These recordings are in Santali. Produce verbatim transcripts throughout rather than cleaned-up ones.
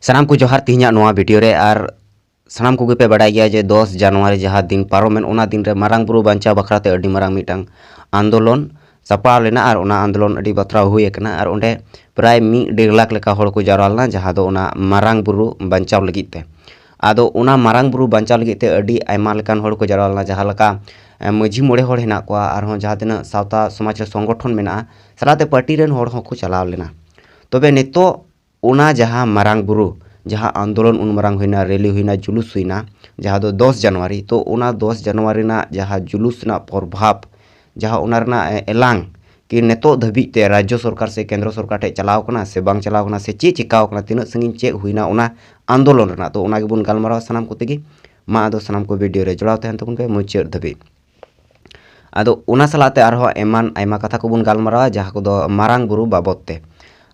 ᱥᱟᱱᱟᱢ ᱠᱚ ᱡᱚᱦᱟᱨ ᱛᱮᱦᱮᱧᱟᱜ ᱱᱚᱣᱟ ᱵᱷᱤᱰᱤᱭᱳ ᱨᱮ᱾ ᱟᱨ ᱥᱟᱱᱟᱢ ᱠᱚᱜᱮ ᱯᱮ ᱵᱟᱰᱟᱭ ᱜᱮᱭᱟ ᱡᱮ ᱫᱚᱥ ᱡᱟᱱᱩᱣᱟᱨᱤ ᱡᱟᱦᱟᱸ ᱫᱤᱱ ᱯᱟᱨᱚᱢᱮᱱ, ᱚᱱᱟ ᱫᱤᱱ ᱨᱮ ᱢᱟᱨᱟᱝ ᱵᱩᱨᱩ ᱵᱟᱧᱪᱟᱣ ᱵᱟᱠᱷᱨᱟ ᱛᱮ ᱟᱹᱰᱤ ᱢᱟᱨᱟᱝ ᱢᱤᱫᱴᱟᱝ ᱟᱱᱫᱳᱞᱚᱱ ᱥᱟᱯᱲᱟᱣ ᱞᱮᱱᱟ ᱟᱨ ᱚᱱᱟ ᱟᱱᱫᱳᱞᱚᱱ ᱟᱹᱰᱤ ᱵᱟᱛᱨᱟᱣ ᱦᱩᱭ ᱟᱠᱟᱱᱟ᱾ ᱟᱨ ᱚᱸᱰᱮ ᱯᱨᱟᱭ ᱢᱤᱫ ᱰᱮᱲ ᱞᱟᱠᱷ ᱞᱮᱠᱟ ᱦᱚᱲ ᱠᱚ ᱡᱟᱣᱨᱟ ᱞᱮᱱᱟ, ᱡᱟᱦᱟᱸ ᱫᱚ ᱚᱱᱟ ᱢᱟᱨᱟᱝ ᱵᱩᱨᱩ ᱵᱟᱧᱪᱟᱣ ᱞᱟᱹᱜᱤᱫ ᱛᱮ᱾ ᱟᱫᱚ ᱚᱱᱟ ᱢᱟᱨᱟᱝ ᱵᱩᱨᱩ ᱵᱟᱧᱪᱟᱣ ᱞᱟᱹᱜᱤᱫ ᱛᱮ ᱟᱹᱰᱤ ᱟᱭᱢᱟ ᱞᱮᱠᱟᱱ ᱦᱚᱲ ᱠᱚ ᱡᱟᱣᱨᱟ ᱞᱮᱱᱟ, ᱡᱟᱦᱟᱸ ᱞᱮᱠᱟ ᱮ, ᱢᱟᱹᱡᱷᱤ ᱢᱚᱬᱮ ᱦᱚᱲ ᱦᱮᱱᱟᱜ ᱠᱚᱣᱟ, ᱟᱨᱦᱚᱸ ᱡᱟᱦᱟᱸ ᱛᱤᱱᱟᱹᱜ ᱥᱟᱶᱛᱟ ᱥᱚᱢᱟᱡᱽ ᱨᱮ ᱥᱚᱝᱜᱚᱴᱷᱚᱱ ᱢᱮᱱᱟᱜᱼᱟ, ᱥᱟᱞᱟᱜ ᱛᱮ ᱯᱟᱨᱴᱤ ᱨᱮᱱ ᱦᱚᱲ ᱦᱚᱸᱠᱚ ᱪᱟᱞᱟᱣ ᱞᱮᱱᱟ᱾ ᱛᱚᱵᱮ ᱱᱤᱛᱚᱜ ᱚᱱᱟ ᱡᱟᱦᱟᱸ ᱢᱟᱨᱟᱝ ᱵᱩᱨᱩ, ᱡᱟᱦᱟᱸ ᱟᱱᱫᱳᱞᱚᱱ ᱩᱱ ᱢᱟᱨᱟᱝ ᱦᱩᱭᱱᱟ, ᱨᱮᱞᱤ ᱦᱩᱭᱱᱟ, ᱡᱩᱞᱩᱥ ᱦᱩᱭᱱᱟ, ᱡᱟᱦᱟᱸ ᱫᱚ ᱫᱚᱥ ᱡᱟᱱᱩᱣᱟᱨᱤ, ᱛᱚ ᱚᱱᱟ ᱫᱚᱥ ᱡᱟᱱᱩᱣᱟᱨᱤ ᱨᱮᱱᱟᱜ ᱡᱟᱦᱟᱸ ᱡᱩᱞᱩᱥ ᱨᱮᱱᱟᱜ ᱯᱨᱚᱵᱷᱟᱵᱽ, ᱡᱟᱦᱟᱸ ᱚᱱᱟ ᱨᱮᱱᱟᱜ, ᱮ, ᱮᱞᱟᱝ ᱠᱤ ᱱᱤᱛᱚᱜ ᱫᱷᱟᱹᱵᱤᱡ ᱛᱮ ᱨᱟᱡᱽᱡᱚ ᱥᱚᱨᱠᱟᱨ ᱥᱮ ᱠᱮᱱᱫᱨᱚ ᱥᱚᱨᱠᱟᱨ ᱴᱷᱮᱱ ᱪᱟᱞᱟᱣ ᱠᱟᱱᱟ ᱥᱮ ᱵᱟᱝ ᱪᱟᱞᱟᱣ ᱠᱟᱱᱟ, ᱥᱮ ᱪᱮᱫ ᱪᱤᱠᱟᱣ ᱠᱟᱱᱟ, ᱛᱤᱱᱟᱹᱜ ᱥᱟᱺᱜᱤᱧ ᱪᱮᱫ ᱦᱩᱭᱱᱟ ᱚᱱᱟ ᱟᱱᱫᱳᱞᱚᱱ ᱨᱮᱱᱟᱜ, ᱛᱚ ᱚᱱᱟ ᱜᱮᱵᱚᱱ ᱜᱟᱞᱢᱟᱨᱟᱣᱟ ᱥᱟᱱᱟᱢ ᱠᱚᱛᱮ ᱜᱮ᱾ ᱢᱟ ᱟᱫᱚ ᱥᱟᱱᱟᱢ ᱠᱚ ᱵᱷᱤᱰᱤᱭᱳ ᱨᱮ ᱡᱚᱲᱟᱣ ᱛᱟᱦᱮᱱ ᱛᱟᱵᱚᱱ ᱯᱮ ᱢᱩᱪᱟᱹᱫ ᱫᱷᱟᱹᱵᱤᱡ᱾ ᱟᱫᱚ ᱚᱱᱟ ᱥᱟᱞᱟᱜ ᱛᱮ ᱟᱨᱦᱚᱸ ᱮᱢᱟᱱ ᱟᱭᱢᱟ ᱠᱟᱛᱷᱟ ᱠᱚᱵᱚᱱ ᱜᱟᱞᱢᱟᱨᱟᱣᱟ, ᱡᱟᱦᱟᱸ ᱠᱚᱫᱚ ᱢᱟᱨᱟᱝ ᱵᱩᱨᱩ ᱵᱟᱵᱚᱫ ᱛᱮ᱾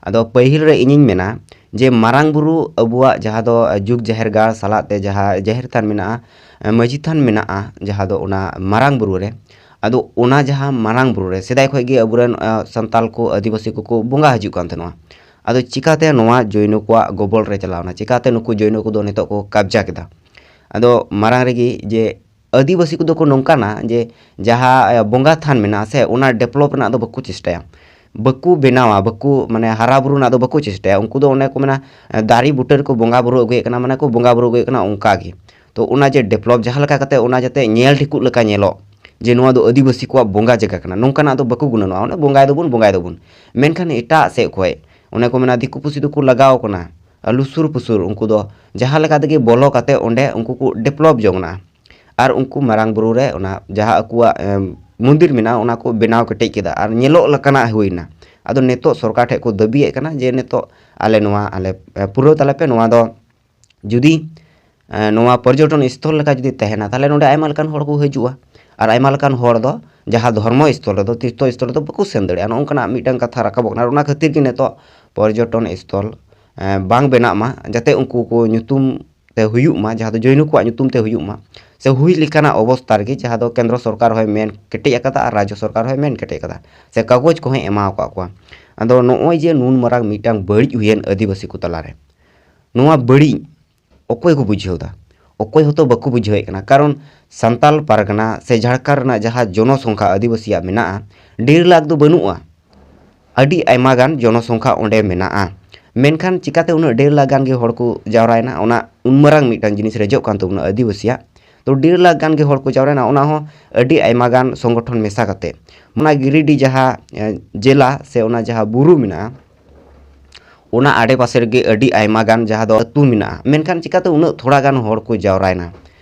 ᱟᱫᱚ ᱯᱟᱹᱦᱤᱞ ᱨᱮ ᱤᱧᱤᱧ ᱢᱮᱱᱟ ᱡᱮ ᱢᱟᱨᱟᱝ ᱵᱩᱨᱩ ᱟᱵᱚᱣᱟᱜ ᱡᱟᱦᱟᱸ ᱫᱚ ᱡᱩᱜᱽ ᱡᱟᱦᱮᱨ ᱜᱟᱲ ᱥᱟᱞᱟᱜ ᱛᱮ ᱡᱟᱦᱟᱸ ᱡᱟᱦᱮᱨ ᱛᱷᱟᱱ ᱢᱮᱱᱟᱜᱼᱟ, ᱢᱟᱹᱡᱷᱤ ᱛᱷᱟᱱ ᱢᱮᱱᱟᱜᱼᱟ, ᱡᱟᱦᱟᱸ ᱫᱚ ᱚᱱᱟ ᱢᱟᱨᱟᱝ ᱵᱩᱨᱩ ᱨᱮ᱾ ᱟᱫᱚ ᱚᱱᱟ ᱡᱟᱦᱟᱸ ᱢᱟᱨᱟᱝ ᱵᱩᱨᱩ ᱨᱮ ᱥᱮᱫᱟᱭ ᱠᱷᱚᱱ ᱜᱮ ᱟᱵᱚᱨᱮᱱ, ᱟ, ᱥᱟᱱᱛᱟᱞ ᱠᱚ, ᱟᱹᱫᱤᱵᱟᱹᱥᱤ ᱠᱚᱠᱚ ᱵᱚᱸᱜᱟ ᱦᱤᱡᱩᱜ ᱠᱟᱱ ᱛᱟᱦᱮᱱᱟ᱾ ᱟᱫᱚ ᱪᱤᱠᱟᱛᱮ ᱱᱚᱣᱟ ᱡᱳᱭᱱᱚ ᱠᱚᱣᱟᱜ ᱜᱚᱵᱚᱞ ᱨᱮ ᱪᱟᱞᱟᱣᱱᱟ? ᱪᱤᱠᱟᱛᱮ ᱱᱩᱠᱩ ᱡᱳᱭᱱᱚ ᱠᱚᱫᱚ ᱱᱤᱛᱚᱜ ᱠᱚ ᱠᱟᱵᱽᱡᱟ ᱠᱮᱫᱟ? ᱟᱫᱚ ᱢᱟᱨᱟᱝ ᱨᱮᱜᱮ ᱡᱮ ᱟᱹᱫᱤᱵᱟᱹᱥᱤ ᱠᱚᱫᱚ ᱠᱚ ᱱᱚᱝᱠᱟᱱᱟ ᱡᱮ ᱡᱟᱦᱟᱸ, ᱮ, ᱵᱚᱸᱜᱟ ᱛᱷᱟᱱ ᱢᱮᱱᱟᱜᱼᱟ ᱥᱮ, ᱚᱱᱟ ᱰᱮᱵᱷᱞᱚᱯ ᱨᱮᱱᱟᱜ ᱫᱚ ᱵᱟᱠᱚ ᱪᱮᱥᱴᱟᱭᱟ, ᱵᱟᱠᱚ ᱵᱮᱱᱟᱣᱟ, ᱵᱟᱠᱚ, ᱢᱟᱱᱮ, ᱦᱟᱨᱟ ᱵᱩᱨᱩ ᱨᱮᱱᱟᱜ ᱫᱚ ᱵᱟᱠᱚ ᱪᱮᱥᱴᱟᱭᱟ᱾ ᱩᱱᱠᱩ ᱫᱚ ᱚᱱᱮ ᱠᱚ ᱢᱮᱱᱟ, ᱮ, ᱫᱟᱨᱮ ᱵᱩᱴᱟᱹ ᱨᱮᱠᱚ ᱵᱚᱸᱜᱟ ᱵᱩᱨᱩ ᱟᱹᱜᱩᱭᱮᱫ ᱠᱟᱱᱟ, ᱢᱟᱱᱮ ᱠᱚ ᱵᱚᱸᱜᱟ ᱵᱩᱨᱩ ᱟᱹᱜᱩᱭᱮᱫ ᱠᱟᱱᱟ ᱚᱱᱠᱟ ᱜᱮ᱾ ᱛᱚ ᱚᱱᱟ ᱡᱮ ᱰᱮᱵᱷᱞᱚᱯ ᱡᱟᱦᱟᱸ ᱞᱮᱠᱟ ᱠᱟᱛᱮ ᱚᱱᱟ ᱡᱟᱛᱮ ᱧᱮᱞ ᱴᱷᱤᱠᱚᱜ ᱞᱮᱠᱟ ᱧᱮᱞᱚᱜ ᱡᱮ ᱱᱚᱣᱟ ᱫᱚ ᱟᱹᱫᱤᱵᱟᱹᱥᱤ ᱠᱚᱣᱟᱜ ᱵᱚᱸᱜᱟ ᱡᱟᱭᱜᱟ ᱠᱟᱱᱟ, ᱱᱚᱝᱠᱟᱱᱟᱜ ᱫᱚ ᱵᱟᱠᱚ ᱜᱩᱱᱟᱹᱱᱚᱜᱼᱟ᱾ ᱚᱱᱮ ᱵᱚᱸᱜᱟᱭ ᱫᱟᱵᱚᱱ, ᱵᱚᱸᱜᱟᱭ ᱫᱟᱵᱚᱱ, ᱢᱮᱱᱠᱷᱟᱱ ᱮᱴᱟᱜ ᱥᱮᱫ ᱠᱷᱚᱱ ᱚᱱᱮ ᱠᱚ ᱢᱮᱱᱟ ᱫᱤᱠᱩ ᱯᱩᱥᱤ ᱫᱚᱠᱚ ᱞᱟᱜᱟᱣ ᱠᱟᱱᱟ ᱞᱩᱥᱩᱨ ᱯᱩᱥᱩᱨ, ᱩᱱᱠᱩ ᱫᱚ ᱡᱟᱦᱟᱸ ᱞᱮᱠᱟ ᱛᱮᱜᱮ ᱵᱚᱞᱚ ᱠᱟᱛᱮ ᱚᱸᱰᱮ ᱩᱱᱠᱩ ᱠᱚ ᱰᱮᱵᱷᱞᱚᱯ ᱡᱚᱝ ᱠᱟᱱᱟ᱾ ᱟᱨ ᱩᱱᱠᱩ ᱢᱟᱨᱟᱝ ᱵᱩᱨᱩ ᱨᱮ ᱚᱱᱟ ᱡᱟᱦᱟᱸ ᱟᱠᱚᱣᱟᱜ, ᱮᱢ, ᱢᱚᱱᱫᱤᱨ ᱢᱮᱱᱟᱜᱼᱟ, ᱚᱱᱟ ᱠᱚ ᱵᱮᱱᱟᱣ ᱠᱮᱴᱮᱡ ᱠᱮᱫᱟ ᱟᱨ ᱧᱮᱞᱚᱜ ᱞᱮᱠᱟᱱᱟᱜ ᱦᱩᱭᱱᱟ᱾ ᱟᱫᱚ ᱱᱤᱛᱚᱜ ᱥᱚᱨᱠᱟᱨ ᱴᱷᱮᱱ ᱠᱚ ᱫᱟᱹᱵᱤᱭᱮᱫ ᱠᱟᱱᱟ ᱡᱮ ᱱᱤᱛᱚᱜ ᱟᱞᱮ ᱱᱚᱣᱟ ᱟᱞᱮ, ᱮ, ᱯᱩᱨᱟᱹᱣ ᱛᱟᱞᱮ ᱯᱮ ᱱᱚᱣᱟ ᱫᱚ᱾ ᱡᱩᱫᱤ, ᱮ, ᱱᱚᱣᱟ ᱯᱚᱨᱡᱚᱴᱚᱱ ᱥᱛᱷᱚᱞ ᱞᱮᱠᱟ ᱡᱩᱫᱤ ᱛᱟᱦᱮᱱᱟ, ᱛᱟᱦᱚᱞᱮ ᱱᱚᱰᱮ ᱟᱭᱢᱟ ᱞᱮᱠᱟᱱ ᱦᱚᱲ ᱠᱚ ᱦᱤᱡᱩᱜᱼᱟ᱾ ᱟᱨ ᱟᱭᱢᱟ ᱞᱮᱠᱟᱱ ᱦᱚᱲ ᱫᱚ ᱡᱟᱦᱟᱸ ᱫᱷᱚᱨᱢᱚ ᱥᱛᱷᱚᱞ ᱨᱮᱫᱚ, ᱛᱤᱨᱛᱷᱚ ᱥᱛᱷᱚᱞ ᱨᱮᱫᱚ ᱵᱟᱠᱚ ᱥᱮᱱ ᱫᱟᱲᱮᱭᱟᱜᱼᱟ᱾ ᱱᱚᱜᱼᱚ ᱱᱚᱝᱠᱟᱱᱟᱜ ᱢᱤᱫᱴᱟᱝ ᱠᱟᱛᱷᱟ ᱨᱟᱠᱟᱵᱚᱜ ᱠᱟᱱᱟ᱾ ᱟᱨ ᱚᱱᱟ ᱠᱷᱟᱹᱛᱤᱨ ᱜᱮ ᱱᱤᱛᱚᱜ ᱯᱚᱨᱡᱚᱴᱚᱱ ᱥᱛᱷᱚᱞ, ᱮ, ᱵᱟᱝ ᱵᱮᱱᱟᱜ ᱢᱟ, ᱡᱟᱛᱮ ᱩᱱᱠᱩ ᱠᱚ ᱧᱩᱛᱩᱢ ᱛᱮ ᱦᱩᱭᱩᱜ ᱢᱟ, ᱡᱟᱦᱟᱸ ᱫᱚ ᱡᱳᱭᱱᱚ ᱠᱚᱣᱟᱜ ᱧᱩᱛᱩᱢ ᱛᱮ ᱦᱩᱭᱩᱜ ᱢᱟ, ᱥᱮ ᱦᱩᱭ ᱞᱮᱠᱟᱱᱟᱜ ᱚᱵᱚᱥᱛᱟ ᱨᱮᱜᱮ, ᱡᱟᱦᱟᱸ ᱫᱚ ᱠᱮᱱᱫᱨᱚ ᱥᱚᱨᱠᱟᱨ ᱦᱚᱸᱭ ᱢᱮᱱ ᱠᱮᱴᱮᱡ ᱟᱠᱟᱫᱟ ᱟᱨ ᱨᱟᱡᱽᱡᱚ ᱥᱚᱨᱠᱟᱨ ᱦᱚᱸᱭ ᱢᱮᱱ ᱠᱮᱴᱮᱡ ᱟᱠᱟᱫᱟ, ᱥᱮ ᱠᱟᱜᱚᱡᱽ ᱠᱚᱦᱚᱸᱭ ᱮᱢᱟᱣ ᱟᱠᱟᱫ ᱠᱚᱣᱟ᱾ ᱟᱫᱚ ᱱᱚᱜᱼᱚᱭ ᱡᱮ ᱱᱩᱱ ᱢᱟᱨᱟᱝ ᱢᱤᱫᱴᱟᱝ ᱵᱟᱹᱲᱤᱡ ᱦᱩᱭᱮᱱ ᱟᱹᱫᱤᱵᱟᱹᱥᱤ ᱠᱚ ᱛᱟᱞᱟᱨᱮ, ᱱᱚᱣᱟ ᱵᱟᱹᱲᱤᱡ ᱚᱠᱚᱭ ᱠᱚ ᱵᱩᱡᱷᱟᱹᱣ ᱮᱫᱟ? ᱚᱠᱚᱭ ᱦᱚᱸᱛᱚ ᱵᱟᱠᱚ ᱵᱩᱡᱷᱟᱹᱣᱮᱫ ᱠᱟᱱᱟ᱾ ᱠᱟᱨᱚᱱ ᱥᱟᱱᱛᱟᱞ ᱯᱟᱨᱜᱟᱱᱟ ᱥᱮ ᱡᱷᱟᱲᱠᱷᱚᱸᱰ ᱨᱮᱱᱟᱜ ᱡᱟᱦᱟᱸ ᱡᱚᱱᱚᱥᱚᱝᱠᱷᱟ ᱟᱹᱫᱤᱵᱟᱹᱥᱤᱭᱟᱜ ᱢᱮᱱᱟᱜᱼᱟ, ᱰᱮᱲ ᱞᱟᱠᱷ ᱫᱚ ᱵᱟᱹᱱᱩᱜᱼᱟ, ᱟᱹᱰᱤ ᱟᱭᱢᱟ ᱜᱟᱱ ᱡᱚᱱᱚᱥᱚᱝᱠᱷᱟ ᱚᱸᱰᱮ ᱢᱮᱱᱟᱜᱼᱟ᱾ ᱢᱮᱱᱠᱷᱟᱱ ᱪᱤᱠᱟᱛᱮ ᱩᱱᱟᱹᱜ ᱰᱮᱲ ᱞᱟᱠᱷ ᱜᱟᱱ ᱜᱮ ᱦᱚᱲ ᱠᱚ ᱡᱟᱣᱨᱟᱭᱮᱱᱟ? ᱚᱱᱟ ᱩᱱ ᱢᱟᱨᱟᱝ ᱢᱤᱫᱴᱟᱝ ᱡᱤᱱᱤᱥ ᱨᱮᱡᱚᱜ ᱠᱟᱱ ᱛᱟᱵᱚᱱᱟ ᱟᱹᱫᱤᱵᱟᱹᱥᱤᱭᱟᱜ᱾ ᱛᱚ ᱰᱮᱲ ᱞᱟᱠᱷ ᱜᱟᱱ ᱜᱮ ᱦᱚᱲ ᱠᱚ ᱡᱟᱣᱨᱟᱭᱮᱱᱟ, ᱚᱱᱟ ᱦᱚᱸ ᱟᱹᱰᱤ ᱟᱭᱢᱟ ᱜᱟᱱ ᱥᱚᱝᱜᱚᱴᱷᱚᱱ ᱢᱮᱥᱟ ᱠᱟᱛᱮ᱾ ᱚᱱᱟ ᱜᱤᱨᱤᱰᱤ ᱡᱟᱦᱟᱸ ᱮ, ᱡᱮᱞᱟ ᱥᱮ ᱚᱱᱟ ᱡᱟᱦᱟᱸ ᱵᱩᱨᱩ ᱢᱮᱱᱟᱜᱼᱟ, ᱚᱱᱟ ᱟᱰᱮᱯᱟᱥᱮ ᱨᱮᱜᱮ ᱟᱹᱰᱤ ᱟᱭᱢᱟ ᱜᱟᱱ ᱡᱟᱦᱟᱸ ᱫᱚ ᱟᱹᱛᱩ ᱢᱮᱱᱟᱜᱼᱟ᱾ ᱢᱮᱱᱠᱷᱟᱱ ᱪᱤᱠᱟᱛᱮ ᱩᱱᱟᱹᱜ ᱛᱷᱚᱲᱟ ᱜᱟᱱ ᱦᱚᱲ ᱠᱚ ᱡᱟᱣᱨᱟᱭᱮᱱᱟ?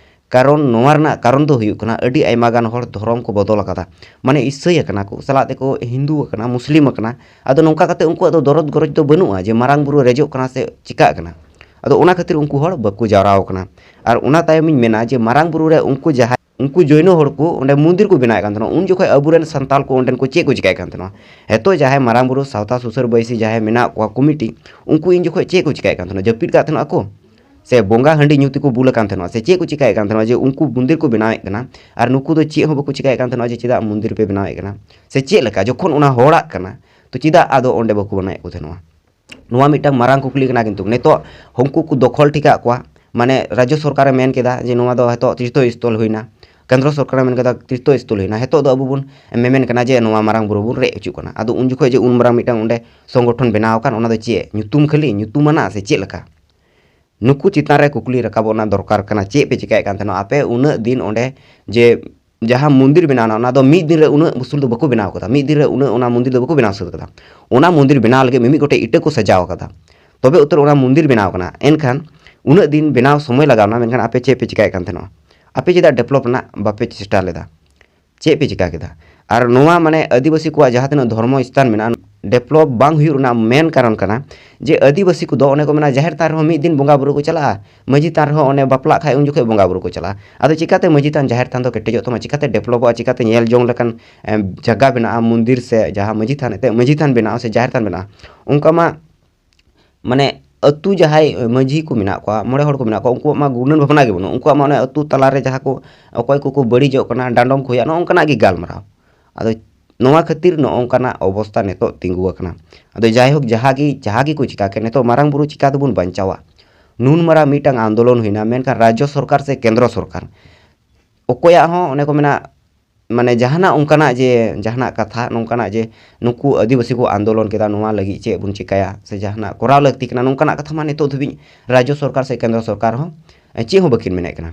ᱠᱟᱨᱚᱱ ᱱᱚᱣᱟ ᱨᱮᱱᱟᱜ ᱠᱟᱨᱚᱱ ᱫᱚ ᱦᱩᱭᱩᱜ ᱠᱟᱱᱟ, ᱟᱹᱰᱤ ᱟᱭᱢᱟ ᱜᱟᱱ ᱦᱚᱲ ᱫᱷᱚᱨᱚᱢ ᱠᱚ ᱵᱚᱫᱚᱞ ᱟᱠᱟᱫᱟ᱾ ᱢᱟᱱᱮ ᱤᱥᱟᱹᱭ ᱟᱠᱟᱱᱟ ᱠᱚ, ᱥᱟᱞᱟᱜ ᱛᱮᱠᱚ ᱦᱤᱱᱫᱩ ᱟᱠᱟᱱᱟ, ᱢᱩᱥᱞᱤᱢ ᱟᱠᱟᱱᱟ᱾ ᱟᱫᱚ ᱱᱚᱝᱠᱟ ᱠᱟᱛᱮ ᱩᱱᱠᱩᱣᱟᱜ ᱫᱚ ᱫᱚᱨᱚᱫ ᱜᱚᱨᱚᱡᱽ ᱫᱚ ᱵᱟᱹᱱᱩᱜᱼᱟ ᱡᱮ ᱢᱟᱨᱟᱝ ᱵᱩᱨᱩ ᱨᱮᱡᱚᱜ ᱠᱟᱱᱟ ᱥᱮ ᱪᱤᱠᱟᱹᱜ ᱠᱟᱱᱟ᱾ ᱟᱫᱚ ᱚᱱᱟ ᱠᱷᱟᱹᱛᱤᱨ ᱩᱱᱠᱩ ᱦᱚᱲ ᱵᱟᱠᱚ ᱡᱟᱣᱨᱟ ᱟᱠᱟᱱᱟ᱾ ᱟᱨ ᱚᱱᱟ ᱛᱟᱭᱚᱢᱤᱧ ᱢᱮᱱᱟ ᱡᱮ ᱢᱟᱨᱟᱝ ᱵᱩᱨᱩ ᱨᱮ ᱩᱱᱠᱩ ᱡᱟᱦᱟᱸᱭ, ᱩᱱᱠᱩ ᱡᱳᱭᱱᱚ ᱦᱚᱲ ᱠᱚ ᱚᱸᱰᱮ ᱢᱚᱱᱫᱤᱨ ᱠᱚ ᱵᱮᱱᱟᱣᱮᱫ ᱠᱟᱱ ᱛᱟᱦᱮᱱᱟ, ᱩᱱ ᱡᱚᱠᱷᱚᱱ ᱟᱵᱚᱨᱮᱱ ᱥᱟᱱᱛᱟᱞ ᱠᱚ ᱚᱸᱰᱮᱱ ᱠᱚ ᱪᱮᱫ ᱠᱚ ᱪᱤᱠᱟᱹᱭᱮᱫ ᱠᱟᱱ ᱛᱟᱦᱮᱱᱟ? ᱦᱮᱛᱚ ᱡᱟᱦᱟᱸᱭ ᱢᱟᱨᱟᱝ ᱵᱩᱨᱩ ᱥᱟᱶᱛᱟ ᱥᱩᱥᱟᱹᱨ ᱵᱟᱹᱭᱥᱤ ᱡᱟᱦᱟᱸᱭ ᱢᱮᱱᱟᱜ ᱠᱚᱣᱟ ᱠᱚᱢᱤᱴᱤ, ᱩᱱᱠᱩ ᱤᱧ ᱡᱚᱠᱷᱚᱱ ᱪᱮᱫ ᱠᱚ ᱪᱤᱠᱟᱹᱭᱮᱫ ᱠᱟᱱ ᱛᱟᱦᱮᱱᱟ? ᱡᱟᱹᱯᱤᱫ ᱠᱟᱜ ᱛᱟᱦᱮᱱᱟ ᱠᱚ? ᱥᱮ ᱵᱚᱸᱜᱟ ᱦᱟᱺᱰᱤ ᱧᱩ ᱛᱮᱠᱚ ᱵᱩᱞ ᱟᱠᱟᱱ ᱛᱟᱦᱮᱱᱟ? ᱥᱮ ᱪᱮᱫ ᱠᱚ ᱪᱤᱠᱟᱹᱭᱮᱫ ᱠᱟᱱ ᱛᱟᱦᱮᱱᱟ ᱡᱮ ᱩᱱᱠᱩ ᱢᱚᱱᱫᱤᱨ ᱠᱚ ᱵᱮᱱᱟᱣᱮᱫ ᱠᱟᱱᱟ ᱟᱨ ᱱᱩᱠᱩ ᱫᱚ ᱪᱮᱫ ᱦᱚᱸ ᱵᱟᱠᱚ ᱪᱤᱠᱟᱹᱭᱮᱫ ᱠᱟᱱ ᱛᱟᱦᱮᱱᱟ ᱡᱮ ᱪᱮᱫᱟᱜ ᱢᱚᱱᱫᱤᱨ ᱯᱮ ᱵᱮᱱᱟᱣᱮᱫ ᱠᱟᱱᱟ? ᱥᱮ ᱪᱮᱫ ᱞᱮᱠᱟ? ᱡᱚᱠᱷᱚᱱ ᱚᱱᱟ ᱦᱚᱲᱟᱜ ᱠᱟᱱᱟ, ᱛᱚ ᱪᱮᱫᱟᱜ ᱟᱫᱚ ᱚᱸᱰᱮ ᱵᱟᱠᱚ ᱵᱮᱱᱟᱣᱮᱫ ᱠᱚ ᱛᱟᱦᱮᱱᱟ? ᱱᱚᱣᱟ ᱢᱤᱫᱴᱟᱝ ᱢᱟᱨᱟᱝ ᱠᱩᱠᱞᱤ ᱠᱟᱱᱟ᱾ ᱠᱤᱱᱛᱩ ᱱᱤᱛᱚᱜ ᱩᱱᱠᱩ ᱠᱚ ᱫᱚᱠᱷᱚᱞ ᱴᱷᱤᱠᱟᱜ ᱠᱚᱣᱟ, ᱢᱟᱱᱮ ᱨᱟᱡᱽᱡᱚ ᱥᱚᱨᱠᱟᱨᱮ ᱢᱮᱱ ᱠᱮᱫᱟ ᱡᱮ ᱱᱚᱣᱟ ᱫᱚ ᱦᱚᱭᱛᱳ ᱛᱤᱨᱛᱷᱚ ᱥᱛᱷᱚᱞ ᱦᱩᱭᱱᱟ, ᱠᱮᱱᱫᱨᱚ ᱥᱚᱨᱠᱟᱨᱮ ᱢᱮᱱ ᱠᱮᱫᱟ ᱛᱤᱨᱛᱷᱚ ᱥᱛᱷᱚᱞ ᱦᱩᱭᱱᱟ, ᱱᱤᱛᱚᱜ ᱫᱚ ᱟᱵᱚ ᱵᱚᱱ ᱢᱮᱢᱮᱱ ᱠᱟᱱᱟ ᱡᱮ ᱱᱚᱣᱟ ᱢᱟᱨᱟᱝ ᱵᱩᱨᱩ ᱵᱚᱱ ᱨᱮᱡ ᱦᱚᱪᱚᱜ ᱠᱟᱱᱟ᱾ ᱟᱫᱚ ᱩᱱ ᱡᱚᱠᱷᱚᱱ ᱡᱮ ᱩᱱ ᱢᱟᱨᱟᱝ ᱢᱤᱫᱴᱟᱝ ᱚᱸᱰᱮ ᱥᱚᱝᱜᱚᱴᱷᱚᱱ ᱵᱮᱱᱟᱣ ᱟᱠᱟᱱ, ᱚᱱᱟ ᱫᱚ ᱪᱮᱫ ᱧᱩᱛᱩᱢ ᱠᱷᱟᱹᱞᱤ ᱧᱩᱛᱩᱢ ᱟᱱᱟᱜ ᱥᱮ ᱪᱮᱫ ᱞᱮᱠᱟ? ᱱᱩᱠᱩ ᱪᱮᱛᱟᱱ ᱨᱮ ᱠᱩᱠᱞᱤ ᱨᱟᱠᱟᱵᱚᱜ ᱨᱮᱱᱟᱜ ᱫᱚᱨᱠᱟᱨ ᱠᱟᱱᱟ᱾ ᱪᱮᱫ ᱯᱮ ᱪᱤᱠᱟᱹᱭᱮᱫ ᱠᱟᱱ ᱛᱟᱦᱮᱱᱟ ᱟᱯᱮ ᱩᱱᱟᱹᱜ ᱫᱤᱱ ᱚᱸᱰᱮ? ᱡᱮ ᱡᱟᱦᱟᱸ ᱢᱚᱱᱫᱤᱨ ᱵᱮᱱᱟᱣ ᱮᱱᱟ, ᱚᱱᱟ ᱫᱚ ᱢᱤᱫ ᱫᱤᱱ ᱨᱮ ᱩᱱᱟᱹᱜ ᱩᱥᱩᱞ ᱫᱚ ᱵᱟᱠᱚ ᱵᱮᱱᱟᱣ ᱠᱟᱫᱟ, ᱢᱤᱫ ᱫᱤᱱ ᱨᱮ ᱩᱱᱟᱹᱜ ᱚᱱᱟ ᱢᱚᱱᱫᱤᱨ ᱫᱚ ᱵᱟᱠᱚ ᱵᱮᱱᱟᱣ ᱥᱟᱹᱛ ᱠᱟᱫᱟ᱾ ᱚᱱᱟ ᱢᱚᱱᱫᱤᱨ ᱵᱮᱱᱟᱣ ᱞᱟᱹᱜᱤᱫ ᱢᱤᱢᱤᱫ ᱜᱚᱴᱮᱡ ᱤᱴᱟᱹ ᱠᱚ ᱥᱟᱡᱟᱣ ᱠᱟᱫᱟ, ᱛᱚᱵᱮ ᱩᱛᱟᱹᱨ ᱚᱱᱟ ᱢᱚᱱᱫᱤᱨ ᱵᱮᱱᱟᱣ ᱠᱟᱱᱟ᱾ ᱮᱱᱠᱷᱟᱱ ᱩᱱᱟᱹᱜ ᱫᱤᱱ ᱵᱮᱱᱟᱣ ᱥᱚᱢᱚᱭ ᱞᱟᱜᱟᱣ ᱮᱱᱟ, ᱢᱮᱱᱠᱷᱟᱱ ᱟᱯᱮ ᱪᱮᱫ ᱯᱮ ᱪᱤᱠᱟᱹᱭᱮᱫ ᱠᱟᱱ ᱛᱟᱦᱮᱱᱟ? ᱟᱯᱮ ᱪᱮᱫᱟᱜ ᱰᱮᱵᱷᱞᱚᱯ ᱨᱮᱱᱟᱜ ᱵᱟᱯᱮ ᱪᱮᱥᱴᱟ ᱞᱮᱫᱟ? ᱪᱮᱫ ᱯᱮ ᱪᱤᱠᱟ ᱠᱮᱫᱟ? ᱟᱨ ᱱᱚᱣᱟ ᱢᱟᱱᱮ ᱟᱹᱫᱤᱵᱟᱹᱥᱤ ᱠᱚᱣᱟᱜ ᱡᱟᱦᱟᱸ ᱛᱤᱱᱟᱹᱜ ᱫᱷᱚᱨᱢᱚ ᱥᱛᱷᱟᱱ ᱢᱮᱱᱟᱜᱼᱟ, ᱰᱮᱵᱷᱞᱚᱯ ᱵᱟᱝ ᱦᱩᱭᱩᱜ ᱨᱮᱱᱟᱜ ᱢᱮᱱ ᱠᱟᱨᱚᱱ ᱠᱟᱱᱟ ᱡᱮ ᱟᱹᱫᱤᱵᱟᱹᱥᱤ ᱠᱚᱫᱚ ᱚᱱᱮ ᱠᱚ ᱢᱮᱱᱟ ᱡᱟᱦᱮᱨ ᱛᱷᱟᱱ ᱨᱮᱦᱚᱸ ᱢᱤᱫ ᱫᱤᱱ ᱵᱚᱸᱜᱟ ᱵᱩᱨᱩ ᱠᱚ ᱪᱟᱞᱟᱜᱼᱟ, ᱢᱟᱹᱡᱷᱤ ᱛᱷᱟᱱ ᱨᱮᱦᱚᱸ ᱚᱱᱮ ᱵᱟᱯᱞᱟᱜ ᱠᱷᱟᱡ ᱩᱱ ᱡᱚᱠᱷᱚᱱ ᱵᱚᱸᱜᱟ ᱵᱩᱨᱩ ᱠᱚ ᱪᱟᱞᱟᱜᱼᱟ᱾ ᱟᱫᱚ ᱪᱤᱠᱟᱛᱮ ᱢᱟᱹᱡᱷᱤ ᱛᱷᱟᱱ ᱡᱟᱦᱮᱨ ᱛᱷᱟᱱ ᱫᱚ ᱠᱮᱴᱮᱡᱚᱜ ᱛᱟᱢᱟ? ᱪᱤᱠᱟᱛᱮ ᱰᱮᱵᱷᱞᱚᱯᱚᱜᱼᱟ? ᱪᱤᱠᱟᱛᱮ ᱧᱮᱞ ᱡᱚᱝ ᱞᱮᱠᱟᱱ ᱮᱢ, ᱡᱟᱭᱜᱟ ᱵᱮᱱᱟᱜᱼᱟ? ᱢᱚᱱᱫᱤᱨ ᱥᱮ ᱡᱟᱦᱟᱸ ᱢᱟᱹᱡᱷᱤ ᱛᱷᱟᱱ ᱮᱱᱛᱮᱫ ᱢᱟᱹᱡᱷᱤ ᱛᱷᱟᱱ ᱵᱮᱱᱟᱜᱼᱟ ᱥᱮ ᱡᱟᱦᱮᱨ ᱛᱷᱟᱱ ᱵᱮᱱᱟᱜᱼᱟ, ᱚᱱᱠᱟ ᱢᱟ ᱢᱟᱱᱮ ᱟᱹᱛᱩ ᱡᱟᱦᱟᱸᱭ ᱢᱟᱹᱡᱷᱤ ᱠᱚ ᱢᱮᱱᱟᱜ ᱠᱚᱣᱟ, ᱢᱚᱬᱮ ᱦᱚᱲ ᱠᱚ ᱢᱮᱱᱟᱜ ᱠᱚᱣᱟ, ᱩᱱᱠᱩᱣᱟᱜ ᱢᱟ ᱜᱩᱱᱟᱹᱱ ᱵᱷᱟᱵᱽᱱᱟ ᱜᱮ ᱵᱟᱹᱱᱩᱜᱼᱟ᱾ ᱩᱱᱠᱩᱣᱟᱜ ᱢᱟ ᱚᱱᱮ ᱟᱹᱛᱩ ᱛᱟᱞᱟᱨᱮ ᱡᱟᱦᱟᱸ ᱠᱚ ᱚᱠᱚᱭ ᱠᱚᱠᱚ ᱵᱟᱹᱲᱤᱡᱚᱜ ᱠᱟᱱᱟ, ᱰᱟᱸᱰᱚᱢ ᱠᱚ ᱦᱩᱭᱩᱜᱼᱟ, ᱱᱚᱜᱼᱚ ᱱᱚᱝᱠᱟᱱᱟᱜ ᱜᱮ ᱜᱟᱞᱢᱟᱨᱟᱣ᱾ ᱟᱫᱚ ᱱᱚᱣᱟ ᱠᱷᱟᱹᱛᱤᱨ ᱱᱚᱜᱼᱚ ᱱᱚᱝᱠᱟᱱᱟᱜ ᱚᱵᱚᱥᱛᱟ ᱱᱤᱛᱚᱜ ᱛᱤᱸᱜᱩ ᱟᱠᱟᱱᱟ᱾ ᱟᱫᱚ ᱡᱟᱭᱦᱳᱠ, ᱡᱟᱦᱟᱸ ᱜᱮ ᱡᱟᱦᱟᱸ ᱜᱮᱠᱚ ᱪᱤᱠᱟ ᱠᱮᱫ, ᱱᱤᱛᱚᱜ ᱢᱟᱨᱟᱝ ᱵᱩᱨᱩ ᱪᱤᱠᱟ ᱛᱮᱵᱚᱱ ᱵᱟᱧᱪᱟᱣᱟ? ᱱᱩᱱ ᱢᱟᱨᱟᱝ ᱢᱤᱫᱴᱟᱝ ᱟᱱᱫᱳᱞᱚᱱ ᱦᱩᱭᱱᱟ, ᱢᱮᱱᱠᱷᱟᱱ ᱨᱟᱡᱽᱡᱚ ᱥᱚᱨᱠᱟᱨ ᱥᱮ ᱠᱮᱱᱫᱨᱚ ᱥᱚᱨᱠᱟᱨ ᱚᱠᱚᱭᱟᱜ ᱦᱚᱸ, ᱚᱱᱮ ᱠᱚ ᱢᱮᱱᱟ, ᱢᱟᱱᱮ ᱡᱟᱦᱟᱱᱟᱜ ᱚᱱᱠᱟᱱᱟᱜ ᱡᱮ, ᱡᱟᱦᱟᱱᱟᱜ ᱠᱟᱛᱷᱟ ᱱᱚᱝᱠᱟᱱᱟᱜ ᱡᱮ ᱱᱩᱠᱩ ᱟᱹᱫᱤᱵᱟᱹᱥᱤ ᱠᱚ ᱟᱱᱫᱳᱞᱚᱱ ᱠᱮᱫᱟ, ᱱᱚᱣᱟ ᱞᱟᱹᱜᱤᱫ ᱪᱮᱫ ᱵᱚᱱ ᱪᱤᱠᱟᱹᱭᱟ ᱥᱮ ᱡᱟᱦᱟᱱᱟᱜ ᱠᱚᱨᱟᱣ ᱞᱟᱹᱠᱛᱤ ᱠᱟᱱᱟ, ᱱᱚᱝᱠᱟᱱᱟᱜ ᱠᱟᱛᱷᱟ ᱢᱟ ᱱᱤᱛᱚᱜ ᱫᱷᱟᱹᱵᱤᱡ ᱨᱟᱡᱽᱡᱚ ᱥᱚᱨᱠᱟᱨ ᱥᱮ ᱠᱮᱱᱫᱨᱚ ᱥᱚᱨᱠᱟᱨ ᱦᱚᱸ ᱪᱮᱫ ᱦᱚᱸ ᱵᱟᱹᱠᱤᱱ ᱢᱮᱱᱮᱫ ᱠᱟᱱᱟ᱾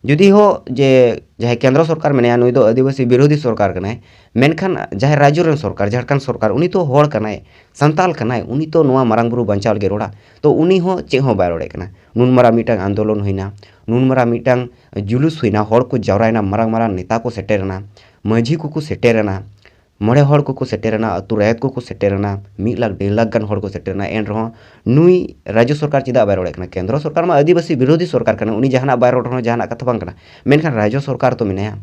ᱡᱩᱫᱤ ᱦᱚᱸ ᱡᱮ ᱡᱟᱦᱟᱸᱭ ᱠᱮᱱᱫᱨᱚ ᱥᱚᱨᱠᱟᱨ ᱢᱮᱱᱟᱭᱟ, ᱱᱩᱭ ᱫᱚ ᱟᱹᱫᱤᱵᱟᱹᱥᱤ ᱵᱤᱨᱳᱫᱷᱤ ᱥᱚᱨᱠᱟᱨ ᱠᱟᱱᱟᱭ, ᱢᱮᱱᱠᱷᱟᱱ ᱡᱟᱦᱟᱸᱭ ᱨᱟᱡᱽᱡᱚ ᱨᱮᱱ ᱥᱚᱨᱠᱟᱨ, ᱡᱷᱟᱲᱠᱷᱚᱸᱰ ᱥᱚᱨᱠᱟᱨ, ᱩᱱᱤ ᱛᱚ ᱦᱚᱲ ᱠᱟᱱᱟᱭ, ᱥᱟᱱᱛᱟᱞ ᱠᱟᱱᱟᱭ, ᱩᱱᱤ ᱛᱚ ᱱᱚᱣᱟ ᱢᱟᱨᱟᱝ ᱵᱩᱨᱩ ᱵᱟᱧᱪᱟᱣ ᱞᱟᱹᱜᱤᱫ ᱨᱚᱲᱟ, ᱛᱚ ᱩᱱᱤ ᱦᱚᱸ ᱪᱮᱫ ᱦᱚᱸ ᱵᱟᱭ ᱨᱚᱲᱮᱫ ᱠᱟᱱᱟ᱾ ᱱᱩᱱ ᱢᱟᱨᱟᱝ ᱢᱤᱫᱴᱟᱝ ᱟᱱᱫᱳᱞᱚᱱ ᱦᱩᱭᱱᱟ, ᱱᱩᱱ ᱢᱟᱨᱟᱝ ᱢᱤᱫᱴᱟᱝ ᱡᱩᱞᱩᱥ ᱦᱩᱭᱱᱟ, ᱦᱚᱲ ᱠᱚ ᱡᱟᱣᱨᱟᱭᱮᱱᱟ, ᱢᱟᱨᱟᱝ ᱢᱟᱨᱟᱝ ᱱᱮᱛᱟ ᱠᱚ ᱥᱮᱴᱮᱨᱮᱱᱟ, ᱢᱟᱹᱡᱷᱤ ᱠᱚᱠᱚ ᱥᱮᱴᱮᱨᱮᱱᱟ, ᱢᱚᱬᱮ ᱦᱚᱲ ᱠᱚᱠᱚ ᱥᱮᱴᱮᱨᱮᱱᱟ, ᱟᱹᱛᱩ ᱨᱟᱭᱟᱛ ᱠᱚᱠᱚ ᱥᱮᱴᱮᱨᱮᱱᱟ, ᱢᱤᱫ ᱞᱟᱠᱷ ᱰᱮᱲ ᱞᱟᱠᱷ ᱜᱟᱱ ᱦᱚᱲ ᱠᱚ ᱥᱮᱴᱮᱨᱮᱱᱟ᱾ ᱮᱱ ᱨᱮᱦᱚᱸ ᱱᱩᱭ ᱨᱟᱡᱽᱡᱚ ᱥᱚᱨᱠᱟᱨ ᱪᱮᱫᱟᱜ ᱵᱟᱭ ᱨᱚᱲᱮᱫ ᱠᱟᱱᱟ? ᱠᱮᱱᱫᱨᱚ ᱥᱚᱨᱠᱟᱨ ᱢᱟ ᱟᱹᱫᱤᱵᱟᱹᱥᱤ ᱵᱤᱨᱳᱫᱷᱤ ᱥᱚᱨᱠᱟᱨ ᱠᱟᱱᱟ, ᱩᱱᱤ ᱡᱟᱦᱟᱱᱟᱜ ᱵᱟᱭ ᱨᱚᱲ ᱨᱮᱦᱚᱸ ᱡᱟᱦᱟᱱᱟᱜ ᱠᱟᱛᱷᱟ ᱵᱟᱝ ᱠᱟᱱᱟ, ᱢᱮᱱᱠᱷᱟᱱ ᱨᱟᱡᱽᱡᱚ ᱥᱚᱨᱠᱟᱨ ᱛᱚ ᱢᱮᱱᱟᱭᱟ,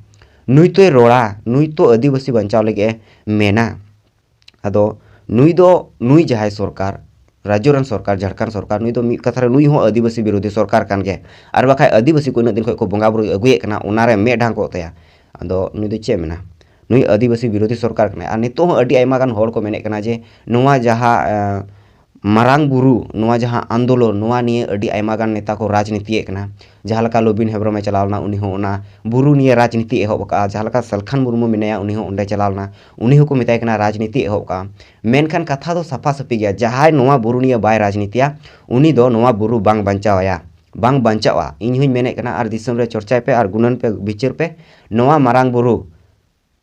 ᱱᱩᱭ ᱛᱚᱭ ᱨᱚᱲᱟ, ᱱᱩᱭ ᱛᱚ ᱟᱹᱫᱤᱵᱟᱹᱥᱤ ᱵᱟᱧᱪᱟᱣ ᱞᱟᱹᱜᱤᱫ ᱮ ᱢᱮᱱᱟ᱾ ᱟᱫᱚ ᱱᱩᱭ ᱫᱚ, ᱱᱩᱭ ᱡᱟᱦᱟᱸᱭ ᱥᱚᱨᱠᱟᱨ, ᱨᱟᱡᱽᱡᱚ ᱨᱮᱱ ᱥᱚᱨᱠᱟᱨ, ᱡᱷᱟᱲᱠᱷᱚᱸᱰ ᱥᱚᱨᱠᱟᱨ, ᱱᱩᱭ ᱫᱚ ᱢᱤᱫ ᱠᱟᱛᱷᱟ ᱨᱮ ᱱᱩᱭ ᱦᱚᱸ ᱟᱹᱫᱤᱵᱟᱹᱥᱤ ᱵᱤᱨᱳᱫᱷᱤ ᱥᱚᱨᱠᱟᱨ ᱠᱟᱱ ᱜᱮᱭᱟ᱾ ᱟᱨ ᱵᱟᱠᱷᱟᱡ ᱟᱹᱫᱤᱵᱟᱹᱥᱤ ᱠᱚ ᱤᱱᱟᱹᱜ ᱫᱤᱱ ᱠᱷᱚᱱ ᱠᱚ ᱵᱚᱸᱜᱟ ᱵᱩᱨᱩ ᱟᱹᱜᱩᱭᱮᱫ ᱠᱟᱱᱟ, ᱚᱱᱟᱨᱮ ᱢᱮᱫ ᱰᱷᱟᱝ ᱠᱚᱜ ᱛᱟᱭᱟ᱾ ᱟᱫᱚ ᱱᱩᱭ ᱫᱚ ᱪᱮᱫ ᱮ ᱢᱮᱱᱟ? ᱱᱩᱭ ᱟᱹᱫᱤᱵᱟᱹᱥᱤ ᱵᱤᱨᱳᱫᱷᱤ ᱥᱚᱨᱠᱟᱨ ᱠᱟᱱᱟᱭ᱾ ᱟᱨ ᱱᱤᱛᱚᱜ ᱦᱚᱸ ᱟᱹᱰᱤ ᱟᱭᱢᱟ ᱜᱟᱱ ᱦᱚᱲ ᱠᱚ ᱢᱮᱱᱮᱫ ᱠᱟᱱᱟ ᱡᱮ ᱱᱚᱣᱟ ᱡᱟᱦᱟᱸ, ᱮᱸ, ᱢᱟᱨᱟᱝ ᱵᱩᱨᱩ, ᱱᱚᱣᱟ ᱡᱟᱦᱟᱸ ᱟᱱᱫᱳᱞᱚᱱ, ᱱᱚᱣᱟ ᱱᱤᱭᱮ ᱟᱹᱰᱤ ᱟᱭᱢᱟ ᱜᱟᱱ ᱱᱮᱛᱟ ᱠᱚ ᱨᱟᱡᱽᱱᱤᱛᱤᱭᱮᱫ ᱠᱟᱱᱟ᱾ ᱡᱟᱦᱟᱸ ᱞᱮᱠᱟ ᱞᱚᱵᱤᱱ ᱦᱮᱢᱵᱨᱚᱢᱮ ᱪᱟᱞᱟᱣ ᱞᱮᱱᱟ, ᱩᱱᱤ ᱦᱚᱸ ᱚᱱᱟ ᱵᱩᱨᱩ ᱱᱤᱭᱮ ᱨᱟᱡᱽᱱᱤᱛᱤ ᱮᱦᱚᱵ ᱟᱠᱟᱫᱼᱟ᱾ ᱡᱟᱦᱟᱸ ᱞᱮᱠᱟ ᱥᱟᱞᱠᱷᱟᱱ ᱢᱩᱨᱢᱩ ᱢᱮᱱᱟᱭᱟ, ᱩᱱᱤ ᱦᱚᱸ ᱚᱸᱰᱮ ᱪᱟᱞᱟᱣ ᱞᱮᱱᱟ, ᱩᱱᱤ ᱦᱚᱸᱠᱚ ᱢᱮᱛᱟᱭ ᱠᱟᱱᱟ ᱨᱟᱡᱽᱱᱤᱛᱤ ᱮᱦᱚᱵ ᱠᱟᱜᱼᱟ᱾ ᱢᱮᱱᱠᱷᱟᱱ ᱠᱟᱛᱷᱟ ᱫᱚ ᱥᱟᱯᱷᱟ ᱥᱟᱹᱯᱷᱤ ᱜᱮᱭᱟ, ᱡᱟᱦᱟᱸᱭ ᱱᱚᱣᱟ ᱵᱩᱨᱩ ᱱᱤᱭᱮ ᱵᱟᱭ ᱨᱟᱡᱽᱱᱤᱛᱤᱭᱟ, ᱩᱱᱤ ᱫᱚ ᱱᱚᱣᱟ ᱵᱩᱨᱩ ᱵᱟᱝ ᱵᱟᱧᱪᱟᱣ ᱟᱭᱟ, ᱵᱟᱝ ᱵᱟᱧᱪᱟᱜᱼᱟ᱾ ᱤᱧ ᱦᱚᱸᱧ ᱢᱮᱱᱮᱫ ᱠᱟᱱᱟ, ᱟᱨ ᱫᱤᱥᱚᱢ ᱨᱮ ᱪᱚᱨᱪᱟᱭ ᱯᱮ ᱟᱨ ᱜᱩᱱᱟᱹᱱ ᱯᱮ, ᱵᱤᱪᱟᱹᱨ ᱯᱮ, ᱱᱚᱣᱟ ᱢᱟᱨᱟᱝ ᱵᱩᱨᱩ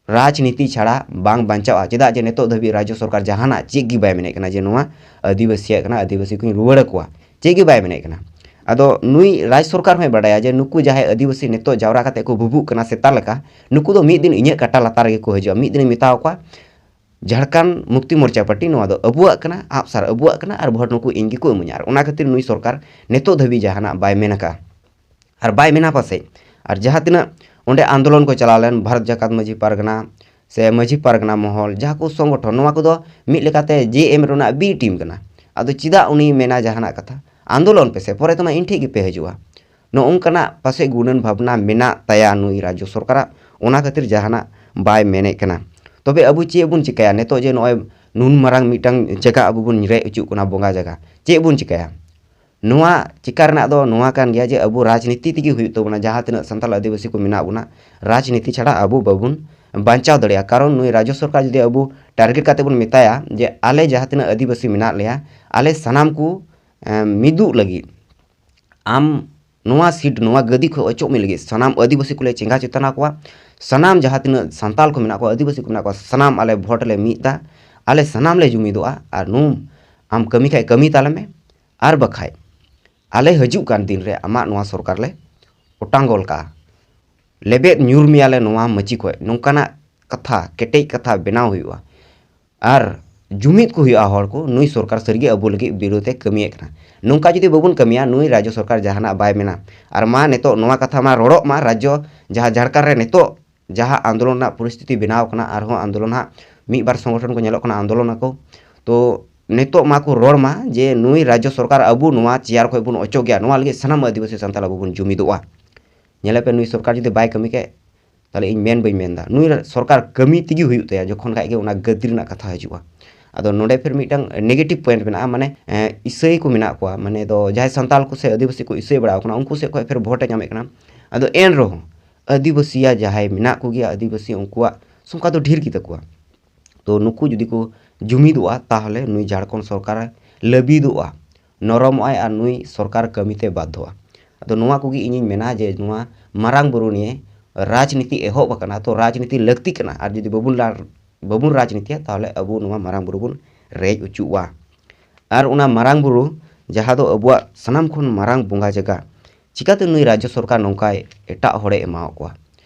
ᱨᱟᱡᱽᱱᱤᱛᱤ ᱪᱷᱟᱲᱟ ᱵᱟᱝ ᱵᱟᱧᱪᱟᱣᱜᱼᱟ᱾ ᱪᱮᱫᱟᱜ ᱡᱮ ᱱᱤᱛᱚᱜ ᱫᱷᱟᱹᱵᱤᱡ ᱨᱟᱡᱽᱡᱚ ᱥᱚᱨᱠᱟᱨ ᱡᱟᱦᱟᱱᱟᱜ ᱪᱮᱫ ᱜᱮ ᱵᱟᱭ ᱢᱮᱱᱮᱫ ᱠᱟᱱᱟ ᱡᱮ ᱱᱚᱣᱟ ᱟᱹᱫᱤᱵᱟᱹᱥᱤᱭᱟᱜ ᱠᱟᱱᱟ, ᱟᱹᱫᱤᱵᱟᱹᱥᱤ ᱠᱚᱧ ᱨᱩᱣᱟᱹᱲ ᱟᱠᱚᱣᱟ, ᱪᱮᱫ ᱜᱮ ᱵᱟᱭ ᱢᱮᱱᱮᱫ ᱠᱟᱱᱟ᱾ ᱟᱫᱚ ᱱᱩᱭ ᱨᱟᱡᱽ ᱥᱚᱨᱠᱟᱨ ᱦᱚᱸᱭ ᱵᱟᱰᱟᱭᱟ ᱡᱮ ᱱᱩᱠᱩ ᱡᱟᱦᱟᱸᱭ ᱟᱹᱫᱤᱵᱟᱹᱥᱤ ᱱᱤᱛᱚᱜ ᱡᱟᱣᱨᱟ ᱠᱟᱛᱮ ᱠᱚ ᱵᱩᱵᱩᱜ ᱠᱟᱱᱟ ᱥᱮᱛᱟ ᱞᱮᱠᱟ, ᱱᱩᱠᱩ ᱫᱚ ᱢᱤᱫ ᱫᱤᱱ ᱤᱧᱟᱹᱜ ᱠᱟᱴᱟ ᱞᱟᱛᱟᱨ ᱨᱮᱜᱮ ᱠᱚ ᱦᱤᱡᱩᱜᱼᱟ᱾ ᱢᱤᱫ ᱫᱤᱱᱤᱧ ᱢᱮᱛᱟᱣ ᱠᱚᱣᱟ, ᱡᱷᱟᱲᱠᱷᱚᱸᱰ ᱢᱩᱠᱛᱤ ᱢᱳᱨᱪᱟ ᱯᱟᱨᱴᱤ, ᱱᱚᱣᱟ ᱫᱚ ᱟᱵᱚᱣᱟᱜ ᱠᱟᱱᱟ, ᱟᱜᱼᱥᱟᱨ ᱟᱵᱚᱣᱟᱜ ᱠᱟᱱᱟ, ᱟᱨ ᱵᱷᱳᱴ ᱱᱩᱠᱩ ᱤᱧ ᱜᱮᱠᱚ ᱤᱢᱟᱹᱧᱟ᱾ ᱟᱨ ᱚᱱᱟ ᱠᱷᱟᱹᱛᱤᱨ ᱱᱩᱭ ᱥᱚᱨᱠᱟᱨ ᱱᱤᱛᱚᱜ ᱫᱷᱟᱹᱵᱤᱡ ᱡᱟᱦᱟᱱᱟᱜ ᱵᱟᱭ ᱢᱮᱱ ᱟᱠᱟᱫᱼᱟ᱾ ᱟᱨ ᱵᱟᱭ ᱢᱮᱱᱟ ᱯᱟᱥᱮᱡ᱾ ᱟᱨ ᱡᱟᱦᱟᱸ ᱛᱤᱱᱟᱹᱜ ᱚᱸᱰᱮ ᱟᱱᱫᱳᱞᱚᱱ ᱠᱚ ᱪᱟᱞᱟᱣ ᱞᱮᱱ, ᱵᱷᱟᱨᱚᱛ ᱡᱟᱠᱟᱛ ᱢᱟᱹᱡᱷᱤ ᱯᱟᱨᱜᱟᱱᱟ ᱥᱮ ᱢᱟᱹᱡᱷᱤ ᱯᱟᱨᱜᱟᱱᱟ ᱢᱚᱦᱚᱞ, ᱡᱟᱦᱟᱸ ᱠᱚ ᱥᱚᱝᱜᱚᱴᱷᱚᱱ, ᱱᱚᱣᱟ ᱠᱚᱫᱚ ᱢᱤᱫ ᱞᱮᱠᱟᱛᱮ ᱡᱮ ᱮᱢ ᱨᱮᱱᱟᱜ ᱵᱤ ᱴᱤᱢ ᱠᱟᱱᱟ᱾ ᱟᱫᱚ ᱪᱮᱫᱟᱜ ᱩᱱᱤ ᱢᱮᱱᱟ ᱡᱟᱦᱟᱱᱟᱜ ᱠᱟᱛᱷᱟ? ᱟᱱᱫᱳᱞᱚᱱ ᱯᱮᱥᱮ, ᱯᱚᱨᱮ ᱛᱮᱢᱟ ᱤᱧ ᱴᱷᱮᱡ ᱜᱮᱯᱮ ᱦᱤᱡᱩᱜᱼᱟ᱾ ᱱᱚᱜᱼᱚ ᱱᱚᱝᱠᱟᱱᱟᱜ ᱯᱟᱥᱮᱡ ᱜᱩᱱᱟᱹᱱ ᱵᱷᱟᱵᱽᱱᱟ ᱢᱮᱱᱟᱜ ᱛᱟᱭᱟ ᱱᱩᱭ ᱨᱟᱡᱽᱡᱚ ᱥᱚᱨᱠᱟᱨᱟᱜ, ᱚᱱᱟ ᱠᱷᱟᱹᱛᱤᱨ ᱡᱟᱦᱟᱱᱟᱜ ᱵᱟᱭ ᱢᱮᱱᱮᱫ ᱠᱟᱱᱟ᱾ ᱛᱚᱵᱮ ᱟᱵᱚ ᱪᱮᱫ ᱵᱚᱱ ᱪᱤᱠᱟᱹᱭᱟ? ᱱᱤᱛᱚᱜ ᱡᱮ ᱱᱚᱜᱼᱚᱭ ᱱᱩᱱ ᱢᱟᱨᱟᱝ ᱢᱤᱫᱴᱟᱝ ᱡᱟᱭᱜᱟ ᱟᱵᱚ ᱵᱚᱱ ᱨᱮᱡ ᱦᱚᱪᱚᱜ ᱠᱟᱱᱟ, ᱵᱚᱸᱜᱟ ᱡᱟᱭᱜᱟ, ᱪᱮᱫ ᱵᱚᱱ ᱪᱤᱠᱟᱹᱭᱟ? ᱱᱚᱣᱟ ᱪᱤᱠᱟ ᱨᱮᱱᱟᱜ ᱫᱚ ᱱᱚᱣᱟ ᱠᱟᱱ ᱜᱮᱭᱟ ᱡᱮ ᱟᱵᱚ ᱨᱟᱡᱽᱱᱤᱛᱤ ᱛᱮᱜᱮ ᱦᱩᱭᱩᱜ ᱛᱟᱵᱚᱱᱟ, ᱡᱟᱦᱟᱸ ᱛᱤᱱᱟᱹᱜ ᱥᱟᱱᱛᱟᱲ ᱟᱹᱫᱤᱵᱟᱹᱥᱤ ᱠᱚ ᱢᱮᱱᱟᱜ ᱵᱚᱱᱟ, ᱨᱟᱡᱽᱱᱤᱛᱤ ᱪᱷᱟᱲᱟ ᱟᱵᱚ ᱵᱟᱵᱚᱱ ᱵᱟᱧᱪᱟᱣ ᱫᱟᱲᱮᱭᱟᱜᱼᱟ᱾ ᱠᱟᱨᱚᱱ ᱱᱩᱭ ᱨᱟᱡᱽᱡᱚ ᱥᱚᱨᱠᱟᱨ ᱡᱩᱫᱤ ᱟᱵᱚ ᱴᱟᱨᱜᱮᱴ ᱠᱟᱛᱮ ᱵᱚᱱ ᱢᱮᱛᱟᱭᱟ ᱡᱮ ᱟᱞᱮ ᱡᱟᱦᱟᱸ ᱛᱤᱱᱟᱹᱜ ᱟᱹᱫᱤᱵᱟᱹᱥᱤ ᱢᱮᱱᱟᱜ ᱞᱮᱭᱟ, ᱟᱞᱮ ᱥᱟᱱᱟᱢ ᱠᱚ ᱮᱸ, ᱢᱤᱫᱚᱜ ᱞᱟᱹᱜᱤᱫ, ᱟᱢ ᱱᱚᱣᱟ ᱥᱤᱴ, ᱱᱚᱣᱟ ᱜᱟᱹᱫᱤ ᱠᱷᱚᱱ ᱚᱪᱚᱜ ᱢᱮ ᱞᱟᱹᱜᱤᱫ ᱥᱟᱱᱟᱢ ᱟᱹᱫᱤᱵᱟᱹᱥᱤ ᱠᱚᱞᱮ ᱪᱮᱸᱜᱷᱟ ᱪᱮᱛᱟᱱᱟ ᱠᱚᱣᱟ, ᱥᱟᱱᱟᱢ ᱡᱟᱦᱟᱸ ᱛᱤᱱᱟᱹᱜ ᱥᱟᱱᱛᱟᱞ ᱠᱚ ᱢᱮᱱᱟᱜ ᱠᱚᱣᱟ, ᱟᱹᱫᱤᱵᱟᱹᱥᱤ ᱠᱚ ᱢᱮᱱᱟᱜ ᱠᱚᱣᱟ, ᱥᱟᱱᱟᱢ ᱟᱞᱮ ᱵᱷᱳᱴ ᱞᱮ ᱢᱤᱫ ᱫᱟ, ᱟᱞᱮ ᱥᱟᱱᱟᱢ ᱞᱮ ᱡᱩᱢᱤᱫᱚᱜᱼᱟ᱾ ᱟᱨ ᱱᱩ ᱟᱢ ᱠᱟᱹᱢᱤ ᱠᱷᱟᱡ ᱠᱟᱹᱢᱤ ᱛᱟᱞᱮ ᱢᱮ, ᱟᱨ ᱵᱟᱠᱷᱟᱡ ᱟᱞᱮ ᱦᱤᱡᱩᱜ ᱠᱟᱱ ᱫᱤᱱ ᱨᱮ ᱟᱢᱟᱜ ᱱᱚᱣᱟ ᱥᱚᱨᱠᱟᱨ ᱞᱮ ᱚᱴᱟᱝ ᱜᱚᱞ ᱠᱟᱜᱼᱟ, ᱞᱮᱵᱮᱫ ᱧᱩᱨ ᱢᱮᱭᱟᱞᱮ ᱱᱚᱣᱟ ᱢᱟᱹᱪᱤ ᱠᱷᱚᱡ᱾ ᱱᱚᱝᱠᱟᱱᱟᱜ ᱠᱟᱛᱷᱟ, ᱠᱮᱴᱮᱡ ᱠᱟᱛᱷᱟ ᱵᱮᱱᱟᱣ ᱦᱩᱭᱩᱜᱼᱟ᱾ ᱟᱨ ᱡᱩᱢᱤᱫ ᱠᱚ ᱦᱩᱭᱩᱜᱼᱟ ᱦᱚᱲ ᱠᱚ, ᱱᱩᱭ ᱥᱚᱨᱠᱟᱨ ᱥᱟᱹᱨᱤᱜᱮ ᱟᱵᱚ ᱞᱟᱹᱜᱤᱫ ᱵᱤᱨᱳᱫᱷ ᱮ ᱠᱟᱹᱢᱤᱭᱮᱫ ᱠᱟᱱᱟ᱾ ᱱᱚᱝᱠᱟ ᱡᱩᱫᱤ ᱵᱟᱵᱚᱱ ᱠᱟᱹᱢᱤᱭᱟ, ᱱᱩᱭ ᱨᱟᱡᱽᱡᱚ ᱥᱚᱨᱠᱟᱨ ᱡᱟᱦᱟᱱᱟᱜ ᱵᱟᱭ ᱢᱮᱱᱟ᱾ ᱟᱨ ᱢᱟ ᱱᱤᱛᱚᱜ ᱱᱚᱣᱟ ᱠᱟᱛᱷᱟ ᱢᱟ ᱨᱚᱲᱚᱜ ᱢᱟ, ᱨᱟᱡᱽᱡᱚ ᱡᱟᱦᱟᱸ ᱡᱷᱟᱲᱠᱷᱚᱸᱰ ᱨᱮ ᱱᱤᱛᱚᱜ ᱡᱟᱦᱟᱸ ᱟᱱᱫᱳᱞᱚᱱ ᱨᱮᱱᱟᱜ ᱯᱚᱨᱤᱥᱛᱷᱤᱛᱤ ᱵᱮᱱᱟᱣ ᱠᱟᱱᱟ, ᱟᱨᱦᱚᱸ ᱟᱱᱫᱳᱞᱚᱱ ᱦᱟᱸᱜ ᱢᱤᱫ ᱵᱟᱨ ᱥᱚᱝᱜᱚᱴᱷᱚᱱ ᱠᱚ ᱧᱮᱞᱚᱜ ᱠᱟᱱᱟ ᱟᱱᱫᱳᱞᱚᱱ ᱟᱠᱚ, ᱛᱚ ᱱᱤᱛᱚᱜ ᱢᱟ ᱠᱚ ᱨᱚᱲ ᱢᱟ ᱡᱮ ᱱᱩᱭ ᱨᱟᱡᱽᱡᱚ ᱥᱚᱨᱠᱟᱨ ᱟᱵᱚ ᱱᱚᱣᱟ ᱪᱮᱭᱟᱨ ᱠᱷᱚᱡ ᱵᱚᱱ ᱚᱪᱚᱜ ᱜᱮᱭᱟ, ᱱᱚᱣᱟ ᱞᱟᱹᱜᱤᱫ ᱥᱟᱱᱟᱢ ᱟᱹᱫᱤᱵᱟᱹᱥᱤ ᱥᱟᱱᱛᱟᱲ ᱟᱵᱚ ᱵᱚᱱ ᱡᱩᱢᱤᱫᱚᱜᱼᱟ᱾ ᱧᱮᱞᱮ ᱯᱮ, ᱱᱩᱭ ᱥᱚᱨᱠᱟᱨ ᱡᱩᱫᱤ ᱵᱟᱭ ᱠᱟᱹᱢᱤ ᱠᱮᱫ, ᱛᱟᱦᱞᱮ ᱤᱧ ᱢᱮᱱ ᱵᱟᱹᱧ ᱢᱮᱱᱫᱟ, ᱱᱩᱭ ᱥᱚᱨᱠᱟᱨ ᱠᱟᱹᱢᱤ ᱛᱮᱜᱮ ᱦᱩᱭᱩᱜ ᱛᱟᱭᱟ᱾ ᱡᱚᱠᱷᱚᱱ ᱠᱷᱟᱡ ᱜᱮ ᱚᱱᱟ ᱜᱟᱹᱫᱤ ᱨᱮᱱᱟᱜ ᱠᱟᱛᱷᱟ ᱦᱤᱡᱩᱜᱼᱟ᱾ ᱟᱫᱚ ᱱᱚᱰᱮ ᱯᱷᱤᱨ ᱢᱤᱫᱴᱟᱝ negative point ᱢᱮᱱᱟᱜᱼᱟ, ᱢᱟᱱᱮ ᱮᱸ, ᱤᱥᱟᱹᱭ ᱠᱚ ᱢᱮᱱᱟᱜ ᱠᱚᱣᱟ, ᱢᱟᱱᱮ ᱫᱚ ᱡᱟᱦᱟᱸᱭ ᱥᱟᱱᱛᱟᱲ ᱠᱚ ᱥᱮ ᱟᱹᱫᱤᱵᱟᱹᱥᱤ ᱠᱚ ᱤᱥᱟᱹᱭ ᱵᱟᱲᱟᱣ ᱠᱟᱱᱟ, ᱩᱱᱠᱩ ᱥᱮᱫ ᱠᱷᱚᱡ ᱯᱷᱤᱨ ᱵᱷᱳᱴ ᱮ ᱧᱟᱢᱮᱫ ᱠᱟᱱᱟ᱾ ᱟᱫᱚ ᱮᱱ ᱨᱮᱦᱚᱸ ᱟᱹᱫᱤᱵᱟᱹᱥᱤᱭᱟ ᱡᱟᱦᱟᱸᱭ ᱢᱮᱱᱟᱜ ᱠᱚᱜᱮᱭᱟ, ᱟᱹᱫᱤᱵᱟᱹᱥᱤ ᱩᱱᱠᱩᱣᱟᱜ ᱥᱚᱝᱠᱷᱟ ᱫᱚ ᱰᱷᱮᱨ ᱜᱮᱛᱟ ᱠᱚᱣᱟ᱾ ᱛᱚ ᱱᱩᱠᱩ ᱡᱩᱫᱤ ᱠᱚ ᱡᱩᱢᱤᱫᱚᱜᱼᱟ, ᱛᱟᱦᱚᱞᱮ ᱱᱩᱭ ᱡᱷᱟᱲᱠᱷᱚᱸᱰ ᱥᱚᱨᱠᱟᱨ ᱞᱟᱹᱵᱤᱫᱚᱜᱼᱟ, ᱱᱚᱨᱚᱢᱚᱜ ᱟᱭ ᱟᱨ ᱱᱩᱭ ᱥᱚᱨᱠᱟᱨ ᱠᱟᱹᱢᱤᱛᱮ ᱵᱟᱫᱽᱫᱷᱚᱜᱼᱟ᱾ ᱟᱫᱚ ᱱᱚᱣᱟ ᱠᱚᱜᱮ ᱤᱧᱤᱧ ᱢᱮᱱᱟ ᱡᱮ ᱱᱚᱣᱟ ᱢᱟᱨᱟᱝ ᱵᱩᱨᱩ ᱱᱤᱭᱮ ᱨᱟᱡᱽᱱᱤᱛᱤ ᱮᱦᱚᱵ ᱟᱠᱟᱱᱟ, ᱛᱚ ᱨᱟᱡᱽᱱᱤᱛᱤ ᱞᱟᱹᱠᱛᱤ ᱠᱟᱱᱟ᱾ ᱟᱨ ᱡᱩᱫᱤ ᱵᱟᱵᱚᱱ ᱞᱟ-, ᱵᱟᱵᱚᱱ ᱨᱟᱡᱽᱱᱤᱛᱤᱭᱟ, ᱛᱟᱦᱚᱞᱮ ᱟᱵᱚ ᱱᱚᱣᱟ ᱢᱟᱨᱟᱝ ᱵᱩᱨᱩ ᱵᱚᱱ ᱨᱮᱡ ᱚᱪᱚᱜᱼᱟ᱾ ᱟᱨ ᱚᱱᱟ ᱢᱟᱨᱟᱝ ᱵᱩᱨᱩ, ᱡᱟᱦᱟᱸ ᱫᱚ ᱟᱵᱚᱣᱟᱜ ᱥᱟᱱᱟᱢ ᱠᱷᱚᱱ ᱢᱟᱨᱟᱝ ᱵᱚᱸᱜᱟ ᱡᱟᱭᱜᱟ, ᱪᱤᱠᱟᱛᱮ ᱱᱩᱭ ᱨᱟᱡᱽᱡᱚ ᱥᱚᱨᱠᱟᱨ ᱱᱚᱝᱠᱟᱭ ᱮᱴᱟᱜ ᱦᱚᱲᱮ ᱮᱢᱟᱣ ᱠᱚᱣᱟ?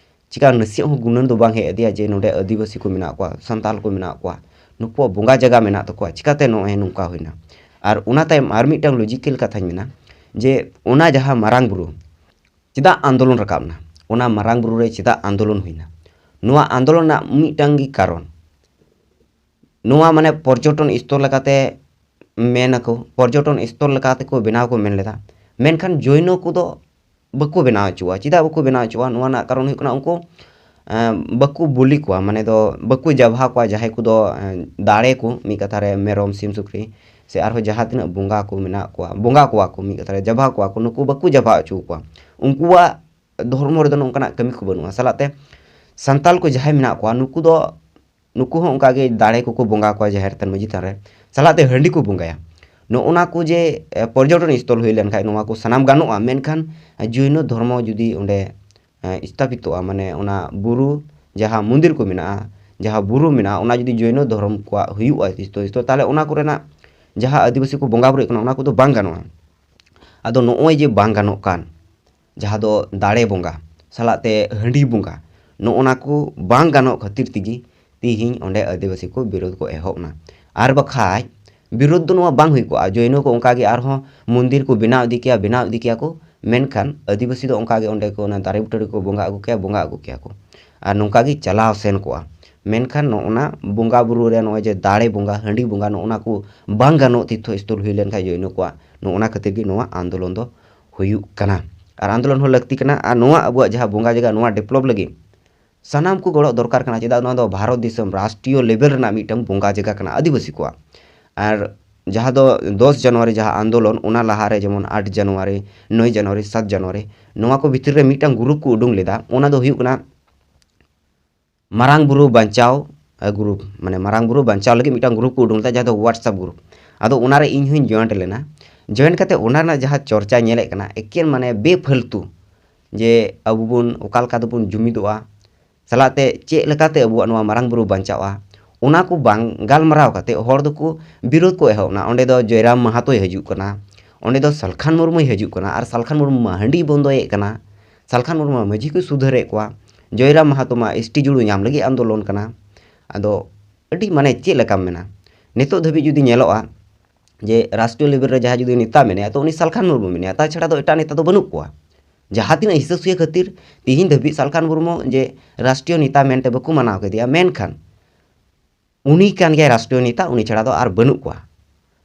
ᱪᱤᱠᱟ ᱱᱟᱥᱮᱭᱟᱜ ᱦᱚᱸ ᱜᱩᱱᱟᱹᱱ ᱫᱚ ᱵᱟᱝ ᱦᱮᱡ ᱟᱫᱮᱭᱟ ᱡᱮ ᱱᱚᱰᱮ ᱟᱹᱫᱤᱵᱟᱹᱥᱤ ᱠᱚ ᱢᱮᱱᱟᱜ ᱠᱚᱣᱟ, ᱥᱟᱱᱛᱟᱞ ᱠᱚ ᱢᱮᱱᱟᱜ ᱠᱚᱣᱟ, ᱱᱩᱠᱩᱣᱟᱜ ᱵᱚᱸᱜᱟ ᱡᱟᱭᱜᱟ ᱢᱮᱱᱟᱜ ᱛᱟᱠᱚᱣᱟ, ᱪᱤᱠᱟᱛᱮ ᱱᱚᱜᱼᱚᱭ ᱱᱚᱝᱠᱟ ᱦᱩᱭᱱᱟ? ᱟᱨ ᱚᱱᱟ ᱛᱟᱭᱚᱢ ᱟᱨ ᱢᱤᱫᱴᱟᱝ logical ᱠᱟᱛᱷᱟᱧ ᱢᱮᱱᱟ ᱡᱮ ᱚᱱᱟ ᱡᱟᱦᱟᱸ ᱢᱟᱨᱟᱝ ᱵᱩᱨᱩ ᱪᱮᱫᱟᱜ ᱟᱱᱫᱳᱞᱚᱱ ᱨᱟᱠᱟᱵ ᱮᱱᱟ, ᱚᱱᱟ ᱢᱟᱨᱟᱝ ᱵᱩᱨᱩ ᱨᱮ ᱪᱮᱫᱟᱜ ᱟᱱᱫᱳᱞᱚᱱ ᱦᱩᱭᱱᱟ? ᱱᱚᱣᱟ ᱟᱱᱫᱳᱞᱚᱱ ᱨᱮᱱᱟᱜ ᱢᱤᱫᱴᱟᱝ ᱜᱮ ᱠᱟᱨᱚᱱ, ᱱᱚᱣᱟ ᱢᱟᱱᱮ ᱯᱚᱨᱡᱚᱴᱚᱱ ᱥᱛᱷᱚᱞ ᱞᱮᱠᱟᱛᱮ ᱢᱮᱱ ᱟᱠᱚ, ᱯᱚᱨᱡᱚᱴᱚᱱ ᱥᱛᱷᱚᱞ ᱞᱮᱠᱟ ᱛᱮᱠᱚ ᱵᱮᱱᱟᱣ ᱠᱚ ᱢᱮᱱ ᱞᱮᱫᱟ, ᱢᱮᱱᱠᱷᱟᱱ ᱡᱳᱭᱱᱚ ᱠᱚᱫᱚ ᱵᱟᱠᱚ ᱵᱮᱱᱟᱣ ᱦᱚᱪᱚᱣᱟᱜᱼᱟ᱾ ᱪᱮᱫᱟᱜ ᱵᱟᱠᱚ ᱵᱮᱱᱟᱣ ᱦᱚᱪᱚᱣᱟᱜᱼᱟ? ᱱᱚᱣᱟ ᱨᱮᱱᱟᱜ ᱠᱟᱨᱚᱱ ᱦᱩᱭᱩᱜ ᱠᱟᱱᱟ ᱩᱱᱠᱩ, ᱮᱸ, ᱵᱟᱠᱚ ᱵᱚᱞᱤ ᱠᱚᱣᱟ, ᱢᱟᱱᱮ ᱫᱚ ᱵᱟᱠᱚ ᱡᱟᱵᱷᱟ ᱠᱚᱣᱟ ᱡᱟᱦᱟᱸᱭ ᱠᱚᱫᱚ, ᱮᱸ, ᱫᱟᱲᱮ ᱠᱚ, ᱢᱤᱫ ᱠᱟᱛᱷᱟ ᱨᱮ ᱢᱮᱨᱚᱢ, ᱥᱤᱢ, ᱥᱩᱠᱨᱤ, ᱥᱮ ᱟᱨᱦᱚᱸ ᱡᱟᱦᱟᱸ ᱛᱤᱱᱟᱹᱜ ᱵᱚᱸᱜᱟ ᱠᱚ ᱢᱮᱱᱟᱜ ᱠᱚᱣᱟ, ᱵᱚᱸᱜᱟ ᱠᱚᱣᱟ ᱠᱚ, ᱢᱤᱫ ᱠᱟᱛᱷᱟ ᱨᱮ ᱡᱟᱵᱷᱟ ᱠᱚᱣᱟ ᱠᱚ, ᱱᱩᱠᱩ ᱵᱟᱠᱚ ᱡᱟᱵᱷᱟ ᱦᱚᱪᱚ ᱠᱚᱣᱟ᱾ ᱩᱱᱠᱩᱣᱟᱜ ᱫᱷᱚᱨᱢᱚ ᱨᱮᱫᱚ ᱱᱚᱝᱠᱟᱱᱟᱜ ᱠᱟᱹᱢᱤ ᱠᱚ ᱵᱟᱹᱱᱩᱜᱼᱟ᱾ ᱥᱟᱞᱟᱜ ᱛᱮ ᱥᱟᱱᱛᱟᱞ ᱠᱚ ᱡᱟᱦᱟᱸᱭ ᱢᱮᱱᱟᱜ ᱠᱚᱣᱟ, ᱱᱩᱠᱩ ᱫᱚ, ᱱᱩᱠᱩ ᱦᱚᱸ ᱚᱱᱠᱟ ᱜᱮ ᱫᱟᱲᱮ ᱠᱚᱠᱚ ᱵᱚᱸᱜᱟ ᱠᱚᱣᱟ ᱡᱟᱦᱮᱨ ᱛᱷᱟᱱ, ᱢᱟᱹᱡᱷᱤ ᱛᱷᱟᱱ ᱨᱮ, ᱥᱟᱞᱟᱜ ᱛᱮ ᱦᱟᱺᱰᱤ ᱠᱚ ᱵᱚᱸᱜᱟᱭᱟ᱾ ᱱᱚᱜᱼᱚ ᱱᱟ ᱠᱚ ᱡᱮ, ᱮ, ᱯᱚᱨᱡᱚᱴᱚᱱ ᱥᱛᱷᱚᱞ ᱦᱩᱭ ᱞᱮᱱᱠᱷᱟᱱ ᱱᱚᱣᱟ ᱠᱚ ᱥᱟᱱᱟᱢ ᱜᱟᱱᱚᱜᱼᱟ, ᱢᱮᱱᱠᱷᱟᱱ ᱡᱳᱭᱱᱚ ᱫᱷᱚᱨᱢᱚ ᱡᱩᱫᱤ ᱚᱸᱰᱮ, ᱮ, ᱥᱛᱷᱟᱯᱤᱛᱚᱜᱼᱟ, ᱢᱟᱱᱮ ᱚᱱᱟ ᱵᱩᱨᱩ ᱡᱟᱦᱟᱸ ᱢᱚᱱᱫᱤᱨ ᱠᱚ ᱢᱮᱱᱟᱜᱼᱟ, ᱡᱟᱦᱟᱸ ᱵᱩᱨᱩ ᱢᱮᱱᱟᱜᱼᱟ, ᱚᱱᱟ ᱡᱩᱫᱤ ᱡᱳᱭᱱᱚ ᱫᱷᱚᱨᱚᱢ ᱠᱚᱣᱟᱜ ᱦᱩᱭᱩᱜᱼᱟ ᱛᱤᱥ ᱛᱚ, ᱛᱤᱥ ᱛᱚ, ᱛᱟᱦᱚᱞᱮ ᱚᱱᱟ ᱠᱚᱨᱮᱱᱟᱜ ᱡᱟᱦᱟᱸ ᱟᱹᱫᱤᱵᱟᱹᱥᱤ ᱠᱚ ᱵᱚᱸᱜᱟ ᱵᱩᱨᱩᱭᱮᱫ ᱠᱟᱱᱟ, ᱚᱱᱟ ᱠᱚᱫᱚ ᱵᱟᱝ ᱜᱟᱱᱚᱜᱼᱟ᱾ ᱟᱫᱚ ᱱᱚᱜᱼᱚᱭ ᱡᱮ ᱵᱟᱝ ᱜᱟᱱᱚᱜ ᱠᱟᱱ, ᱡᱟᱦᱟᱸ ᱫᱚ ᱫᱟᱲᱮ ᱵᱚᱸᱜᱟ ᱥᱟᱞᱟᱜ ᱛᱮ ᱦᱟᱺᱰᱤ ᱵᱚᱸᱜᱟ, ᱱᱚᱜᱼᱚ ᱱᱟ ᱠᱚ ᱵᱟᱝ ᱜᱟᱱᱚᱜ ᱠᱷᱟᱹᱛᱤᱨ ᱛᱮᱜᱮ ᱛᱤᱦᱤᱧ ᱚᱸᱰᱮ ᱟᱹᱫᱤᱵᱟᱹᱥᱤ ᱠᱚ ᱵᱤᱨᱳᱫᱷ ᱠᱚ ᱮᱦᱚᱵ ᱮᱱᱟ᱾ ᱟᱨ ᱵᱟᱠᱷᱟᱡ ᱵᱤᱨᱳᱫᱷ ᱫᱚ ᱱᱚᱣᱟ ᱵᱟᱝ ᱦᱩᱭ ᱠᱚᱜᱼᱟ, ᱡᱳᱭᱱᱚ ᱠᱚ ᱚᱱᱠᱟ ᱜᱮ ᱟᱨᱦᱚᱸ ᱢᱚᱱᱫᱤᱨ ᱠᱚ ᱵᱮᱱᱟᱣ ᱤᱫᱤ ᱠᱮᱭᱟ, ᱵᱮᱱᱟᱣ ᱤᱫᱤ ᱠᱮᱭᱟ ᱠᱚ, ᱢᱮᱱᱠᱷᱟᱱ ᱟᱹᱫᱤᱵᱟᱹᱥᱤ ᱫᱚ ᱚᱱᱠᱟ ᱜᱮ ᱚᱸᱰᱮ ᱠᱚ ᱚᱱᱟ ᱫᱟᱨᱮ ᱵᱩᱴᱟᱹ ᱨᱮᱠᱚ ᱵᱚᱸᱜᱟ ᱟᱹᱜᱩ ᱠᱮᱭᱟ, ᱵᱚᱸᱜᱟ ᱟᱹᱜᱩ ᱠᱮᱭᱟ ᱠᱚ᱾ ᱟᱨ ᱱᱚᱝᱠᱟ ᱜᱮ ᱪᱟᱞᱟᱣ ᱥᱮᱱ ᱠᱚᱜᱼᱟ᱾ ᱢᱮᱱᱠᱷᱟᱱ ᱱᱚᱜᱼᱚ ᱱᱟ ᱵᱚᱸᱜᱟ ᱵᱩᱨᱩ ᱨᱮ ᱱᱚᱜᱼᱚᱭ ᱡᱮ ᱫᱟᱲᱮ ᱵᱚᱸᱜᱟ, ᱦᱟᱺᱰᱤ ᱵᱚᱸᱜᱟ, ᱱᱚᱜᱼᱚ ᱱᱟ ᱠᱚ ᱵᱟᱝ ᱜᱟᱱᱚᱜ ᱛᱤᱨᱛᱷᱚ ᱥᱛᱷᱚᱞ ᱦᱩᱭ ᱞᱮᱱᱠᱷᱟᱱ ᱡᱳᱭᱱᱚ ᱠᱚᱣᱟᱜ, ᱱᱚᱜᱼᱚ ᱱᱟ ᱠᱷᱟᱹᱛᱤᱨ ᱜᱮ ᱱᱚᱣᱟ ᱟᱱᱫᱳᱞᱚᱱ ᱫᱚ ᱦᱩᱭᱩᱜ ᱠᱟᱱᱟ᱾ ᱟᱨ ᱟᱱᱫᱳᱞᱚᱱ ᱦᱚᱸ ᱞᱟᱹᱠᱛᱤ ᱠᱟᱱᱟ᱾ ᱟᱨ ᱱᱚᱣᱟ ᱟᱵᱚᱣᱟᱜ ᱡᱟᱦᱟᱸ ᱵᱚᱸᱜᱟ ᱡᱟᱭᱜᱟ, ᱱᱚᱣᱟ develop ᱞᱟᱹᱜᱤᱫ ᱥᱟᱱᱟᱢ ᱠᱚ ᱜᱚᱲᱚ ᱫᱚᱨᱠᱟᱨ ᱠᱟᱱᱟ᱾ ᱪᱮᱫᱟᱜ ᱱᱚᱣᱟ ᱫᱚ ᱵᱷᱟᱨᱚᱛ ᱫᱤᱥᱚᱢ ᱨᱟᱥᱴᱨᱤᱭᱚ level ᱨᱮᱱᱟᱜ ᱢᱤᱫᱴᱟᱝ ᱵᱚᱸᱜᱟ ᱡᱟᱭᱜᱟ ᱠᱟᱱᱟ ᱟᱹᱫᱤᱵᱟᱹᱥᱤ ᱠᱚᱣᱟᱜ᱾ ᱟᱨ ᱡᱟᱦᱟᱸ ᱫᱚ ᱫᱚᱥ ᱡᱟᱱᱩᱣᱟᱨᱤ ᱡᱟᱦᱟᱸ ᱟᱱᱫᱳᱞᱚᱱ, ᱚᱱᱟ ᱞᱟᱦᱟᱨᱮ ᱡᱮᱢᱚᱱ ᱟᱴ ᱡᱟᱱᱩᱣᱟᱨᱤ, ᱱᱚᱭ ᱡᱟᱱᱩᱣᱟᱨᱤ, ᱥᱟᱛ ᱡᱟᱱᱩᱣᱟᱨᱤ, ᱱᱚᱣᱟ ᱠᱚ ᱵᱷᱤᱛᱤᱨ ᱨᱮ ᱢᱤᱫᱴᱟᱝ group ᱠᱚ ᱩᱰᱩᱝ ᱞᱮᱫᱟ᱾ ᱚᱱᱟ ᱫᱚ ᱦᱩᱭᱩᱜ ᱠᱟᱱᱟ ᱢᱟᱨᱟᱝ ᱵᱩᱨᱩ ᱵᱟᱧᱪᱟᱣ, ᱮ, group, ᱢᱟᱱᱮ ᱢᱟᱨᱟᱝ ᱵᱩᱨᱩ ᱵᱟᱧᱪᱟᱣ ᱞᱟᱹᱜᱤᱫ ᱢᱤᱫᱴᱟᱝ group ᱠᱚ ᱩᱰᱩᱝ ᱞᱮᱫᱟ, ᱡᱟᱦᱟᱸ ᱫᱚ WhatsApp group᱾ ᱟᱫᱚ ᱚᱱᱟᱨᱮ ᱤᱧ ᱦᱚᱧ join ᱞᱮᱱᱟ᱾ Join ᱠᱟᱛᱮ ᱚᱱᱟ ᱨᱮᱱᱟᱜ ᱡᱟᱦᱟᱸ ᱪᱚᱨᱪᱟ ᱧᱮᱞᱮᱫ ᱠᱟᱱᱟ, ᱮᱠᱮᱱ ᱢᱟᱱᱮ ᱵᱮᱯᱷᱟᱹᱞᱛᱩ, ᱡᱮ ᱟᱵᱚ ᱵᱚᱱ ᱚᱠᱟ ᱞᱮᱠᱟ ᱛᱮᱵᱚᱱ ᱡᱩᱢᱤᱫᱚᱜᱼᱟ, ᱥᱟᱞᱟᱜ ᱛᱮ ᱪᱮᱫ ᱞᱮᱠᱟᱛᱮ ᱟᱵᱚᱣᱟᱜ ᱱᱚᱣᱟ ᱢᱟᱨᱟᱝ ᱵᱩᱨᱩ ᱵᱟᱧᱪᱟᱜᱼᱟ, ᱚᱱᱟ ᱠᱚ ᱵᱟᱝ ᱜᱟᱞᱢᱟᱨᱟᱣ ᱠᱟᱛᱮ ᱦᱚᱲ ᱫᱚᱠᱚ ᱵᱤᱨᱳᱫᱷ ᱠᱚ ᱮᱦᱚᱵ ᱮᱱᱟ᱾ ᱚᱸᱰᱮ ᱫᱚ ᱡᱚᱭᱨᱟᱢ ᱢᱟᱦᱟᱛᱚᱭ ᱦᱤᱡᱩᱜ ᱠᱟᱱᱟ, ᱚᱸᱰᱮ ᱫᱚ ᱥᱟᱞᱠᱷᱟᱱ ᱢᱩᱨᱢᱩᱭ ᱦᱤᱡᱩᱜ ᱠᱟᱱᱟ, ᱟᱨ ᱥᱟᱞᱠᱷᱟᱱ ᱢᱩᱨᱢᱩ ᱢᱟ ᱦᱟᱺᱰᱤ ᱵᱚᱱᱫᱚᱭᱮᱫ ᱠᱟᱱᱟ, ᱥᱟᱞᱠᱷᱟᱱ ᱢᱩᱨᱢᱩ ᱢᱟ ᱢᱟᱹᱡᱷᱤ ᱠᱚᱭ ᱥᱩᱫᱷᱟᱹᱨᱮᱫ ᱠᱚᱣᱟ, ᱡᱚᱭᱨᱟᱢ ᱢᱟᱦᱟᱛᱚ ᱢᱟ ST ᱡᱩᱲᱩ ᱧᱟᱢ ᱞᱟᱹᱜᱤᱫ ᱟᱱᱫᱳᱞᱚᱱ ᱠᱟᱱᱟ᱾ ᱟᱫᱚ ᱟᱹᱰᱤ, ᱢᱟᱱᱮ, ᱪᱮᱫ ᱞᱮᱠᱟᱢ ᱢᱮᱱᱟ, ᱱᱤᱛᱚᱜ ᱫᱷᱟᱹᱵᱤᱡ ᱡᱩᱫᱤ ᱧᱮᱞᱚᱜᱼᱟ, ᱡᱮ ᱨᱟᱥᱴᱨᱤᱭᱚ level ᱨᱮ ᱡᱟᱦᱟᱸᱭ ᱡᱩᱫᱤ ᱱᱮᱛᱟ ᱢᱮᱱᱟᱭᱟ, ᱛᱚ ᱩᱱᱤ ᱥᱟᱞᱠᱷᱟᱱ ᱢᱩᱨᱢᱩ ᱢᱮᱱᱟᱭᱟ, ᱛᱟᱪᱷᱟᱲᱟ ᱫᱚ ᱮᱴᱟᱜ ᱱᱮᱛᱟ ᱫᱚ ᱵᱟᱹᱱᱩᱜ ᱠᱚᱣᱟ᱾ ᱡᱟᱦᱟᱸ ᱛᱤᱱᱟᱹᱜ ᱦᱤᱥᱟᱹ ᱥᱩᱭᱟᱹ ᱠᱷᱟᱹᱛᱤᱨ ᱛᱤᱦᱤᱧ ᱫᱷᱟᱹᱵᱤᱡ ᱥᱟᱞᱠᱷᱟᱱ ᱢᱩᱨᱢᱩ ᱡᱮ ᱨᱟᱥᱴᱨᱤᱭᱚ ᱱᱮᱛᱟ ᱢᱮᱱᱛᱮ ᱵᱟᱠᱚ ᱢᱟᱱᱟᱣ ᱠᱮᱫᱮᱭᱟ, ᱢᱮᱱᱠᱷᱟᱱ ᱩᱱᱤ ᱠᱟᱱ ᱜᱮᱭᱟᱭ ᱨᱟᱥᱴᱨᱤᱭᱚ ᱱᱮᱛᱟ, ᱩᱱᱤ ᱪᱷᱟᱲᱟ ᱫᱚ ᱟᱨ ᱵᱟᱹᱱᱩᱜ ᱠᱚᱣᱟ᱾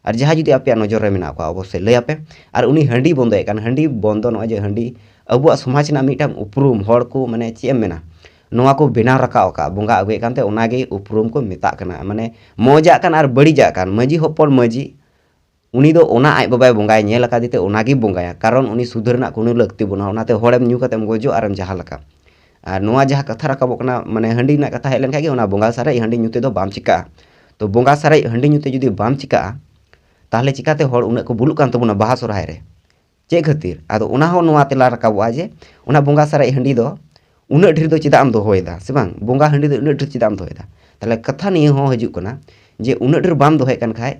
ᱟᱨ ᱡᱟᱦᱟᱸᱭ ᱡᱩᱫᱤ ᱟᱯᱮᱭᱟᱜ ᱱᱚᱡᱚᱨ ᱨᱮ ᱢᱮᱱᱟᱜ ᱠᱚᱣᱟ, ᱚᱵᱚᱥᱥᱳᱭ ᱞᱟᱹᱭ ᱟᱯᱮ᱾ ᱟᱨ ᱩᱱᱤ ᱦᱟᱺᱰᱤ ᱵᱚᱱᱫᱚᱭᱮᱫ ᱠᱟᱱ, ᱦᱟᱺᱰᱤ ᱵᱚᱱᱫᱚ, ᱱᱚᱜᱼᱚᱭ ᱡᱮ ᱦᱟᱺᱰᱤ ᱟᱵᱚᱣᱟᱜ ᱥᱚᱢᱟᱡᱽ ᱨᱮᱱᱟᱜ ᱢᱤᱫᱴᱟᱝ ᱩᱯᱨᱩᱢ, ᱦᱚᱲ ᱠᱚ, ᱢᱟᱱᱮ, ᱪᱮᱫ ᱮᱢ ᱢᱮᱱᱟ, ᱱᱚᱣᱟ ᱠᱚ ᱵᱮᱱᱟᱣ ᱨᱟᱠᱟᱵ ᱟᱠᱟᱫ, ᱵᱚᱸᱜᱟ ᱟᱹᱜᱩᱭᱮᱫ ᱠᱟᱱᱛᱮ, ᱚᱱᱟᱜᱮ ᱩᱯᱨᱩᱢ ᱠᱚ ᱢᱮᱛᱟᱜ ᱠᱟᱱᱟ᱾ ᱢᱟᱱᱮ, ᱢᱚᱡᱟᱜ ᱠᱟᱱ ᱟᱨ ᱵᱟᱹᱲᱤᱡᱟᱜ ᱠᱟᱱ, ᱢᱟᱹᱡᱷᱤ ᱦᱚᱯᱚᱱ ᱢᱟᱹᱡᱷᱤ, ᱩᱱᱤ ᱫᱚ ᱚᱱᱟ ᱟᱡ ᱵᱟᱵᱟᱭ ᱵᱚᱸᱜᱟᱭ ᱧᱮᱞ ᱟᱠᱟᱫᱮ ᱛᱮ ᱚᱱᱟ ᱜᱮᱭ ᱵᱚᱸᱜᱟᱭᱟ, ᱠᱟᱨᱚᱱ ᱩᱱᱤ ᱥᱩᱫᱷᱟᱹᱨ ᱨᱮᱱᱟᱜ ᱠᱳᱱᱳ ᱞᱟᱹᱠᱛᱤ ᱵᱟᱹᱱᱩᱜᱼᱟ᱾ ᱚᱱᱟᱛᱮ ᱦᱚᱲᱮᱢ ᱧᱩ ᱠᱟᱛᱮᱢ ᱜᱚᱡᱚᱜ ᱟᱨᱮᱢ ᱡᱟᱦᱟᱸ ᱞᱮᱠᱟ᱾ ᱟᱨ ᱱᱚᱣᱟ ᱡᱟᱦᱟᱸ ᱠᱟᱛᱷᱟ ᱨᱟᱠᱟᱵᱚᱜ ᱠᱟᱱᱟ, ᱢᱟᱱᱮ ᱦᱟᱺᱰᱤ ᱨᱮᱱᱟᱜ ᱠᱟᱛᱷᱟ ᱦᱮᱡ ᱞᱮᱱᱠᱷᱟᱱ ᱜᱮ, ᱚᱱᱟ ᱵᱚᱸᱜᱟ ᱥᱟᱨᱮᱡ ᱦᱟᱺᱰᱤ ᱧᱩ ᱛᱮᱫᱚ ᱵᱟᱢ ᱪᱤᱠᱟᱹᱜᱼᱟ᱾ ᱛᱚ ᱵᱚᱸᱜᱟ ᱥᱟᱨᱮᱡ ᱦᱟᱺᱰᱤ ᱧᱩ ᱛᱮ ᱡᱩᱫᱤ ᱵᱟᱢ ᱪᱤᱠᱟᱹᱜᱼᱟ, ᱛᱟᱦᱚᱞᱮ ᱪᱤᱠᱟᱹᱛᱮ ᱦᱚᱲ ᱩᱱᱟᱹᱜ ᱠᱚ ᱵᱩᱞᱩᱜ ᱠᱟᱱ ᱛᱟᱵᱚᱱᱟ ᱵᱟᱦᱟ ᱥᱚᱨᱦᱟᱭ ᱨᱮ? ᱪᱮᱫ ᱠᱷᱟᱹᱛᱤᱨ? ᱟᱫᱚ ᱚᱱᱟ ᱦᱚᱸ ᱱᱚᱣᱟ ᱛᱮᱞᱟ ᱨᱟᱠᱟᱵᱚᱜᱼᱟ ᱡᱮ ᱚᱱᱟ ᱵᱚᱸᱜᱟ ᱥᱟᱨᱮᱡ ᱦᱟᱺᱰᱤ ᱫᱚ ᱩᱱᱟᱹᱜ ᱰᱷᱮᱨ ᱫᱚ ᱪᱮᱫᱟᱜ ᱮᱢ ᱫᱚᱦᱚᱭᱮᱫᱟ, ᱥᱮ ᱵᱟᱝ? ᱵᱚᱸᱜᱟ ᱦᱟᱺᱰᱤ ᱫᱚ ᱩᱱᱟᱹᱜ ᱰᱷᱮᱨ ᱪᱮᱫᱟᱜ ᱮᱢ ᱫᱚᱦᱚᱭᱮᱫᱟ? ᱛᱟᱦᱚᱞᱮ ᱠᱟᱛᱷᱟ ᱱᱤᱭᱟᱹ ᱦᱚᱸ ᱦᱤᱡᱩᱜ ᱠᱟᱱᱟ ᱡᱮ ᱩᱱᱟᱹᱜ ᱰᱷᱮᱨ ᱵᱟᱢ ᱫᱚᱦᱚᱭᱮᱫ ᱠᱟᱱ ᱠᱷᱟᱡ,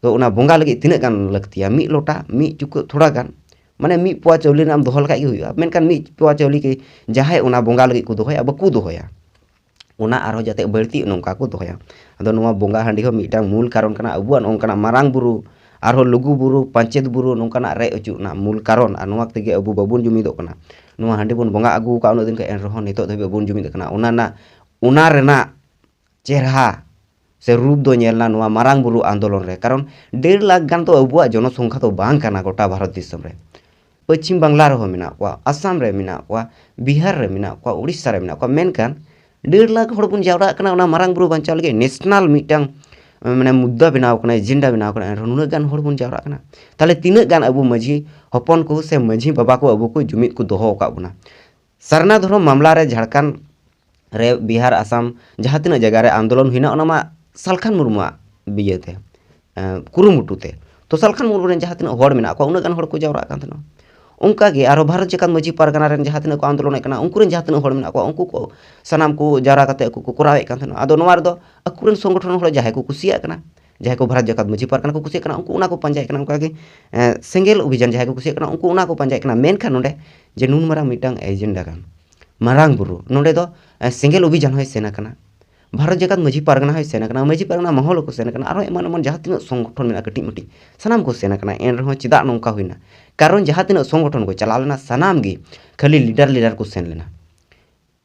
ᱛᱚ ᱚᱱᱟ ᱵᱚᱸᱜᱟ ᱞᱟᱹᱜᱤᱫ ᱛᱤᱱᱟᱹᱜ ᱜᱟᱱ ᱞᱟᱹᱠᱛᱤᱭᱟ? ᱢᱤᱫ ᱞᱚᱴᱟ, ᱢᱤᱫ ᱪᱩᱠᱟᱹᱜ ᱛᱷᱚᱲᱟ ᱜᱟᱱ, ᱢᱟᱱᱮ ᱢᱤᱫ ᱯᱳᱣᱟ ᱪᱟᱣᱞᱮ ᱨᱮᱱᱟᱜ ᱮᱢ ᱫᱚᱦᱚ ᱞᱮᱠᱷᱟᱡ ᱜᱮ ᱦᱩᱭᱩᱜᱼᱟ᱾ ᱢᱮᱱᱠᱷᱟᱱ ᱢᱤᱫ ᱯᱳᱣᱟ ᱪᱟᱣᱞᱮ ᱠᱤ ᱡᱟᱦᱟᱸᱭ ᱚᱱᱟ ᱵᱚᱸᱜᱟ ᱞᱟᱹᱜᱤᱫ ᱠᱚ ᱫᱚᱦᱚᱭᱟ, ᱵᱟᱠᱚ ᱫᱚᱦᱚᱭᱟ᱾ ᱚᱱᱟ ᱟᱨᱦᱚᱸ ᱡᱟᱛᱮ ᱵᱟᱹᱲᱛᱤ ᱱᱚᱝᱠᱟ ᱠᱚ ᱫᱚᱦᱚᱭᱟ᱾ ᱟᱫᱚ ᱱᱚᱣᱟ ᱵᱚᱸᱜᱟ ᱦᱟᱺᱰᱤ ᱦᱚᱸ ᱢᱤᱫᱴᱟᱝ ᱢᱩᱞ ᱠᱟᱨᱚᱱ ᱠᱟᱱᱟ ᱟᱵᱚᱣᱟᱜ ᱱᱚᱝᱠᱟᱱᱟᱜ ᱢᱟᱨᱟᱝ ᱵᱩᱨᱩ, ᱟᱨᱦᱚᱸ ᱞᱩᱜᱩ ᱵᱩᱨᱩ, ᱯᱟᱧᱪᱮᱛ ᱵᱩᱨᱩ ᱱᱚᱝᱠᱟᱱᱟᱜ ᱨᱮᱡ ᱚᱪᱚᱜ ᱨᱮᱱᱟᱜ ᱢᱩᱞ ᱠᱟᱨᱚᱱ, ᱟᱨ ᱱᱚᱣᱟ ᱛᱮᱜᱮ ᱟᱵᱚ ᱵᱟᱵᱚᱱ ᱡᱩᱢᱤᱫᱚᱜ ᱠᱟᱱᱟ᱾ ᱱᱚᱣᱟ ᱦᱟᱺᱰᱤ ᱵᱚᱱ ᱵᱚᱸᱜᱟ ᱟᱹᱜᱩ ᱟᱠᱟᱫ ᱩᱱᱟᱹᱜ ᱫᱤᱱ ᱠᱷᱚᱱ, ᱮᱱ ᱨᱮᱦᱚᱸ ᱱᱤᱛᱚᱜ ᱫᱷᱟᱹᱵᱤᱡ ᱵᱟᱵᱚᱱ ᱡᱩᱢᱤᱫᱚᱜ ᱠᱟᱱᱟ᱾ ᱚᱱᱟ ᱨᱮᱱᱟᱜ, ᱚᱱᱟ ᱨᱮᱱᱟᱜ ᱪᱮᱦᱨᱟ ᱥᱮ ᱨᱩᱯ ᱫᱚ ᱧᱮᱞ ᱮᱱᱟ ᱱᱚᱣᱟ ᱢᱟᱨᱟᱝ ᱵᱩᱨᱩ ᱟᱱᱫᱳᱞᱚᱱ ᱨᱮ᱾ ᱠᱟᱨᱚᱱ ᱰᱮᱲ ᱞᱟᱠᱷ ᱜᱟᱱ ᱫᱚ ᱟᱵᱚᱣᱟᱜ ᱡᱚᱱᱚᱥᱚᱝᱠᱷᱟ ᱫᱚ ᱵᱟᱝ ᱠᱟᱱᱟ ᱜᱚᱴᱟ ᱵᱷᱟᱨᱚᱛ ᱫᱤᱥᱚᱢ ᱨᱮ᱾ ᱯᱚᱪᱷᱤᱢ ᱵᱟᱝᱞᱟ ᱨᱮᱦᱚᱸ ᱢᱮᱱᱟᱜ ᱠᱚᱣᱟ, ᱟᱥᱟᱢ ᱨᱮ ᱢᱮᱱᱟᱜ ᱠᱚᱣᱟ, ᱵᱤᱦᱟᱨ ᱨᱮ ᱢᱮᱱᱟᱜ ᱠᱚᱣᱟ, ᱩᱲᱤᱥᱥᱟ ᱨᱮ ᱢᱮᱱᱟᱜ ᱠᱚᱣᱟ, ᱢᱮᱱᱠᱷᱟᱱ ᱰᱮᱲ ᱞᱟᱠᱷ ᱦᱚᱲ ᱵᱚᱱ ᱡᱟᱣᱨᱟᱜ ᱠᱟᱱᱟ ᱚᱱᱟ ᱢᱟᱨᱟᱝ ᱵᱩᱨᱩ ᱵᱟᱧᱪᱟᱣ ᱞᱟᱹᱜᱤᱫ, ᱱᱮᱥᱱᱟᱞ ᱢᱤᱫᱴᱟᱝ, ᱢᱟᱱᱮ, ᱢᱩᱫᱽᱫᱟ ᱵᱮᱱᱟᱣ ᱠᱟᱱᱟ, ᱮᱡᱮᱱᱰᱟ ᱵᱮᱱᱟᱣ ᱠᱟᱱᱟ, ᱮᱱᱨᱮᱦᱚᱸ ᱱᱩᱱᱟᱹᱜ ᱜᱟᱱ ᱦᱚᱲ ᱵᱚᱱ ᱡᱟᱣᱨᱟᱜ ᱠᱟᱱᱟ᱾ ᱛᱟᱦᱚᱞᱮ ᱛᱤᱱᱟᱹᱜ ᱜᱟᱱ ᱟᱵᱚ ᱢᱟᱹᱡᱷᱤ ᱦᱚᱯᱚᱱ ᱠᱚ ᱥᱮ ᱢᱟᱹᱡᱷᱤ ᱵᱟᱵᱟ ᱠᱚ ᱟᱵᱚ ᱠᱚ ᱡᱩᱢᱤᱫ ᱠᱚ ᱫᱚᱦᱚ ᱟᱠᱟᱫ ᱵᱚᱱᱟ? ᱥᱟᱨᱱᱟ ᱫᱷᱚᱨᱚᱢ ᱢᱟᱢᱞᱟ ᱨᱮ ᱡᱷᱟᱲᱠᱷᱚᱸᱰ ᱨᱮ, ᱵᱤᱦᱟᱨ, ᱟᱥᱟᱢ, ᱡᱟᱦᱟᱸ ᱛᱤᱱᱟᱹᱜ ᱡᱟᱭᱜᱟ ᱨᱮ ᱟᱱᱫᱳᱞᱚᱱ ᱦᱩᱭᱱᱟ, ᱚᱱᱟ ᱢᱟ ᱥᱟᱞᱠᱷᱟᱱ ᱢᱩᱨᱢᱩᱣᱟᱜ ᱤᱭᱟᱹᱛᱮ, ᱮᱸ, ᱠᱩᱨᱩᱢᱩᱴᱩ ᱛᱮ᱾ ᱛᱚ ᱥᱟᱞᱠᱷᱟᱱ ᱢᱩᱨᱢᱩ ᱨᱮᱱ ᱡᱟᱦᱟᱸ ᱛᱤᱱᱟᱹᱜ ᱦᱚᱲ ᱢᱮᱱᱟᱜ ᱠᱚᱣᱟ, ᱩᱱᱟᱹᱜ ᱜᱟᱱ ᱦᱚᱲ ᱠᱚ ᱡᱟᱣᱨᱟᱜ ᱠᱟᱱ ᱛᱟᱦᱮᱱᱟ᱾ ᱚᱱᱠᱟ ᱜᱮ ᱟᱨᱦᱚᱸ ᱵᱷᱟᱨᱚᱛ ᱡᱟᱠᱟᱛ ᱢᱟᱹᱡᱷᱤ ᱯᱟᱨᱜᱟᱱᱟ ᱨᱮᱱ ᱡᱟᱦᱟᱸ ᱛᱤᱱᱟᱹᱜ ᱠᱚ ᱟᱱᱫᱳᱞᱚᱱᱮᱫ ᱠᱟᱱᱟ, ᱩᱱᱠᱩ ᱨᱮᱱ ᱡᱟᱦᱟᱸ ᱛᱤᱱᱟᱹᱜ ᱦᱚᱲ ᱢᱮᱱᱟᱜ ᱠᱚᱣᱟ, ᱩᱱᱠᱩ ᱠᱚ ᱥᱟᱱᱟᱢ ᱠᱚ ᱡᱟᱣᱨᱟ ᱠᱟᱛᱮ ᱩᱱᱠᱩ ᱠᱚ ᱠᱚᱨᱟᱣᱮᱫ ᱠᱟᱱ ᱛᱟᱦᱮᱱᱟ᱾ ᱟᱫᱚ ᱱᱚᱣᱟ ᱨᱮᱫᱚ ᱟᱠᱚᱨᱮᱱ ᱥᱚᱝᱜᱚᱴᱷᱚᱱ ᱦᱚᱲ ᱡᱟᱦᱟᱸᱭ ᱠᱚ ᱠᱩᱥᱤᱭᱟᱜ ᱠᱟᱱᱟ, ᱡᱟᱦᱟᱸᱭ ᱠᱚ ᱵᱷᱟᱨᱚᱛ ᱡᱟᱠᱟᱛ ᱢᱟᱹᱡᱷᱤ ᱯᱟᱨᱜᱟᱱᱟ ᱠᱚ ᱠᱩᱥᱤᱭᱟᱜ ᱠᱟᱱᱟ, ᱩᱱᱠᱩ ᱚᱱᱟ ᱠᱚ ᱯᱟᱸᱡᱟᱭᱮᱫ ᱠᱟᱱᱟ᱾ ᱚᱱᱠᱟᱜᱮ, ᱮᱸ, ᱥᱮᱸᱜᱮᱞ ᱚᱵᱷᱤᱡᱟᱱ ᱡᱟᱦᱟᱸᱭ ᱠᱚ ᱠᱩᱥᱤᱭᱟᱜ ᱠᱟᱱᱟ, ᱩᱱᱠᱩ ᱚᱱᱟ ᱠᱚ ᱯᱟᱸᱡᱟᱭᱮᱫ ᱠᱟᱱᱟ᱾ ᱢᱮᱱᱠᱷᱟᱱ ᱱᱚᱰᱮ ᱡᱮ ᱱᱩᱱ ᱢᱟᱨᱟᱝ ᱢᱤᱫᱴᱟᱝ ᱮᱡᱮᱱᱰᱟ ᱠᱟᱱ ᱢᱟᱨᱟᱝ ᱵᱩᱨᱩ, ᱱᱚᱰᱮ ᱫᱚ, ᱮᱸ, ᱥᱮᱸᱜᱮᱞ ᱚᱵᱷᱤᱡᱟᱱ ᱦᱚᱸᱭ ᱥᱮᱱ ᱟᱠᱟᱱᱟ, ᱵᱷᱟᱨᱚᱛ ᱡᱟᱠᱟᱛ ᱢᱟᱹᱡᱷᱤ ᱯᱟᱨᱜᱟᱱᱟ ᱦᱚᱸᱭ ᱥᱮᱱ ᱟᱠᱟᱱᱟ, ᱢᱟᱹᱡᱷᱤ ᱯᱟᱨᱜᱟᱱᱟ ᱢᱚᱦᱚᱞ ᱦᱚᱸᱠᱚ ᱥᱮᱱ ᱟᱠᱟᱱᱟ, ᱟᱨᱦᱚᱸ ᱮᱢᱟᱱ ᱮᱢᱟᱱ ᱡᱟᱦᱟᱸ ᱛᱤᱱᱟᱹᱜ ᱥᱚᱝᱜᱚᱴᱷᱚᱱ ᱢᱮᱱᱟᱜᱼᱟ ᱠᱟᱹᱴᱤᱡ ᱢᱟᱹᱴᱤᱡ, ᱥᱟᱱᱟᱢ ᱠᱚ ᱥᱮᱱ ᱟᱠᱟᱱᱟ᱾ ᱮᱱ ᱨᱮᱦᱚᱸ ᱪᱮᱫᱟᱜ ᱱᱚᱝᱠᱟ ᱦᱩᱭᱱᱟ? ᱠᱟᱨᱚᱱ ᱡᱟᱦᱟᱸ ᱛᱤᱱᱟᱹᱜ ᱥᱚᱝᱜᱚᱴᱷᱚᱱ ᱠᱚ ᱪᱟᱞᱟᱣ ᱞᱮᱱᱟ, ᱥᱟᱱᱟᱢ ᱜᱮ ᱠᱷᱟᱹᱞᱤ ᱞᱤᱰᱟᱨ ᱞᱤᱰᱟᱨ ᱠᱚ ᱥᱮᱱ ᱞᱮᱱᱟ,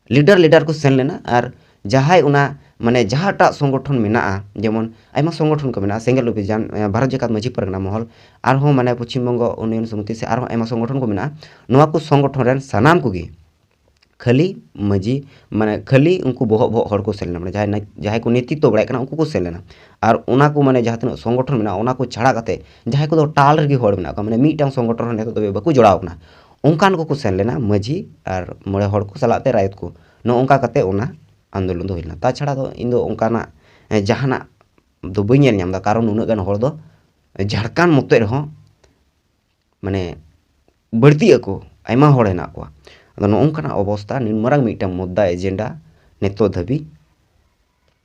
ᱞᱤᱰᱟᱨ ᱞᱤᱰᱟᱨ ᱠᱚ ᱥᱮᱱ ᱞᱮᱱᱟ᱾ ᱟᱨ ᱡᱟᱦᱟᱸᱭ ᱚᱱᱟ, ᱢᱟᱱᱮ, ᱡᱟᱦᱟᱸᱴᱟᱜ ᱥᱚᱝᱜᱚᱴᱷᱚᱱ ᱢᱮᱱᱟᱜᱼᱟ, ᱡᱮᱢᱚᱱ ᱟᱭᱢᱟ ᱥᱚᱝᱜᱚᱴᱷᱚᱱ ᱠᱚ ᱢᱮᱱᱟᱜᱼᱟ, ᱥᱮᱸᱜᱮᱞ ᱚᱵᱷᱤᱡᱟᱱ, ᱮ, ᱵᱷᱟᱨᱚᱛ ᱡᱟᱠᱟᱛ ᱢᱟᱹᱡᱷᱤ ᱯᱟᱨᱜᱟᱱᱟ ᱢᱚᱦᱚᱞ, ᱟᱨᱦᱚᱸ, ᱢᱟᱱᱮ, ᱯᱚᱪᱷᱤᱢ ᱵᱚᱝᱜᱚ ᱩᱱᱱᱚᱭᱚᱱ ᱥᱚᱢᱤᱛᱤ ᱥᱮ ᱟᱨᱦᱚᱸ ᱟᱭᱢᱟ ᱥᱚᱝᱜᱚᱴᱷᱚᱱ ᱠᱚ ᱢᱮᱱᱟᱜᱼᱟ, ᱱᱚᱣᱟ ᱠᱚ ᱥᱚᱝᱜᱚᱴᱷᱚᱱ ᱨᱮᱱ ᱥᱟᱱᱟᱢ ᱠᱚᱜᱮ ᱠᱷᱟᱹᱞᱤ ᱢᱟᱹᱡᱷᱤ, ᱢᱟᱱᱮ ᱠᱷᱟᱹᱞᱤ ᱩᱱᱠᱩ ᱵᱚᱦᱚᱜ ᱵᱚᱦᱚᱜ ᱦᱚᱲ ᱠᱚ ᱥᱮᱱ ᱞᱮᱱᱟ, ᱢᱟᱱᱮ ᱡᱟᱦᱟᱸᱭ ᱱᱮ-, ᱡᱟᱦᱟᱸᱭ ᱠᱚ ᱱᱮᱛᱨᱤᱛᱛᱚ ᱵᱟᱲᱟᱭᱮᱫ ᱠᱟᱱᱟ ᱩᱱᱠᱩ ᱠᱚ ᱥᱮᱱ ᱞᱮᱱᱟ᱾ ᱟᱨ ᱚᱱᱟ ᱠᱚ ᱢᱟᱱᱮ ᱡᱟᱦᱟᱸ ᱛᱤᱱᱟᱹᱜ ᱥᱚᱝᱜᱚᱴᱷᱚᱱ ᱢᱮᱱᱟᱜᱼᱟ ᱚᱱᱟ ᱠᱚ ᱪᱷᱟᱲᱟ ᱠᱟᱛᱮ ᱡᱟᱦᱟᱸᱭ ᱠᱚᱫᱚ ᱴᱟᱞ ᱨᱮᱜᱮ ᱦᱚᱲ ᱢᱮᱱᱟᱜ ᱠᱚᱣᱟ, ᱢᱟᱱᱮ ᱢᱤᱫᱴᱟᱝ ᱥᱚᱝᱜᱚᱴᱷᱚᱱ ᱨᱮ ᱱᱤᱛᱚᱜ ᱫᱷᱟᱹᱵᱤᱡ ᱵᱟᱠᱚ ᱡᱚᱲᱟᱣ ᱠᱟᱱᱟ, ᱚᱱᱠᱟᱱ ᱠᱚᱠᱚ ᱥᱮᱱ ᱞᱮᱱᱟ ᱢᱟᱹᱡᱷᱤ ᱟᱨ ᱢᱚᱬᱮ ᱦᱚᱲ ᱠᱚ ᱥᱟᱞᱟᱜ ᱛᱮ ᱨᱟᱭᱚᱛ ᱠᱚ᱾ ᱱᱚᱜᱼᱚ ᱱᱚᱝᱠᱟ ᱠᱟᱛᱮ ᱚᱱᱟ ᱟᱱᱫᱳᱞᱚᱱ ᱫᱚ ᱦᱩᱭ ᱞᱮᱱᱟ᱾ ᱛᱟᱪᱷᱟᱲᱟ ᱫᱚ ᱤᱧ ᱫᱚ ᱚᱱᱠᱟᱱᱟᱜ, ᱮ, ᱡᱟᱦᱟᱱᱟᱜ ᱫᱚ ᱵᱟᱹᱧ ᱧᱮᱞ ᱧᱟᱢ ᱮᱫᱟ, ᱠᱟᱨᱚᱱ ᱩᱱᱟᱹᱜ ᱜᱟᱱ ᱦᱚᱲ ᱫᱚ ᱡᱷᱟᱲᱠᱷᱚᱸᱰ ᱢᱚᱛᱚᱡ ᱨᱮᱦᱚᱸ ᱢᱟᱱᱮ ᱵᱟᱹᱲᱛᱤᱜ ᱟᱠᱚ, ᱟᱭᱢᱟ ᱦᱚᱲ ᱦᱮᱱᱟᱜ ᱠᱚᱣᱟ᱾ ᱟᱫᱚ ᱱᱚᱜᱼᱚ ᱱᱚᱝᱠᱟᱱᱟᱜ ᱚᱵᱚᱥᱛᱟ, ᱱᱩᱱ ᱢᱟᱨᱟᱝ ᱢᱤᱫᱴᱟᱝ ᱢᱩᱫᱽᱫᱟ ᱮᱡᱮᱱᱰᱟ ᱱᱤᱛᱚᱜ ᱫᱷᱟᱹᱵᱤᱡ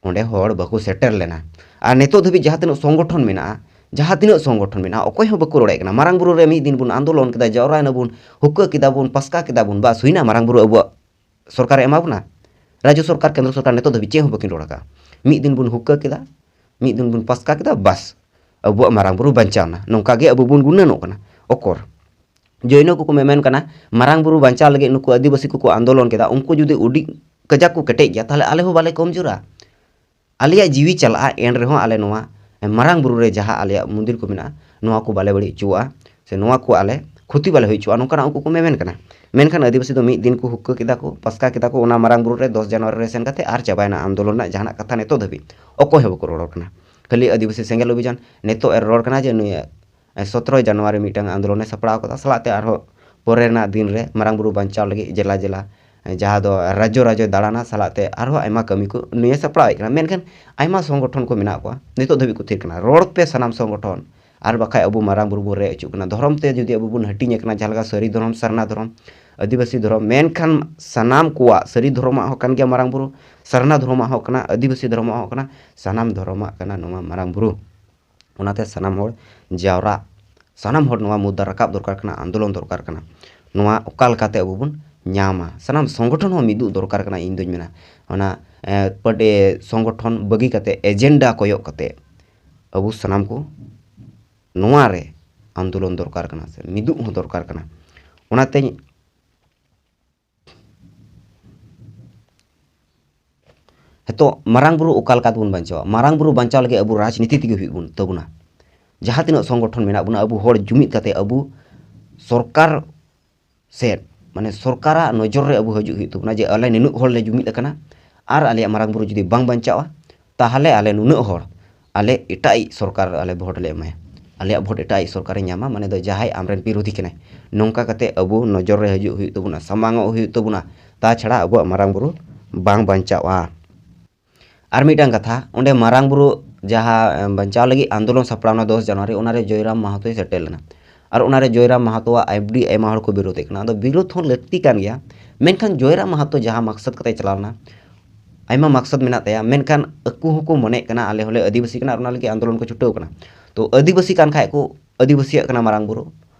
ᱚᱸᱰᱮ ᱦᱚᱲ ᱵᱟᱠᱚ ᱥᱮᱴᱮᱨ ᱞᱮᱱᱟ᱾ ᱟᱨ ᱱᱤᱛᱚᱜ ᱫᱷᱟᱹᱵᱤᱡ ᱡᱟᱦᱟᱸ ᱛᱤᱱᱟᱹᱜ ᱥᱚᱝᱜᱚᱴᱷᱚᱱ ᱢᱮᱱᱟᱜᱼᱟ, ᱡᱟᱦᱟᱸ ᱛᱤᱱᱟᱹᱜ ᱥᱚᱝᱜᱚᱴᱷᱚᱱ ᱢᱮᱱᱟᱜᱼᱟ, ᱚᱠᱚᱭ ᱦᱚᱸ ᱵᱟᱠᱚ ᱨᱚᱲᱮᱫ ᱠᱟᱱᱟ᱾ ᱢᱟᱨᱟᱝ ᱵᱩᱨᱩ ᱨᱮ ᱢᱤᱫ ᱫᱤᱱ ᱵᱚᱱ ᱟᱱᱫᱳᱞᱚᱱ ᱠᱮᱫᱟ, ᱡᱟᱣᱨᱟᱭ ᱱᱟᱵᱚᱱ, ᱦᱩᱠᱟᱹ ᱠᱮᱫᱟ ᱵᱚᱱ, ᱯᱟᱥᱠᱟ ᱠᱮᱫᱟ ᱵᱚᱱ, ᱵᱟᱥ ᱦᱩᱭᱱᱟ, ᱢᱟᱨᱟᱝ ᱵᱩᱨᱩ ᱟᱵᱚᱣᱟᱜ ᱥᱚᱨᱠᱟᱨᱮ ᱮᱢᱟ ᱵᱚᱱᱟ᱾ ᱨᱟᱡᱽᱡᱚ ᱥᱚᱨᱠᱟᱨ, ᱠᱮᱱᱫᱨᱚ ᱥᱚᱨᱠᱟᱨ ᱱᱤᱛᱚᱜ ᱫᱷᱟᱹᱵᱤᱡ ᱪᱮᱫ ᱦᱚᱸ ᱵᱟᱹᱠᱤᱱ ᱨᱚᱲ ᱟᱠᱟᱫᱼᱟ᱾ ᱢᱤᱫ ᱫᱤᱱ ᱵᱚᱱ ᱦᱩᱠᱟᱹ ᱠᱮᱫᱟ, ᱢᱤᱫ ᱫᱤᱱ ᱵᱚᱱ ᱯᱟᱥᱠᱟ ᱠᱮᱫᱟ, ᱵᱟᱥ, ᱟᱵᱚᱣᱟᱜ ᱢᱟᱨᱟᱝ ᱵᱩᱨᱩ ᱵᱟᱧᱪᱟᱣ ᱮᱱᱟ, ᱱᱚᱝᱠᱟ ᱜᱮ ᱟᱵᱚ ᱵᱚᱱ ᱜᱩᱱᱟᱹᱱᱚᱜ ᱠᱟᱱᱟ᱾ ᱚᱠᱚᱨ ᱡᱚᱭᱱᱚ ᱠᱚᱠᱚ ᱢᱮᱢᱮᱱ ᱠᱟᱱᱟ, ᱢᱟᱨᱟᱝ ᱵᱩᱨᱩ ᱵᱟᱧᱪᱟᱣ ᱞᱟᱹᱜᱤᱫ ᱱᱩᱠᱩ ᱟᱹᱫᱤᱵᱟᱹᱥᱤ ᱠᱚᱠᱚ ᱟᱱᱫᱳᱞᱚᱱ ᱠᱮᱫᱟ, ᱩᱱᱠᱩ ᱡᱩᱫᱤ ᱟᱹᱰᱤ ᱠᱟᱡᱟᱠ ᱠᱚ ᱠᱮᱴᱮᱡ ᱜᱮᱭᱟ, ᱛᱟᱦᱚᱞᱮ ᱟᱞᱮ ᱦᱚᱸ ᱵᱟᱞᱮ ᱠᱚᱢᱡᱳᱨᱟ᱾ ᱟᱞᱮᱭᱟᱜ ᱡᱤᱣᱤ ᱪᱟᱞᱟᱜᱼᱟ, ᱮᱱ ᱨᱮᱦᱚᱸ ᱟᱞᱮ ᱱᱚᱣᱟ ᱢᱟᱨᱟᱝ ᱵᱩᱨᱩ ᱨᱮ ᱡᱟᱦᱟᱸ ᱟᱞᱮᱭᱟᱜ ᱢᱚᱱᱫᱤᱨ ᱠᱚ ᱢᱮᱱᱟᱜᱼᱟ, ᱱᱚᱣᱟ ᱠᱚ ᱵᱟᱞᱮ ᱵᱟᱹᱲᱤᱡ ᱦᱚᱪᱚᱣᱟᱜᱼᱟ, ᱥᱮ ᱱᱚᱣᱟ ᱠᱚ ᱟᱞᱮ ᱠᱷᱚᱛᱤ ᱵᱟᱞᱮ ᱦᱩᱭ ᱦᱚᱪᱚᱣᱟᱜᱼᱟ, ᱱᱚᱝᱠᱟᱱᱟᱜ ᱩᱱᱠᱩ ᱠᱚ ᱢᱮᱢᱮᱱ ᱠᱟᱱᱟ᱾ ᱢᱮᱱᱠᱷᱟᱱ ᱟᱹᱫᱤᱵᱟᱹᱥᱤ ᱫᱚ ᱢᱤᱫ ᱫᱤᱱ ᱠᱚ ᱦᱩᱠᱟᱹ ᱠᱮᱫᱟ ᱠᱚ, ᱯᱟᱥᱠᱟ ᱠᱮᱫᱟ ᱠᱚ ᱚᱱᱟ ᱢᱟᱨᱟᱝ ᱵᱩᱨᱩ ᱨᱮ ᱫᱚᱥ ᱡᱟᱱᱩᱣᱟᱨᱤ ᱨᱮ ᱥᱮᱱ ᱠᱟᱛᱮ, ᱟᱨ ᱪᱟᱵᱟᱭᱮᱱᱟ ᱟᱱᱫᱳᱞᱚᱱ ᱨᱮᱱᱟᱜ ᱡᱟᱦᱟᱱᱟᱜ ᱠᱟᱛᱷᱟ᱾ ᱱᱤᱛᱚᱜ ᱫᱷᱟᱹᱵᱤᱡ ᱚᱠᱚᱭ ᱦᱚᱸ ᱵᱟᱠᱚ ᱨᱚᱲ ᱠᱟᱱᱟ᱾ ᱠᱷᱟᱹᱞᱤ ᱟᱹᱫᱤᱵᱟᱹᱥᱤ ᱥᱮᱸᱜᱮᱞ ᱚᱵᱷᱤᱡᱟᱱ ᱱᱤᱛᱚᱜ ᱮ ᱨᱚᱲ ᱠᱟᱱᱟ ᱡᱮ ᱱᱩᱭ ᱥᱚᱛᱨᱚᱭ ᱡᱟᱱᱩᱣᱟᱨᱤ ᱢᱤᱫᱴᱟᱝ ᱟᱱᱫᱳᱞᱚᱱᱮ ᱥᱟᱯᱲᱟᱣ ᱠᱟᱫᱟ, ᱥᱟᱞᱟᱜ ᱛᱮ ᱟᱨᱦᱚᱸ ᱯᱚᱨᱮ ᱨᱮᱱᱟᱜ ᱫᱤᱱ ᱨᱮ ᱢᱟᱨᱟᱝ ᱵᱩᱨᱩ ᱵᱟᱧᱪᱟᱣ ᱞᱟᱹᱜᱤᱫ ᱡᱮᱞᱟ ᱡᱮᱞᱟ, ᱡᱟᱦᱟᱸ ᱫᱚ ᱨᱟᱡᱽᱡᱚ ᱨᱟᱡᱽᱡᱚᱭ ᱫᱟᱬᱟᱱᱟ, ᱥᱟᱞᱟᱜ ᱛᱮ ᱟᱨᱦᱚᱸ ᱟᱭᱢᱟ ᱠᱟᱹᱢᱤ ᱠᱚ ᱱᱩᱭᱮ ᱥᱟᱯᱲᱟᱣᱮᱫ ᱠᱟᱱᱟ᱾ ᱢᱮᱱᱠᱷᱟᱱ ᱟᱭᱢᱟ ᱥᱚᱝᱜᱚᱴᱷᱚᱱ ᱠᱚ ᱢᱮᱱᱟᱜ ᱠᱚᱣᱟ, ᱱᱤᱛᱚᱜ ᱫᱷᱟᱹᱵᱤᱡ ᱠᱚ ᱛᱷᱤᱨ ᱠᱟᱱᱟ᱾ ᱨᱚᱲ ᱯᱮ ᱥᱟᱱᱟᱢ ᱥᱚᱝᱜᱚᱴᱷᱚᱱ, ᱟᱨ ᱵᱟᱠᱷᱟᱡ ᱟᱵᱚ ᱢᱟᱨᱟᱝ ᱵᱩᱨᱩ ᱵᱚᱱ ᱨᱮᱡ ᱦᱚᱪᱚᱜ ᱠᱟᱱᱟ᱾ ᱫᱷᱚᱨᱚᱢ ᱛᱮ ᱡᱩᱫᱤ ᱟᱵᱚ ᱵᱚᱱ ᱦᱟᱹᱴᱤᱧ ᱟᱠᱟᱱᱟ, ᱡᱟᱦᱟᱸ ᱞᱮᱠᱟ ᱥᱟᱹᱨᱤ ᱫᱷᱚᱨᱚᱢ, ᱥᱟᱨᱱᱟ ᱫᱷᱚᱨᱚᱢ, ᱟᱹᱫᱤᱵᱟᱹᱥᱤ ᱫᱷᱚᱨᱚᱢ, ᱢᱮᱱᱠᱷᱟᱱ ᱥᱟᱱᱟᱢ ᱠᱚᱣᱟᱜ ᱥᱟᱹᱨᱤ ᱫᱷᱚᱨᱚᱢᱟᱜ ᱦᱚᱸ ᱠᱟᱱ ᱜᱮᱭᱟ ᱢᱟᱨᱟᱝ ᱵᱩᱨᱩ, ᱥᱟᱨᱱᱟ ᱫᱷᱚᱨᱚᱢᱟᱜ ᱦᱚᱸ ᱠᱟᱱᱟ, ᱟᱹᱫᱤᱵᱟᱹᱥᱤ ᱫᱷᱚᱨᱚᱢᱟᱜ ᱦᱚᱸ ᱠᱟᱱᱟ, ᱥᱟᱱᱟᱢ ᱫᱷᱚᱨᱚᱢᱟᱜ ᱠᱟᱱᱟ ᱱᱚᱣᱟ ᱢᱟᱨᱟᱝ ᱵᱩᱨᱩ᱾ ᱚᱱᱟᱛᱮ ᱥᱟᱱᱟᱢ ᱦᱚᱲ ᱡᱟᱣᱨᱟᱜ, ᱥᱟᱱᱟᱢ ᱦᱚᱲ ᱱᱚᱣᱟ ᱢᱩᱫᱽᱫᱟ ᱨᱟᱠᱟᱵ ᱫᱚᱨᱠᱟᱨ ᱠᱟᱱᱟ, ᱟᱱᱫᱳᱞᱚᱱ ᱫᱚᱨᱠᱟᱨ ᱠᱟᱱᱟ᱾ ᱱᱚᱣᱟ ᱚᱠᱟ ᱞᱮᱠᱟᱛᱮ ᱟᱵᱚ ᱵᱚᱱ ᱧᱟᱢᱟ? ᱥᱟᱱᱟᱢ ᱥᱚᱝᱜᱚᱴᱷᱚᱱ ᱦᱚᱸ ᱢᱤᱫᱚᱜ ᱫᱚᱨᱠᱟᱨ ᱠᱟᱱᱟ, ᱤᱧ ᱫᱩᱧ ᱢᱮᱱᱟ᱾ ᱚᱱᱟ, ᱮ, ᱯᱟᱹᱴ-, ᱮ, ᱥᱚᱝᱜᱚᱴᱷᱚᱱ ᱵᱟᱹᱜᱤ ᱠᱟᱛᱮ, ᱮᱡᱮᱱᱰᱟ ᱠᱚᱭᱚᱜ ᱠᱟᱛᱮ ᱟᱵᱚ ᱥᱟᱱᱟᱢ ᱠᱚ ᱱᱚᱣᱟ ᱨᱮ ᱟᱱᱫᱳᱞᱚᱱ ᱫᱚᱨᱠᱟᱨ ᱠᱟᱱᱟ, ᱥᱮ ᱢᱤᱫᱚᱜ ᱦᱚᱸ ᱫᱚᱨᱠᱟᱨ ᱠᱟᱱᱟ᱾ ᱚᱱᱟᱛᱮᱧ ᱱᱤᱛᱚᱜ ᱢᱟᱨᱟᱝ ᱵᱩᱨᱩ ᱚᱠᱟ ᱞᱮᱠᱟ ᱛᱮᱵᱚᱱ ᱵᱟᱧᱪᱟᱣᱟ? ᱢᱟᱨᱟᱝ ᱵᱩᱨᱩ ᱵᱟᱧᱪᱟᱣ ᱞᱟᱹᱜᱤᱫ ᱟᱵᱚ ᱨᱟᱡᱽᱱᱤᱛᱤ ᱛᱮᱜᱮ ᱦᱩᱭᱩᱜ ᱵᱚᱱ, ᱛᱟᱵᱚᱱᱟ᱾ ᱡᱟᱦᱟᱸ ᱛᱤᱱᱟᱹᱜ ᱥᱚᱝᱜᱚᱴᱷᱚᱱ ᱢᱮᱱᱟᱜ ᱵᱚᱱᱟ, ᱟᱵᱚ ᱦᱚᱲ ᱡᱩᱢᱤᱫ ᱠᱟᱛᱮ ᱟᱵᱚ ᱥᱚᱨᱠᱟᱨ ᱥᱮᱫ ᱢᱟᱱᱮ ᱥᱚᱨᱠᱟᱨᱟᱜ ᱱᱚᱡᱚᱨ ᱨᱮ ᱟᱵᱚ ᱦᱤᱡᱩᱜ ᱦᱩᱭᱩᱜ ᱛᱟᱵᱚᱱᱟ ᱡᱮ ᱟᱞᱮ ᱱᱤᱱᱟᱹᱜ ᱦᱚᱲ ᱞᱮ ᱡᱩᱢᱤᱫ ᱟᱠᱟᱱᱟ ᱟᱨ ᱟᱞᱮᱭᱟᱜ ᱢᱟᱨᱟᱝ ᱵᱩᱨᱩ ᱡᱩᱫᱤ ᱵᱟᱝ ᱵᱟᱧᱪᱟᱜᱼᱟ, ᱛᱟᱦᱚᱞᱮ ᱟᱞᱮ ᱱᱩᱱᱟᱹᱜ ᱦᱚᱲ ᱟᱞᱮ ᱮᱴᱟᱜ ᱤᱡ ᱥᱚᱨᱠᱟᱨ ᱟᱞᱮ ᱵᱷᱳᱴ ᱞᱮ ᱮᱢᱟᱭᱟ, ᱟᱞᱮᱭᱟᱜ ᱵᱷᱳᱴ ᱮᱴᱟᱜ ᱤᱡ ᱥᱚᱨᱠᱟᱨᱮ ᱧᱟᱢᱟ, ᱢᱟᱱᱮ ᱫᱚ ᱡᱟᱦᱟᱸᱭ ᱟᱢᱨᱮᱱ ᱵᱤᱨᱳᱫᱷᱤ ᱠᱟᱱᱟᱭ᱾ ᱱᱚᱝᱠᱟ ᱠᱟᱛᱮ ᱟᱵᱚ ᱱᱚᱡᱚᱨ ᱨᱮ ᱦᱤᱡᱩᱜ ᱦᱩᱭᱩᱜ ᱛᱟᱵᱚᱱᱟ, ᱥᱟᱢᱟᱝᱚᱜ ᱦᱩᱭᱩᱜ ᱛᱟᱵᱚᱱᱟ, ᱛᱟᱪᱷᱟᱲᱟ ᱟᱵᱚᱣᱟᱜ ᱢᱟᱨᱟᱝ ᱵᱩᱨᱩ ᱵᱟᱝ ᱵᱟᱧᱪᱟᱜᱼᱟ᱾ ᱟᱨ ᱢᱤᱫᱴᱟᱝ ᱠᱟᱛᱷᱟ, ᱚᱸᱰᱮ ᱢᱟᱨᱟᱝ ᱵᱩᱨᱩ ᱡᱟᱦᱟᱸ, ᱮ, ᱵᱟᱧᱪᱟᱣ ᱞᱟᱹᱜᱤᱫ ᱟᱱᱫᱳᱞᱚᱱ ᱥᱟᱯᱲᱟᱣ ᱮᱱᱟ ᱫᱚᱥ ᱡᱟᱱᱩᱣᱟᱨᱤ, ᱚᱱᱟᱨᱮ ᱡᱚᱭᱨᱟᱢ ᱢᱟᱦᱟᱛᱚᱭ ᱥᱮᱴᱮᱨ ᱞᱮᱱᱟ᱾ ᱟᱨ ᱚᱱᱟᱨᱮ ᱡᱚᱭᱨᱟᱢ ᱢᱟᱦᱟᱛᱚᱣᱟᱜ ᱟᱹᱰᱤ ᱟᱭᱢᱟ ᱦᱚᱲ ᱠᱚ ᱵᱤᱨᱳᱫᱮᱫ ᱠᱟᱱᱟ᱾ ᱟᱫᱚ ᱵᱤᱨᱳᱫ ᱦᱚᱸ ᱞᱟᱹᱠᱛᱤ ᱠᱟᱱ ᱜᱮᱭᱟ, ᱢᱮᱱᱠᱷᱟᱱ ᱡᱚᱭᱨᱟᱢ ᱢᱟᱦᱟᱛᱚ ᱡᱟᱦᱟᱸ ᱢᱟᱠᱥᱚᱫ ᱠᱟᱛᱮ ᱪᱟᱞᱟᱣ ᱞᱮᱱᱟ, ᱟᱭᱢᱟ ᱢᱟᱠᱥᱚᱫ ᱢᱮᱱᱟᱜ ᱛᱟᱭᱟ, ᱢᱮᱱᱠᱷᱟᱱ ᱟᱠᱚ ᱦᱚᱸᱠᱚ ᱢᱚᱱᱮᱜ ᱠᱟᱱᱟ ᱟᱞᱮ ᱦᱚᱸᱞᱮ ᱟᱹᱫᱤᱵᱟᱹᱥᱤ ᱠᱟᱱᱟ ᱟᱨ ᱚᱱᱟ ᱞᱟᱹᱜᱤᱫ ᱟᱱᱫᱳᱞᱚᱱ ᱠᱚ ᱪᱷᱩᱴᱟᱹᱣ ᱠᱟᱱᱟ᱾ ᱛᱚ ᱟᱹᱫᱤᱵᱟᱹᱥᱤ ᱠᱟᱱ ᱠᱷᱟᱡ ᱠᱚ ᱟᱹᱫᱤᱵᱟᱹᱥᱤᱭᱟᱜ ᱠᱟᱱᱟ ᱢᱟᱨᱟᱝ ᱵᱩᱨᱩ,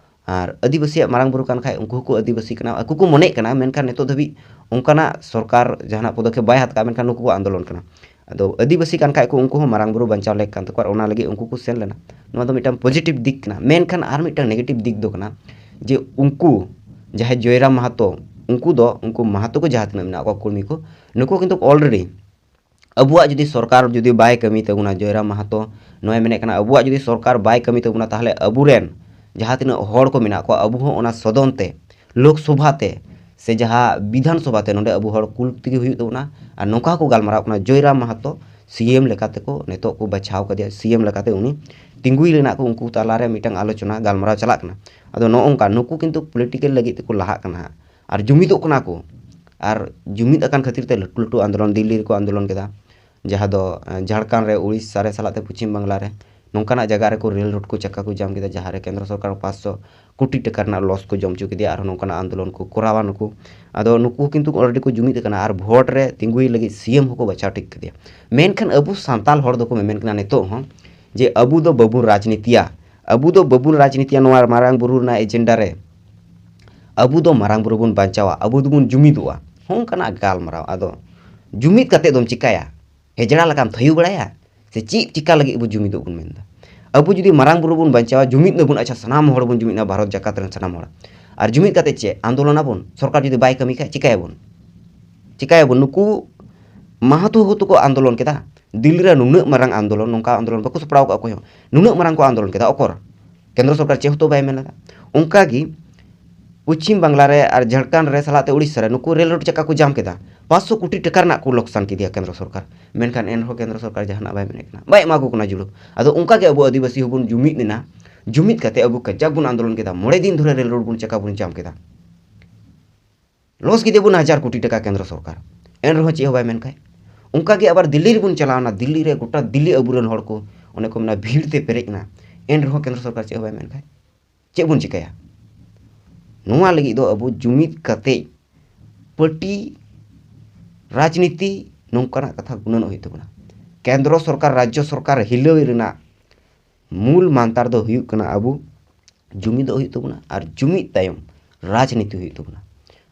ᱟᱨ ᱟᱹᱫᱤᱵᱟᱹᱥᱤᱭᱟᱜ ᱢᱟᱨᱟᱝ ᱵᱩᱨᱩ ᱠᱟᱱ ᱠᱷᱟᱡ ᱩᱱᱠᱩ ᱦᱚᱸᱠᱚ ᱟᱹᱫᱤᱵᱟᱹᱥᱤ ᱠᱟᱱᱟ, ᱟᱠᱚ ᱠᱚ ᱢᱚᱱᱮᱜ ᱠᱟᱱᱟ, ᱢᱮᱱᱠᱷᱟᱱ ᱱᱤᱛᱚᱜ ᱫᱷᱟᱹᱵᱤᱡ ᱚᱱᱠᱟᱱᱟᱜ ᱥᱚᱨᱠᱟᱨ ᱡᱟᱦᱟᱱᱟᱜ ᱯᱚᱫᱚᱠᱷᱮᱯ ᱵᱟᱭ ᱦᱟᱛᱟᱣ ᱠᱟᱜᱼᱟ, ᱢᱮᱱᱠᱷᱟᱱ ᱱᱩᱠᱩ ᱠᱚ ᱟᱱᱫᱳᱞᱚᱱ ᱠᱟᱱᱟ᱾ ᱟᱫᱚ ᱟᱹᱫᱤᱵᱟᱹᱥᱤ ᱠᱟᱱ ᱠᱷᱟᱡ ᱠᱚ ᱩᱱᱠᱩ ᱦᱚᱸ ᱢᱟᱨᱟᱝ ᱵᱩᱨᱩ ᱵᱟᱧᱪᱟᱣ ᱞᱮᱠ ᱠᱟᱱ ᱛᱟᱠᱚᱣᱟ ᱟᱨ ᱚᱱᱟ ᱞᱟᱹᱜᱤᱫ ᱩᱱᱠᱩ ᱠᱚ ᱥᱮᱱ ᱞᱮᱱᱟ᱾ ᱱᱚᱣᱟ ᱫᱚ ᱢᱤᱫᱴᱟᱝ ᱯᱚᱡᱤᱴᱤᱵᱷ ᱫᱤᱠ ᱠᱟᱱᱟ, ᱢᱮᱱᱠᱷᱟᱱ ᱟᱨ ᱢᱤᱫᱴᱟᱝ ᱱᱮᱜᱮᱴᱤᱵᱷ ᱫᱤᱠ ᱫᱚ ᱠᱟᱱᱟ ᱡᱮ ᱩᱱᱠᱩ ᱡᱟᱦᱟᱸᱭ ᱡᱚᱭᱨᱟᱢ ᱢᱟᱦᱟᱛᱚ, ᱩᱱᱠᱩ ᱫᱚ, ᱩᱱᱠᱩ ᱢᱟᱦᱟᱛᱚ ᱠᱚ ᱡᱟᱦᱟᱸ ᱛᱤᱱᱟᱹᱜ ᱢᱮᱱᱟᱜ ᱠᱚᱣᱟ ᱠᱚᱨᱢᱤ ᱠᱚ, ᱱᱩᱠᱩ ᱠᱤᱱᱛᱩ already ᱟᱵᱚᱣᱟᱜ ᱡᱩᱫᱤ ᱥᱚᱨᱠᱟᱨ ᱡᱩᱫᱤ ᱵᱟᱭ ᱠᱟᱹᱢᱤ ᱛᱟᱵᱚᱱᱟ, ᱡᱚᱭᱨᱟᱢ ᱢᱟᱦᱟᱛᱚ ᱱᱚᱣᱟᱭ ᱢᱮᱱᱮᱫ ᱠᱟᱱᱟ, ᱟᱵᱚᱣᱟᱜ ᱡᱩᱫᱤ ᱥᱚᱨᱠᱟᱨ ᱵᱟᱭ ᱠᱟᱹᱢᱤ ᱛᱟᱵᱚᱱᱟ, ᱛᱟᱦᱚᱞᱮ ᱟᱵᱚᱨᱮᱱ ᱡᱟᱦᱟᱸ ᱛᱤᱱᱟᱹᱜ ᱦᱚᱲ ᱠᱚ ᱢᱮᱱᱟᱜ ᱠᱚᱣᱟ, ᱟᱵᱚ ᱦᱚᱸ ᱚᱱᱟ ᱥᱚᱫᱚᱱ ᱛᱮ, ᱞᱳᱠᱥᱚᱵᱷᱟ ᱛᱮ, ᱥᱮ ᱡᱟᱦᱟᱸ ᱵᱤᱫᱷᱟᱱ ᱥᱚᱵᱷᱟ ᱛᱮ ᱱᱚᱰᱮ ᱟᱵᱚ ᱦᱚᱲ ᱠᱩᱞ ᱛᱮᱜᱮ ᱦᱩᱭᱩᱜ ᱛᱟᱵᱚᱱᱟ᱾ ᱟᱨ ᱱᱚᱝᱠᱟ ᱦᱚᱸᱠᱚ ᱜᱟᱞᱢᱟᱨᱟᱣ ᱠᱟᱱᱟ, ᱡᱚᱭᱨᱟᱢ ᱢᱟᱦᱟᱛᱚ ᱥᱤ ᱮᱢ ᱞᱮᱠᱟᱛᱮ ᱠᱚ ᱱᱤᱛᱚᱜ ᱠᱚ ᱵᱟᱪᱷᱟᱣ ᱠᱟᱫᱮᱭᱟ, ᱥᱤ ᱮᱢ ᱞᱮᱠᱟᱛᱮ ᱩᱱᱤ ᱛᱤᱸᱜᱩᱭ ᱨᱮᱱᱟᱜ ᱠᱚ ᱩᱱᱠᱩ ᱛᱟᱞᱟᱨᱮ ᱢᱤᱫᱴᱟᱝ ᱟᱞᱳᱪᱚᱱᱟ ᱜᱟᱞᱢᱟᱨᱟᱣ ᱪᱟᱞᱟᱜ ᱠᱟᱱᱟ᱾ ᱟᱫᱚ ᱱᱚᱜᱼᱚ ᱱᱚᱝᱠᱟ ᱱᱩᱠᱩ ᱠᱤᱱᱛᱩ ᱯᱚᱞᱤᱴᱤᱠᱮᱞ ᱞᱟᱹᱜᱤᱫ ᱛᱮᱠᱚ ᱞᱟᱦᱟᱜ ᱠᱟᱱᱟ ᱦᱟᱸᱜ, ᱟᱨ ᱡᱩᱢᱤᱫᱚᱜ ᱠᱟᱱᱟ ᱠᱚ᱾ ᱟᱨ ᱡᱩᱢᱤᱫ ᱟᱠᱟᱱ ᱠᱷᱟᱹᱛᱤᱨ ᱛᱮ ᱞᱟᱹᱴᱩ ᱞᱟᱹᱴᱩ ᱟᱱᱫᱳᱞᱚᱱ ᱫᱤᱞᱞᱤ ᱨᱮᱠᱚ ᱟᱱᱫᱳᱞᱚᱱ ᱠᱮᱫᱟ, ᱡᱟᱦᱟᱸ ᱫᱚ, ᱮᱸ, ᱡᱷᱟᱲᱠᱷᱚᱸᱰ ᱨᱮ, ᱩᱲᱤᱥᱥᱟ ᱨᱮ ᱥᱟᱞᱟᱜ ᱛᱮ ᱯᱚᱪᱷᱤᱢ ᱵᱟᱝᱞᱟ ᱨᱮ ᱱᱚᱝᱠᱟᱱᱟᱜ ᱡᱟᱭᱜᱟ ᱨᱮᱠᱚ ᱨᱮᱞ ᱨᱳᱰ ᱠᱚ ᱪᱟᱠᱟ ᱠᱚ ᱡᱟᱢ ᱠᱮᱫᱟ, ᱡᱟᱦᱟᱸ ᱨᱮ ᱠᱮᱱᱫᱨᱚ ᱥᱚᱨᱠᱟᱨ ᱯᱟᱸᱪᱥᱚ ᱠᱳᱴᱤ ᱴᱟᱠᱟ ᱨᱮᱱᱟᱜ ᱞᱚᱥ ᱠᱚ ᱡᱚᱢ ᱦᱚᱪᱚ ᱠᱮᱫᱮᱭᱟ᱾ ᱟᱨᱦᱚᱸ ᱱᱚᱝᱠᱟᱱᱟᱜ ᱟᱱᱫᱳᱞᱚᱱ ᱠᱚ ᱠᱚᱨᱟᱣᱟ ᱱᱩᱠᱩ᱾ ᱟᱫᱚ ᱱᱩᱠᱩ ᱠᱤᱱᱛᱩ already ᱠᱚ ᱡᱩᱢᱤᱫ ᱟᱠᱟᱱᱟ ᱟᱨ ᱵᱷᱳᱴ ᱨᱮ ᱛᱤᱸᱜᱩᱭ ᱞᱟᱹᱜᱤᱫ ᱥᱤ ᱮᱢ ᱦᱚᱸᱠᱚ ᱵᱟᱪᱷᱟᱣ ᱴᱷᱤᱠ ᱠᱮᱫᱮᱭᱟ᱾ ᱢᱮᱱᱠᱷᱟᱱ ᱟᱵᱚ ᱥᱟᱱᱛᱟᱲ ᱦᱚᱲ ᱫᱚᱠᱚ ᱢᱮᱢᱮᱱ ᱠᱟᱱᱟ ᱱᱤᱛᱚᱜ ᱦᱚᱸ ᱡᱮ ᱟᱵᱚ ᱫᱚ ᱵᱟᱵᱚᱱ ᱨᱟᱡᱽᱱᱤᱛᱤᱭᱟ, ᱟᱵᱚ ᱫᱚ ᱵᱟᱵᱚᱱ ᱨᱟᱡᱽᱱᱤᱛᱤᱭᱟ ᱱᱚᱣᱟ ᱢᱟᱨᱟᱝ ᱵᱩᱨᱩ ᱨᱮᱱᱟᱜ ᱮᱡᱮᱱᱰᱟ ᱨᱮ᱾ ᱟᱵᱚ ᱫᱚ ᱢᱟᱨᱟᱝ ᱵᱩᱨᱩ ᱵᱚᱱ ᱵᱟᱧᱪᱟᱣᱟ, ᱟᱵᱚ ᱫᱚᱵᱚᱱ ᱡᱩᱢᱤᱫᱚᱜᱼᱟ, ᱦᱚᱸ ᱚᱱᱠᱟᱱᱟᱜ ᱜᱟᱞᱢᱟᱨᱟᱣ᱾ ᱟᱫᱚ ᱡᱩᱢᱤᱫ ᱠᱟᱛᱮ ᱫᱚᱢ ᱪᱤᱠᱟᱭᱟ? ᱦᱮᱡᱲᱟ ᱞᱮᱠᱟᱢ ᱛᱷᱟᱭᱚ ᱵᱟᱲᱟᱭᱟ? ᱥᱮ ᱪᱮᱫ ᱪᱤᱠᱟ ᱞᱟᱹᱜᱤᱫ ᱵᱚ ᱡᱩᱢᱤᱫᱚᱜ ᱵᱚᱱ ᱢᱮᱱᱫᱟ? ᱟᱵᱚ ᱡᱩᱫᱤ ᱢᱟᱨᱟᱝ ᱵᱩᱨᱩ ᱵᱚᱱ ᱵᱟᱧᱪᱟᱣᱟ, ᱡᱩᱢᱤᱫ ᱱᱟᱵᱚᱱ, ᱟᱪᱪᱷᱟ, ᱥᱟᱱᱟᱢ ᱦᱚᱲ ᱵᱚᱱ ᱡᱩᱢᱤᱫ ᱱᱟ, ᱵᱷᱟᱨᱚᱛ ᱡᱟᱠᱟᱛ ᱨᱮᱱ ᱥᱟᱱᱟᱢ ᱦᱚᱲ, ᱟᱨ ᱡᱩᱢᱤᱫ ᱠᱟᱛᱮ ᱪᱮᱫ ᱟᱱᱫᱳᱞᱚᱱ ᱟᱵᱚᱱ? ᱥᱚᱨᱠᱟᱨ ᱡᱩᱫᱤ ᱵᱟᱭ ᱠᱟᱹᱢᱤ ᱠᱷᱟᱡ ᱪᱤᱠᱟᱭᱟᱵᱚᱱ? ᱪᱤᱠᱟᱭᱟᱵᱚᱱ? ᱱᱩᱠᱩ ᱢᱟᱦᱟᱛᱚ ᱦᱚᱸ ᱛᱚᱠᱚ ᱟᱱᱫᱳᱞᱚᱱ ᱠᱮᱫᱟ, ᱫᱤᱞᱞᱤ ᱨᱮ ᱱᱩᱱᱟᱹᱜ ᱢᱟᱨᱟᱝ ᱟᱱᱫᱳᱞᱚᱱ, ᱱᱚᱝᱠᱟ ᱟᱱᱫᱳᱞᱚᱱ ᱵᱟᱠᱚ ᱥᱟᱯᱲᱟᱣ ᱠᱟᱜ ᱚᱠᱚᱭ ᱦᱚᱸ, ᱱᱩᱱᱟᱹᱜ ᱢᱟᱨᱟᱝ ᱠᱚ ᱟᱱᱫᱳᱞᱚᱱ ᱠᱮᱫᱟ, ᱚᱠᱚᱨ ᱠᱮᱱᱫᱨᱚ ᱥᱚᱨᱠᱟᱨ ᱪᱮᱫ ᱦᱚᱸᱛᱚ ᱵᱟᱭ ᱢᱮᱱ ᱞᱮᱫᱟ᱾ ᱚᱱᱠᱟᱜᱮ ᱯᱚᱪᱷᱤᱢ ᱵᱟᱝᱞᱟ ᱨᱮ ᱟᱨ ᱡᱷᱟᱲᱠᱷᱚᱸᱰ ᱨᱮ ᱥᱟᱞᱟᱜ ᱛᱮ ᱩᱲᱤᱥᱥᱟ ᱨᱮ ᱱᱩᱠᱩ ᱨᱮᱞ ᱨᱳᱰ ᱪᱟᱠᱟ ᱠᱚ ᱡᱟᱢ ᱠᱮᱫᱟ᱾ ᱯᱟᱸᱪᱥᱚ ᱠᱳᱴᱤ ᱴᱟᱠᱟ ᱨᱮᱱᱟᱜ ᱠᱚ ᱞᱚᱠᱥᱟᱱ ᱠᱮᱫᱮᱭᱟ ᱠᱮᱱᱫᱨᱚ ᱥᱚᱨᱠᱟᱨ᱾ ᱢᱮᱱᱠᱷᱟᱱ ᱮᱱᱨᱮᱦᱚᱸ ᱠᱮᱱᱫᱨᱚ ᱥᱚᱨᱠᱟᱨ ᱡᱟᱦᱟᱱᱟᱜ ᱵᱟᱭ ᱢᱮᱱᱮᱫ ᱠᱟᱱᱟ, ᱵᱟᱭ ᱮᱢᱟ ᱠᱚ ᱠᱟᱱᱟ ᱡᱩᱲᱩ᱾ ᱟᱫᱚ ᱚᱱᱠᱟ ᱜᱮ ᱟᱵᱚ ᱟᱹᱫᱤᱵᱟᱹᱥᱤ ᱦᱚᱸᱵᱚᱱ ᱡᱩᱢᱤᱫ ᱮᱱᱟ, ᱡᱩᱢᱤᱫ ᱠᱟᱛᱮ ᱟᱵᱚ ᱠᱟᱡᱟᱠ ᱵᱚᱱ ᱟᱱᱫᱳᱞᱚᱱ ᱠᱮᱫᱟ, ᱢᱚᱬᱮ ᱫᱤᱱ ᱫᱷᱚᱨᱮ ᱨᱮᱞ ᱨᱳᱰ ᱵᱚᱱ ᱪᱟᱠᱟ ᱵᱚᱱ ᱡᱟᱢ ᱠᱮᱫᱟ᱾ ᱞᱚᱥ ᱠᱮᱫᱮᱭᱟᱵᱚᱱ ᱦᱟᱡᱟᱨ ᱠᱳᱴᱤ ᱴᱟᱠᱟ ᱠᱮᱱᱫᱨᱚ ᱥᱚᱨᱠᱟᱨ, ᱮᱱ ᱨᱮᱦᱚᱸ ᱪᱮᱫ ᱦᱚᱸ ᱵᱟᱭ ᱢᱮᱱ ᱠᱷᱟᱡ᱾ ᱚᱱᱠᱟ ᱜᱮ ᱟᱵᱟᱨ ᱫᱤᱞᱞᱤ ᱨᱮᱵᱚᱱ ᱪᱟᱞᱟᱣᱱᱟ, ᱫᱤᱞᱞᱤ ᱨᱮ ᱜᱚᱴᱟ ᱫᱤᱞᱞᱤ ᱟᱵᱚᱨᱮᱱ ᱦᱚᱲ ᱠᱚ, ᱚᱱᱮ ᱠᱚ ᱢᱮᱱᱟ, ᱵᱷᱤᱲ ᱛᱮ ᱯᱮᱨᱮᱡ ᱮᱱᱟ, ᱮᱱ ᱨᱮᱦᱚᱸ ᱠᱮᱱᱫᱨᱚ ᱥᱚᱨᱠᱟᱨ ᱪᱮᱫ ᱦᱚᱸ ᱵᱟᱭ ᱢᱮᱱ ᱠᱷᱟᱡ᱾ ᱪᱮᱫ ᱵᱚᱱ ᱪᱤᱠᱟᱹᱭᱟ? ᱱᱚᱣᱟ ᱞᱟᱹᱜᱤᱫ ᱫᱚ ᱟᱵᱚ ᱡᱩᱢᱤᱫ ᱠᱟᱛᱮ ᱯᱟᱨᱴᱤ ᱨᱟᱡᱽᱱᱤᱛᱤ ᱱᱚᱝᱠᱟᱱᱟᱜ ᱠᱟᱛᱷᱟ ᱜᱩᱱᱟᱹᱱᱚᱜ ᱦᱩᱭᱩᱜ ᱛᱟᱵᱚᱱᱟ᱾ ᱠᱮᱱᱫᱨᱚ ᱥᱚᱨᱠᱟᱨ, ᱨᱟᱡᱽᱡᱚ ᱥᱚᱨᱠᱟᱨ ᱦᱤᱞᱟᱹᱣ ᱨᱮᱱᱟᱜ ᱢᱩᱞ ᱢᱟᱱᱛᱟᱨ ᱫᱚ ᱦᱩᱭᱩᱜ ᱠᱟᱱᱟ ᱟᱵᱚ ᱡᱩᱢᱤᱫᱚᱜ ᱦᱩᱭᱩᱜ ᱛᱟᱵᱚᱱᱟ ᱟᱨ ᱡᱩᱢᱤᱫ ᱛᱟᱭᱚᱢ ᱨᱟᱡᱽᱱᱤᱛᱤ ᱦᱩᱭᱩᱜ ᱛᱟᱵᱚᱱᱟ᱾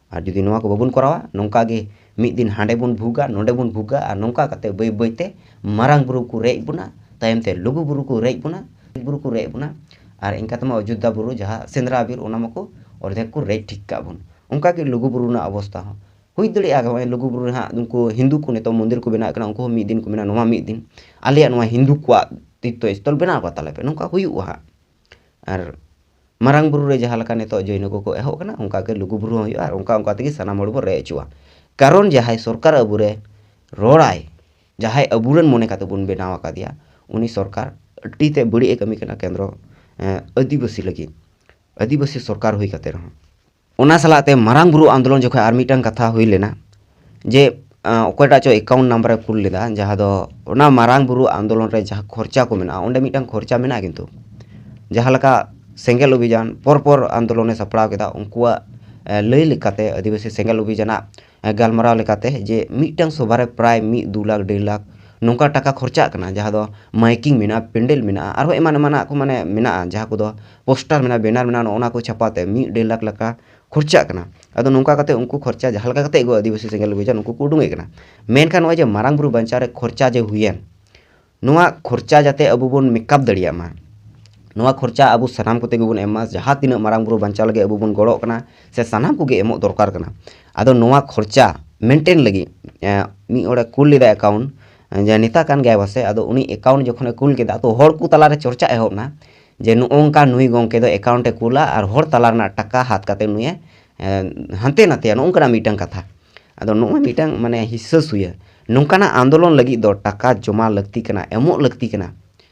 ᱟᱨ ᱡᱩᱫᱤ ᱱᱚᱣᱟ ᱠᱚ ᱵᱟᱵᱚᱱ ᱠᱚᱨᱟᱣᱟ, ᱱᱚᱝᱠᱟ ᱜᱮ ᱢᱤᱫ ᱫᱤᱱ ᱦᱟᱸᱰᱮ ᱵᱚᱱ ᱵᱷᱩᱜᱟ, ᱱᱚᱰᱮ ᱵᱚᱱ ᱵᱷᱩᱜᱟ, ᱟᱨ ᱱᱚᱝᱠᱟ ᱠᱟᱛᱮ ᱵᱟᱹᱭ ᱵᱟᱹᱭ ᱛᱮ ᱢᱟᱨᱟᱝ ᱵᱩᱨᱩ ᱠᱚ ᱨᱮᱡ ᱵᱚᱱᱟ, ᱛᱟᱭᱚᱢ ᱛᱮ ᱞᱩᱜᱩ ᱵᱩᱨᱩ ᱠᱚ ᱨᱮᱡ ᱵᱚᱱᱟ, ᱵᱩᱨᱩ ᱠᱚ ᱨᱮᱡ ᱵᱚᱱᱟ, ᱟᱨ ᱤᱱᱠᱟ ᱛᱮᱢᱟ ᱚᱡᱳᱫᱽᱫᱷᱟ ᱵᱩᱨᱩ ᱡᱟᱦᱟᱸ ᱥᱮᱸᱫᱽᱨᱟ ᱵᱤᱨ, ᱚᱱᱟ ᱢᱟᱠᱚ ᱚᱨᱫᱷᱮᱠ ᱠᱚ ᱨᱮᱡ ᱴᱷᱤᱠ ᱠᱟᱜ ᱵᱚᱱ᱾ ᱚᱱᱠᱟ ᱜᱮ ᱞᱩᱜᱩ ᱵᱩᱨᱩ ᱨᱮᱱᱟᱜ ᱚᱵᱚᱥᱛᱟ ᱦᱚᱸ ᱦᱩᱭ ᱫᱟᱲᱮᱭᱟᱜᱼᱟ᱾ ᱱᱚᱜᱼᱚᱭ ᱞᱩᱜᱩ ᱵᱩᱨᱩ ᱨᱮ ᱦᱟᱸᱜ ᱩᱱᱠᱩ ᱦᱤᱱᱫᱩ ᱠᱚ ᱱᱤᱛᱚᱜ ᱢᱚᱱᱫᱤᱨ ᱠᱚ ᱵᱮᱱᱟᱣ ᱠᱟᱱᱟ, ᱩᱱᱠᱩ ᱦᱚᱸ ᱢᱤᱫ ᱫᱤᱱ ᱠᱚ ᱢᱮᱱᱟ, ᱱᱚᱣᱟ ᱢᱤᱫ ᱫᱤᱱ ᱟᱞᱮᱭᱟᱜ ᱱᱚᱣᱟ ᱦᱤᱱᱫᱩ ᱠᱚᱣᱟᱜ ᱛᱤᱨᱛᱷᱚ ᱥᱛᱷᱚᱞ ᱵᱮᱱᱟᱣ ᱠᱟᱛᱟ ᱞᱮᱯᱮ, ᱱᱚᱝᱠᱟ ᱦᱩᱭᱩᱜᱼᱟ ᱦᱟᱸᱜ᱾ ᱟᱨ ᱢᱟᱨᱟᱝ ᱵᱩᱨᱩ ᱨᱮ ᱡᱟᱦᱟᱸ ᱞᱮᱠᱟ ᱱᱤᱛᱚᱜ ᱡᱳᱭᱱᱚ ᱠᱚᱠᱚ ᱮᱦᱚᱵ ᱠᱟᱱᱟ, ᱚᱱᱠᱟ ᱜᱮ ᱞᱩᱜᱩ ᱵᱩᱨᱩ ᱦᱚᱸ ᱦᱩᱭᱩᱜᱼᱟ, ᱟᱨ ᱚᱱᱠᱟ ᱚᱱᱠᱟ ᱛᱮᱜᱮ ᱥᱟᱱᱟᱢ ᱦᱚᱲ ᱵᱚᱱ ᱨᱮᱡ ᱦᱚᱪᱚᱜᱼᱟ᱾ ᱠᱟᱨᱚᱱ ᱡᱟᱦᱟᱸᱭ ᱥᱚᱨᱠᱟᱨ ᱟᱵᱚ ᱨᱮ ᱨᱚᱲᱟᱭ, ᱡᱟᱦᱟᱸᱭ ᱟᱵᱚᱨᱮᱱ ᱢᱚᱱᱮ ᱠᱟᱛᱮ ᱵᱚᱱ ᱵᱮᱱᱟᱣ ᱟᱠᱟᱫᱮᱭᱟ, ᱩᱱᱤ ᱥᱚᱨᱠᱟᱨ ᱟᱹᱰᱤ ᱛᱮ ᱵᱟᱹᱲᱤᱡ ᱮ ᱠᱟᱹᱢᱤ ᱠᱟᱱᱟ ᱠᱮᱱᱫᱨᱚ, ᱮᱸ, ᱟᱹᱫᱤᱵᱟᱹᱥᱤ ᱞᱟᱹᱜᱤᱫ, ᱟᱹᱫᱤᱵᱟᱹᱥᱤ ᱥᱚᱨᱠᱟᱨ ᱦᱩᱭ ᱠᱟᱛᱮ ᱨᱮᱦᱚᱸ᱾ ᱚᱱᱟ ᱥᱟᱞᱟᱜ ᱛᱮ ᱢᱟᱨᱟᱝ ᱵᱩᱨᱩ ᱟᱱᱫᱳᱞᱚᱱ ᱡᱚᱠᱷᱚᱱ ᱟᱨ ᱢᱤᱫᱴᱟᱝ ᱠᱟᱛᱷᱟ ᱦᱩᱭ ᱞᱮᱱᱟ, ᱡᱮ, ᱟᱸ, ᱚᱠᱚᱭᱴᱟᱜ ᱪᱚ ᱮᱠᱟᱣᱩᱱᱴ ᱱᱟᱢᱵᱟᱨᱮ ᱠᱩᱞ ᱞᱮᱫᱟ, ᱡᱟᱦᱟᱸ ᱫᱚ ᱚᱱᱟ ᱢᱟᱨᱟᱝ ᱵᱩᱨᱩ ᱟᱱᱫᱳᱞᱚᱱ ᱨᱮ ᱡᱟᱦᱟᱸ ᱠᱷᱚᱨᱪᱟ ᱠᱚ ᱢᱮᱱᱟᱜᱼᱟ, ᱚᱸᱰᱮ ᱢᱤᱫᱴᱟᱝ ᱠᱷᱚᱨᱪᱟ ᱢᱮᱱᱟᱜᱼᱟ᱾ ᱠᱤᱱᱛᱩ ᱡᱟᱦᱟᱸ ᱞᱮᱠᱟ ᱥᱮᱸᱜᱮᱞ ᱚᱵᱷᱤᱡᱟᱱ ᱯᱚᱨ ᱯᱚᱨ ᱟᱱᱫᱳᱞᱚᱱᱮ ᱥᱟᱯᱲᱟᱣ ᱠᱮᱫᱟ, ᱩᱱᱠᱩᱣᱟᱜ, ᱮ, ᱞᱟᱹᱭ ᱞᱮᱠᱟᱛᱮ, ᱟᱹᱫᱤᱵᱟᱹᱥᱤ ᱥᱮᱸᱜᱮᱞ ᱚᱵᱷᱤᱡᱟᱱᱟᱜ, ᱮ, ᱜᱟᱞᱢᱟᱨᱟᱣ ᱞᱮᱠᱟᱛᱮ, ᱡᱮ ᱢᱤᱫᱴᱟᱝ ᱥᱚᱵᱷᱟ ᱨᱮ ᱯᱨᱟᱭ ᱢᱤᱫ ᱫᱩ ᱞᱟᱠᱷ ᱰᱮᱲ ᱞᱟᱠᱷ ᱱᱚᱝᱠᱟ ᱴᱟᱠᱟ ᱠᱷᱚᱨᱪᱟᱜ ᱠᱟᱱᱟ, ᱡᱟᱦᱟᱸ ᱫᱚ ᱢᱟᱭᱠᱤᱝ ᱢᱮᱱᱟᱜᱼᱟ, ᱯᱮᱱᱰᱮᱞ ᱢᱮᱱᱟᱜᱼᱟ, ᱟᱨᱦᱚᱸ ᱮᱢᱟᱱ ᱮᱢᱟᱱᱟᱜ ᱠᱚ ᱢᱟᱱᱮ ᱢᱮᱱᱟᱜᱼᱟ, ᱡᱟᱦᱟᱸ ᱠᱚᱫᱚ ᱯᱳᱥᱴᱟᱨ ᱢᱮᱱᱟᱜᱼᱟ, ᱵᱮᱱᱟᱨ ᱢᱮᱱᱟᱜᱼᱟ, ᱱᱚᱜᱼᱚ ᱱᱟ ᱠᱚ ᱪᱷᱟᱯᱟᱛᱮ ᱢᱤᱫ ᱰᱮᱲ ᱞᱟᱠᱷ ᱞᱮᱠᱟ ᱠᱷᱚᱨᱪᱟᱜ ᱠᱟᱱᱟ᱾ ᱟᱫᱚ ᱱᱚᱝᱠᱟ ᱠᱟᱛᱮ ᱩᱱᱠᱩ ᱠᱷᱚᱨᱪᱟ ᱡᱟᱦᱟᱸ ᱞᱮᱠᱟ ᱠᱟᱛᱮ ᱜᱮ ᱟᱹᱫᱤᱵᱟᱹᱥᱤ ᱥᱮᱸᱜᱮᱞ ᱚᱵᱷᱤᱡᱟᱱ ᱩᱱᱠᱩ ᱠᱚ ᱩᱰᱩᱝᱮᱫ ᱠᱟᱱᱟ᱾ ᱢᱮᱱᱠᱷᱟᱱ ᱱᱚᱜᱼᱚᱭ ᱡᱮ ᱢᱟᱨᱟᱝ ᱵᱩᱨᱩ ᱵᱟᱧᱪᱟᱣ ᱨᱮ ᱠᱷᱚᱨᱪᱟ ᱡᱮ ᱦᱩᱭᱮᱱ, ᱱᱚᱣᱟ ᱠᱷᱚᱨᱪᱟ ᱡᱟᱛᱮ ᱟᱵᱚ ᱵᱚᱱ ᱢᱮᱠᱟᱯ ᱫᱟᱲᱮᱭᱟᱜ ᱢᱟ, ᱱᱚᱣᱟ ᱠᱷᱚᱨᱪᱟ ᱟᱵᱚ ᱥᱟᱱᱟᱢ ᱠᱚᱛᱮ ᱜᱮᱵᱚᱱ ᱮᱢ ᱢᱟ, ᱡᱟᱦᱟᱸ ᱛᱤᱱᱟᱹᱜ ᱢᱟᱨᱟᱝ ᱵᱩᱨᱩ ᱵᱟᱧᱪᱟᱣ ᱞᱟᱹᱜᱤᱫ ᱟᱵᱚ ᱵᱚᱱ ᱜᱚᱲᱚᱜ ᱠᱟᱱᱟ, ᱥᱮ ᱥᱟᱱᱟᱢ ᱠᱚᱜᱮ ᱮᱢᱚᱜ ᱫᱚᱨᱠᱟᱨ ᱠᱟᱱᱟ᱾ ᱟᱫᱚ ᱱᱚᱣᱟ ᱠᱷᱚᱨᱪᱟ ᱢᱮᱱᱴᱮᱱ ᱞᱟᱹᱜᱤᱫ, ᱮ, ᱢᱤᱫ ᱦᱚᱲᱮ ᱠᱩᱞ ᱞᱮᱫᱟ ᱮᱠᱟᱣᱩᱱᱴ, ᱡᱮ ᱱᱮᱛᱟ ᱠᱟᱱ ᱜᱮᱭᱟᱭ ᱯᱟᱥᱮ, ᱟᱫᱚ ᱩᱱᱤ ᱮᱠᱟᱣᱩᱱᱴ ᱡᱚᱠᱷᱚᱱᱮ ᱠᱩᱞ ᱠᱮᱫᱟ, ᱛᱚ ᱦᱚᱲ ᱠᱚ ᱛᱟᱞᱟᱨᱮ ᱪᱚᱨᱪᱟ ᱮᱦᱚᱵ ᱮᱱᱟ ᱡᱮ ᱱᱚᱜᱼᱚ ᱱᱚᱝᱠᱟ ᱱᱩᱭ ᱜᱚᱢᱠᱮ ᱫᱚ account ᱮ ᱠᱩᱞᱟ ᱟᱨ ᱦᱚᱲ ᱛᱟᱞᱟ ᱨᱮᱱᱟᱜ ᱴᱟᱠᱟ ᱦᱟᱛ ᱠᱟᱛᱮ ᱱᱩᱭᱮ, ᱮ, ᱦᱟᱱᱛᱮ ᱱᱟᱛᱮᱭᱟ, ᱱᱚᱜᱼᱚ ᱱᱚᱝᱠᱟᱱᱟᱜ ᱢᱤᱫᱴᱟᱝ ᱠᱟᱛᱷᱟ᱾ ᱟᱫᱚ ᱱᱚᱜᱼᱚᱭ ᱢᱤᱫᱴᱟᱝ ᱢᱟᱱᱮ ᱦᱤᱥᱟᱹ ᱥᱩᱭᱟᱹ, ᱱᱚᱝᱠᱟᱱᱟᱜ ᱟᱱᱫᱳᱞᱚᱱ ᱞᱟᱹᱜᱤᱫ ᱫᱚ ᱴᱟᱠᱟ ᱡᱚᱢᱟ ᱞᱟᱹᱠᱛᱤ ᱠᱟᱱᱟ, ᱮᱢᱚᱜ ᱞᱟᱹᱠᱛᱤ ᱠᱟᱱᱟ᱾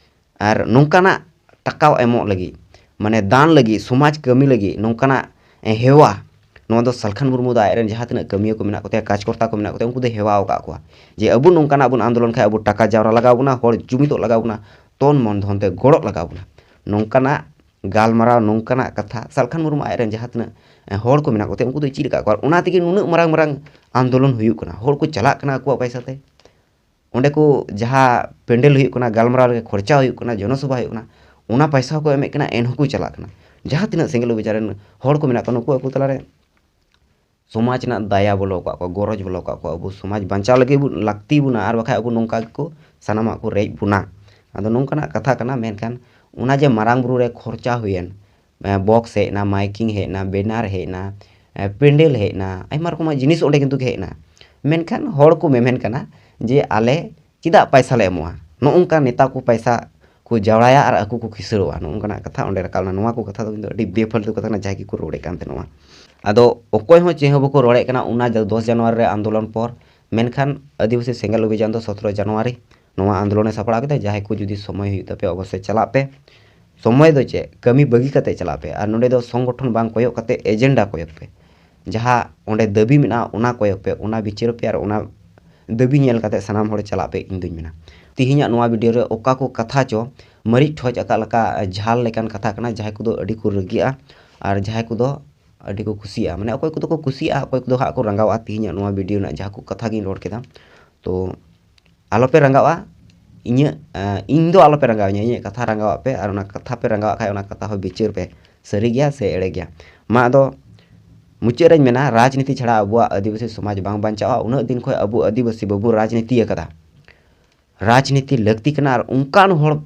ᱟᱨ ᱱᱚᱝᱠᱟᱱᱟᱜ ᱴᱟᱠᱟ ᱮᱢᱚᱜ ᱞᱟᱹᱜᱤᱫ, ᱢᱟᱱᱮ ᱫᱟᱱ ᱞᱟᱹᱜᱤᱫ, ᱥᱚᱢᱟᱡᱽ ᱠᱟᱹᱢᱤ ᱞᱟᱹᱜᱤᱫ ᱱᱚᱝᱠᱟᱱᱟᱜ, ᱮ, ᱦᱮᱣᱟ, ᱱᱚᱣᱟ ᱫᱚ ᱥᱟᱞᱠᱷᱟᱱ ᱢᱩᱨᱢᱩ ᱫᱚ ᱟᱡ ᱨᱮᱱ ᱡᱟᱦᱟᱸ ᱛᱤᱱᱟᱹᱜ ᱠᱟᱹᱢᱤᱭᱟᱹ ᱠᱚ ᱢᱮᱱᱟᱜ ᱠᱚᱛᱟᱭᱟ, ᱠᱟᱡᱽᱠᱚᱨᱛᱟ ᱠᱚ ᱢᱮᱱᱟᱜ ᱠᱚᱛᱟᱭᱟ, ᱩᱱᱠᱩ ᱫᱚᱭ ᱦᱮᱣᱟ ᱟᱠᱟᱫ ᱠᱚᱣᱟ ᱡᱮ ᱟᱵᱚ ᱱᱚᱝᱠᱟᱱᱟᱜ ᱵᱚᱱ ᱟᱱᱫᱳᱞᱚᱱ ᱠᱷᱟᱱ ᱟᱵᱚ ᱴᱟᱠᱟ ᱡᱟᱣᱨᱟ ᱞᱟᱜᱟᱣ ᱵᱚᱱᱟ, ᱦᱚᱲ ᱡᱩᱢᱤᱫᱚᱜ ᱞᱟᱜᱟᱣ ᱵᱚᱱᱟ, ᱛᱚᱱ ᱢᱚᱱ ᱫᱷᱚᱱ ᱛᱮ ᱜᱚᱲᱚᱜ ᱞᱟᱜᱟᱣ ᱵᱚᱱᱟ᱾ ᱱᱚᱝᱠᱟᱱᱟᱜ ᱜᱟᱞᱢᱟᱨᱟᱣ, ᱱᱚᱝᱠᱟᱱᱟᱜ ᱠᱟᱛᱷᱟ ᱥᱟᱞᱠᱷᱟᱱ ᱢᱩᱨᱢᱩ ᱟᱡ ᱨᱮᱱ ᱡᱟᱦᱟᱸ ᱛᱤᱱᱟᱹᱜ, ᱮ, ᱦᱚᱲ ᱠᱚ ᱢᱮᱱᱟᱜ ᱠᱚᱛᱟᱭᱟ, ᱩᱱᱠᱩ ᱫᱚᱭ ᱪᱮᱫ ᱟᱠᱟᱫ ᱠᱚᱣᱟ᱾ ᱚᱱᱟ ᱛᱮᱜᱮ ᱱᱩᱱᱟᱹᱜ ᱢᱟᱨᱟᱝ ᱢᱟᱨᱟᱝ ᱟᱱᱫᱳᱞᱚᱱ ᱦᱩᱭᱩᱜ ᱠᱟᱱᱟ, ᱦᱚᱲ ᱠᱚ ᱪᱟᱞᱟᱜ ᱠᱟᱱᱟ ᱟᱠᱚᱣᱟᱜ ᱯᱚᱭᱥᱟ ᱛᱮ᱾ ᱚᱸᱰᱮ ᱠᱚ ᱡᱟᱦᱟᱸ ᱯᱮᱱᱰᱮᱞ ᱦᱩᱭᱩᱜ ᱠᱟᱱᱟ, ᱜᱟᱞᱢᱟᱨᱟᱣ ᱞᱟᱹᱜᱤᱫ ᱠᱷᱚᱨᱪᱟ ᱦᱩᱭᱩᱜ ᱠᱟᱱᱟ, ᱡᱚᱱᱚᱥᱚᱵᱷᱟ ᱦᱩᱭᱩᱜ ᱠᱟᱱᱟ, ᱚᱱᱟ ᱯᱚᱭᱥᱟ ᱦᱚᱸᱠᱚ ᱮᱢᱮᱫ ᱠᱟᱱᱟ, ᱮᱱᱦᱚᱸ ᱠᱚ ᱪᱟᱞᱟᱜ ᱠᱟᱱᱟ᱾ ᱡᱟᱦᱟᱸ ᱛᱤᱱᱟᱹᱜ ᱥᱮᱸᱜᱮᱞ ᱚᱵᱷᱤᱡᱟᱱ ᱨᱮᱱ ᱦᱚᱲ ᱠᱚ ᱢᱮᱱᱟᱜ ᱠᱚᱣᱟ, ᱱᱩᱠᱩ ᱟᱠᱚ ᱛᱟᱞᱟᱨᱮ ᱥᱚᱢᱟᱡᱽ ᱨᱮᱱᱟᱜ ᱫᱟᱭᱟ ᱵᱚᱞᱚ ᱟᱠᱟᱫ ᱠᱚᱣᱟ, ᱜᱚᱨᱚᱡᱽ ᱵᱚᱞᱚ ᱟᱠᱟᱫ ᱠᱚᱣᱟ᱾ ᱟᱵᱚ ᱥᱚᱢᱟᱡᱽ ᱵᱟᱧᱪᱟᱣ ᱞᱟᱹᱜᱤᱫ ᱵᱚᱱ ᱞᱟᱹᱠᱛᱤ ᱵᱚᱱᱟ, ᱟᱨ ᱵᱟᱠᱷᱟᱡ ᱟᱵᱚ ᱱᱚᱝᱠᱟ ᱜᱮᱠᱚ ᱥᱟᱱᱟᱢᱟᱜ ᱠᱚ ᱨᱮᱡ ᱵᱚᱱᱟ᱾ ᱟᱫᱚ ᱱᱚᱝᱠᱟᱱᱟᱜ ᱠᱟᱛᱷᱟ ᱠᱟᱱᱟ, ᱢᱮᱱᱠᱷᱟᱱ ᱚᱱᱟ ᱡᱮ ᱢᱟᱨᱟᱝ ᱵᱩᱨᱩ ᱨᱮ ᱠᱷᱚᱨᱪᱟ ᱦᱩᱭᱮᱱ, ᱮ, box ᱦᱮᱡ ᱮᱱᱟ, miking ᱦᱮᱡ ᱮᱱᱟ, banner ᱦᱮᱡ ᱮᱱᱟ, ᱮ, ᱯᱮᱱᱰᱮᱞ ᱦᱮᱡ ᱮᱱᱟ, ᱟᱭᱢᱟ ᱨᱚᱠᱚᱢᱟᱜ ᱡᱤᱱᱤᱥ ᱚᱸᱰᱮ ᱠᱤᱱᱛᱩ ᱦᱮᱡ ᱮᱱᱟ᱾ ᱢᱮᱱᱠᱷᱟᱱ ᱦᱚᱲ ᱠᱚ ᱢᱮᱢᱮᱱ ᱠᱟᱱᱟ ᱡᱮ ᱟᱞᱮ ᱪᱮᱫᱟᱜ ᱯᱟᱭᱥᱟ ᱞᱮ ᱮᱢᱚᱜᱼᱟ? ᱱᱚᱜᱼᱚ ᱱᱚᱝᱠᱟ ᱱᱮᱛᱟ ᱠᱚ ᱯᱟᱭᱥᱟ ᱠᱚ ᱡᱟᱣᱲᱟᱭᱟ ᱟᱨ ᱟᱠᱚ ᱠᱚ ᱠᱤᱥᱟᱹᱲᱚᱜᱼᱟ, ᱱᱚᱜᱼᱚ ᱱᱚᱝᱠᱟᱱᱟᱜ ᱠᱟᱛᱷᱟ ᱚᱸᱰᱮ ᱨᱟᱠᱟᱵ ᱮᱱᱟ᱾ ᱱᱚᱣᱟ ᱠᱚ ᱠᱟᱛᱷᱟ ᱫᱚ ᱠᱤᱱᱛᱩ ᱟᱹᱰᱤ ᱵᱮᱯᱷᱟᱞᱛᱩ ᱠᱟᱛᱷᱟ ᱠᱟᱱᱟ, ᱡᱟᱦᱟᱸᱭ ᱜᱮᱠᱚ ᱨᱚᱲᱮᱫ ᱠᱟᱱ ᱛᱟᱦᱮᱱᱟ᱾ ᱟᱫᱚ ᱚᱠᱚᱭ ᱦᱚᱸ ᱪᱮᱫ ᱦᱚᱸ ᱵᱟᱠᱚ ᱨᱚᱲᱮᱫ ᱠᱟᱱᱟ ᱚᱱᱟ ᱫᱚᱥ ᱡᱟᱱᱩᱣᱟᱨᱤ ᱨᱮ ᱟᱱᱫᱳᱞᱚᱱ ᱯᱚᱨ᱾ ᱢᱮᱱᱠᱷᱟᱱ ᱟᱹᱫᱤᱵᱟᱹᱥᱤ ᱥᱮᱸᱜᱮᱞ ᱚᱵᱷᱤᱡᱟᱱ ᱫᱚ ᱥᱚᱛᱨᱚ ᱡᱟᱱᱩᱣᱟᱨᱤ ᱱᱚᱣᱟ ᱟᱱᱫᱳᱞᱚᱱᱮ ᱥᱟᱯᱲᱟᱣ ᱠᱮᱫᱟ᱾ ᱡᱟᱦᱟᱸᱭ ᱠᱚ ᱡᱩᱫᱤ ᱥᱚᱢᱚᱭ ᱦᱩᱭᱩᱜ ᱛᱟᱯᱮᱭᱟ, ᱚᱵᱚᱥᱥᱳᱭ ᱪᱟᱞᱟᱜ ᱯᱮ᱾ ᱥᱚᱢᱚᱭ ᱫᱚ ᱪᱮᱫ, ᱠᱟᱹᱢᱤ ᱵᱟᱹᱜᱤ ᱠᱟᱛᱮ ᱪᱟᱞᱟᱜ ᱯᱮ᱾ ᱟᱨ ᱱᱚᱸᱰᱮ ᱫᱚ ᱥᱚᱝᱜᱚᱴᱷᱚᱱ ᱵᱟᱝ ᱠᱚᱭᱚᱜ ᱠᱟᱛᱮ agenda ᱠᱚᱭᱚᱜ ᱯᱮ᱾ ᱡᱟᱦᱟᱸ ᱚᱸᱰᱮ ᱫᱟᱹᱵᱤ ᱢᱮᱱᱟᱜᱼᱟ, ᱚᱱᱟ ᱠᱚᱭᱚᱜ ᱯᱮ, ᱚᱱᱟ ᱵᱤᱪᱟᱹᱨ ᱯᱮ, ᱟᱨ ᱚᱱᱟ ᱫᱟᱹᱵᱤ ᱧᱮᱞ ᱠᱟᱛᱮ ᱥᱟᱱᱟᱢ ᱦᱚᱲ ᱪᱟᱞᱟᱜ ᱯᱮ, ᱤᱧ ᱫᱩᱧ ᱢᱮᱱᱟ᱾ ᱛᱤᱦᱤᱧᱟᱜ ᱱᱚᱣᱟ video ᱨᱮ ᱚᱠᱟ ᱠᱚ ᱠᱟᱛᱷᱟ ᱪᱚ ᱢᱟᱹᱨᱤᱪ ᱴᱷᱚᱡ ᱟᱠᱟᱫ ᱞᱮᱠᱟ ᱡᱷᱟᱞ ᱞᱮᱠᱟᱱ ᱠᱟᱛᱷᱟ ᱠᱟᱱᱟ, ᱡᱟᱦᱟᱸᱭ ᱠᱚᱫᱚ ᱟᱹᱰᱤ ᱠᱚ ᱨᱟᱹᱜᱤᱜᱼᱟ ᱟᱨ ᱡᱟᱦᱟᱸᱭ ᱠᱚᱫᱚ ᱟᱹᱰᱤ ᱠᱚ ᱠᱩᱥᱤᱭᱟᱜᱼᱟ᱾ ᱢᱟᱱᱮ ᱚᱠᱚᱭ ᱠᱚᱫᱚ ᱠᱚ ᱠᱩᱥᱤᱭᱟᱜᱼᱟ, ᱚᱠᱚᱭ ᱠᱚᱫᱚ ᱦᱟᱸᱜ ᱠᱚ ᱨᱟᱸᱜᱟᱣᱟ ᱛᱤᱦᱤᱧᱟᱜ ᱱᱚᱣᱟ video ᱨᱮᱱᱟᱜ ᱡᱟᱦᱟᱸ ᱠᱚ ᱠᱟᱛᱷᱟ ᱜᱤᱧ ᱨᱚᱲ ᱠᱮᱫᱟ᱾ ᱛᱚ ᱟᱞᱚᱯᱮ ᱨᱟᱸᱜᱟᱣᱟ, ᱤᱧᱟᱹᱜ, ᱮᱸ, ᱤᱧ ᱫᱚ ᱟᱞᱚᱯᱮ ᱨᱟᱸᱜᱟᱣᱤᱧᱟ, ᱤᱧᱟᱹᱜ ᱠᱟᱛᱷᱟ ᱨᱟᱸᱜᱟᱣᱟᱜ ᱯᱮ, ᱟᱨ ᱚᱱᱟ ᱠᱟᱛᱷᱟ ᱯᱮ ᱨᱟᱸᱜᱟᱣᱟᱜ ᱠᱷᱟᱡ ᱚᱱᱟ ᱠᱟᱛᱷᱟ ᱦᱚᱸ ᱵᱤᱪᱟᱹᱨ ᱯᱮ, ᱥᱟᱹᱨᱤ ᱜᱮᱭᱟ ᱥᱮ ᱮᱲᱮ ᱜᱮᱭᱟ᱾ ᱢᱟ ᱟᱫᱚ ᱢᱩᱪᱟᱹᱫ ᱨᱮᱧ ᱢᱮᱱᱟ, ᱨᱟᱡᱽᱱᱤᱛᱤ ᱪᱷᱟᱲᱟ ᱟᱵᱚᱣᱟᱜ ᱟᱹᱫᱤᱵᱟᱹᱥᱤ ᱥᱚᱢᱟᱡᱽ ᱵᱟᱝ ᱵᱟᱧᱪᱟᱜᱼᱟ᱾ ᱩᱱᱟᱹᱜ ᱫᱤᱱ ᱠᱷᱚᱱ ᱟᱵᱚ ᱟᱹᱫᱤᱵᱟᱹᱥᱤ ᱵᱟᱵᱚ ᱨᱟᱡᱽᱱᱤᱛᱤ ᱟᱠᱟᱫᱟ᱾ ᱨᱟᱡᱽᱱᱤᱛᱤ ᱞᱟᱹᱠᱛᱤ ᱠᱟᱱᱟ, ᱟᱨ ᱚᱱᱠᱟᱱ ᱦᱚᱲ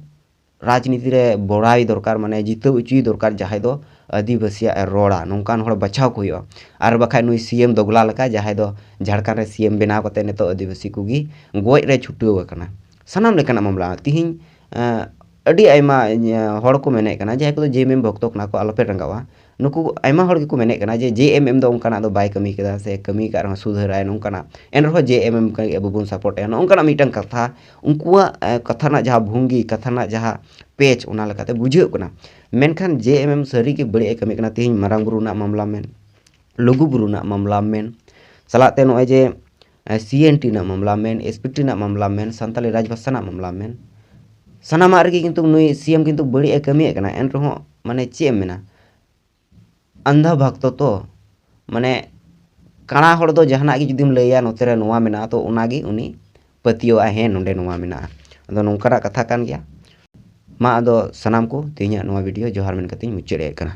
ᱨᱟᱡᱽᱱᱤᱛᱤ ᱨᱮ ᱵᱚᱲᱟᱭ ᱫᱚᱨᱠᱟᱨ, ᱢᱟᱱᱮ ᱡᱤᱛᱟᱹᱣ ᱦᱚᱪᱚᱭ ᱫᱚᱨᱠᱟᱨ, ᱡᱟᱦᱟᱸᱭ ᱫᱚ ᱟᱹᱫᱤᱵᱟᱹᱥᱤᱭᱟᱜ ᱮ ᱨᱚᱲᱟ, ᱱᱚᱝᱠᱟᱱ ᱦᱚᱲ ᱵᱟᱪᱷᱟᱣ ᱠᱚ ᱦᱩᱭᱩᱜᱼᱟ᱾ ᱟᱨ ᱵᱟᱠᱷᱟᱡ ᱱᱩᱭ ᱥᱤ ᱮᱢ ᱫᱚᱜᱽᱞᱟ ᱞᱮᱠᱟ, ᱡᱟᱦᱟᱸᱭ ᱫᱚ ᱡᱷᱟᱲᱠᱷᱚᱸᱰ ᱨᱮ ᱥᱤ ᱮᱢ ᱵᱮᱱᱟᱣ ᱠᱟᱛᱮ ᱱᱤᱛᱚᱜ ᱟᱹᱫᱤᱵᱟᱹᱥᱤ ᱠᱚᱜᱮ ᱜᱚᱡ ᱨᱮ ᱪᱷᱩᱴᱟᱹᱣ ᱟᱠᱟᱱᱟ᱾ ᱥᱟᱱᱟᱢ ᱞᱮᱠᱟᱱᱟᱜ ᱢᱟᱢᱞᱟ ᱛᱤᱦᱤᱧ, ᱮᱸ, ᱟᱹᱰᱤ ᱟᱭᱢᱟ ᱦᱚᱲ ᱠᱚ ᱢᱮᱱᱮᱫ ᱠᱟᱱᱟ, ᱡᱟᱦᱟᱸᱭ ᱠᱚᱫᱚ ᱡᱮ ᱮᱢ ᱮᱢ ᱵᱷᱚᱠᱛᱚ ᱠᱟᱱᱟ ᱠᱚ, ᱟᱞᱚᱯᱮ ᱨᱟᱸᱜᱟᱣᱟ᱾ ᱱᱩᱠᱩ ᱟᱭᱢᱟ ᱦᱚᱲ ᱜᱮᱠᱚ ᱢᱮᱱᱮᱫ ᱠᱟᱱᱟ ᱡᱮ ᱡᱮ ᱮᱢ ᱮᱢ ᱫᱚ ᱚᱱᱠᱟᱱᱟᱜ ᱫᱚ ᱵᱟᱭ ᱠᱟᱹᱢᱤ ᱠᱟᱫᱟ ᱥᱮ ᱠᱟᱹᱢᱤ ᱟᱠᱟᱫ ᱨᱮᱦᱚᱸ ᱥᱩᱫᱷᱟᱹᱨᱟᱭ ᱱᱚᱝᱠᱟᱱᱟᱜ, ᱮᱱᱨᱮᱦᱚᱸ ᱡᱮ ᱮᱢ ᱮᱢ ᱟᱵᱚ ᱵᱚᱱ ᱥᱟᱯᱳᱨᱴ ᱮᱫᱟ, ᱱᱚᱝᱠᱟᱱᱟᱜ ᱢᱤᱫᱴᱟᱝ ᱠᱟᱛᱷᱟ, ᱩᱱᱠᱩᱣᱟᱜ ᱠᱟᱛᱷᱟ ᱨᱮᱱᱟᱜ ᱡᱟᱦᱟᱸ ᱵᱷᱚᱝᱜᱤ, ᱠᱟᱛᱷᱟ ᱨᱮᱱᱟᱜ ᱡᱟᱦᱟᱸ ᱯᱮᱪ, ᱚᱱᱟ ᱞᱮᱠᱟᱛᱮ ᱵᱩᱡᱷᱟᱹᱜ ᱠᱟᱱᱟ᱾ ᱢᱮᱱᱠᱷᱟᱱ ᱡᱮ ᱮᱢ ᱮᱢ ᱥᱟᱹᱨᱤ ᱜᱮ ᱵᱟᱹᱲᱤᱡ ᱮ ᱠᱟᱹᱢᱤ ᱠᱟᱱᱟ᱾ ᱛᱮᱦᱮᱧ ᱢᱟᱨᱟᱝ ᱵᱩᱨᱩ ᱨᱮᱱᱟᱜ ᱢᱟᱢᱞᱟ ᱢᱮᱱ, ᱞᱩᱜᱩ ᱵᱩᱨᱩ ᱨᱮᱱᱟᱜ ᱢᱟᱢᱞᱟ ᱢᱮᱱ, ᱥᱟᱞᱟᱜ ᱛᱮ ᱱᱚᱜᱼᱚᱭ ᱡᱮ ᱥᱤ ᱮᱱ ᱴᱤ ᱨᱮᱱᱟᱜ ᱢᱟᱢᱞᱟ ᱢᱮᱱ, ᱮᱥ ᱯᱤ ᱴᱤ ᱨᱮᱱᱟᱜ ᱢᱟᱢᱞᱟ ᱢᱮᱱ, ᱥᱟᱱᱛᱟᱞᱤ ᱨᱟᱡᱽ ᱵᱷᱟᱥᱟ ᱨᱮᱱᱟᱜ ᱢᱟᱢᱞᱟ ᱢᱮᱱ, ᱥᱟᱱᱟᱢᱟᱜ ᱨᱮᱜᱮ ᱠᱤᱱᱛᱩ ᱱᱩᱭ ᱥᱤ ᱮᱢ ᱠᱤᱱᱛᱩ ᱵᱟᱹᱲᱤᱡ ᱮ ᱠᱟᱹᱢᱤᱭᱮᱫ ᱠᱟᱱᱟ᱾ ᱮᱱ ᱨᱮᱦᱚᱸ ᱢᱟᱱᱮ ᱪᱮᱫ ᱮᱢ ᱢᱮᱱᱟ, ᱟᱱᱫᱷᱟ ᱵᱷᱟᱠᱛᱚ ᱛᱚ, ᱢᱟᱱᱮ ᱠᱟᱬᱟ ᱦᱚᱲ ᱫᱚ ᱡᱟᱦᱟᱱᱟᱜ ᱜᱮ ᱡᱩᱫᱤᱢ ᱞᱟᱹᱭᱟ ᱱᱚᱛᱮ ᱨᱮ ᱱᱚᱣᱟ ᱢᱮᱱᱟᱜᱼᱟ, ᱛᱚ ᱚᱱᱟᱜᱮ ᱩᱱᱤ ᱯᱟᱹᱛᱭᱟᱹᱣᱟᱜᱼᱟ, ᱦᱮᱸ ᱱᱚᱰᱮ ᱱᱚᱣᱟ ᱢᱮᱱᱟᱜᱼᱟ᱾ ᱟᱫᱚ ᱱᱚᱝᱠᱟᱱᱟᱜ ᱠᱟᱛᱷᱟ ᱠᱟᱱ ᱜᱮᱭᱟ᱾ ᱢᱟ ᱟᱫᱚ ᱥᱟᱱᱟᱢ ᱠᱚ ᱛᱮᱦᱮᱧᱟᱜ ᱱᱚᱣᱟ ᱵᱷᱤᱰᱤᱭᱳ ᱡᱚᱦᱟᱨ ᱢᱮᱱ ᱠᱟᱛᱮᱧ ᱢᱩᱪᱟᱹᱫ ᱮᱫ ᱠᱟᱱᱟ᱾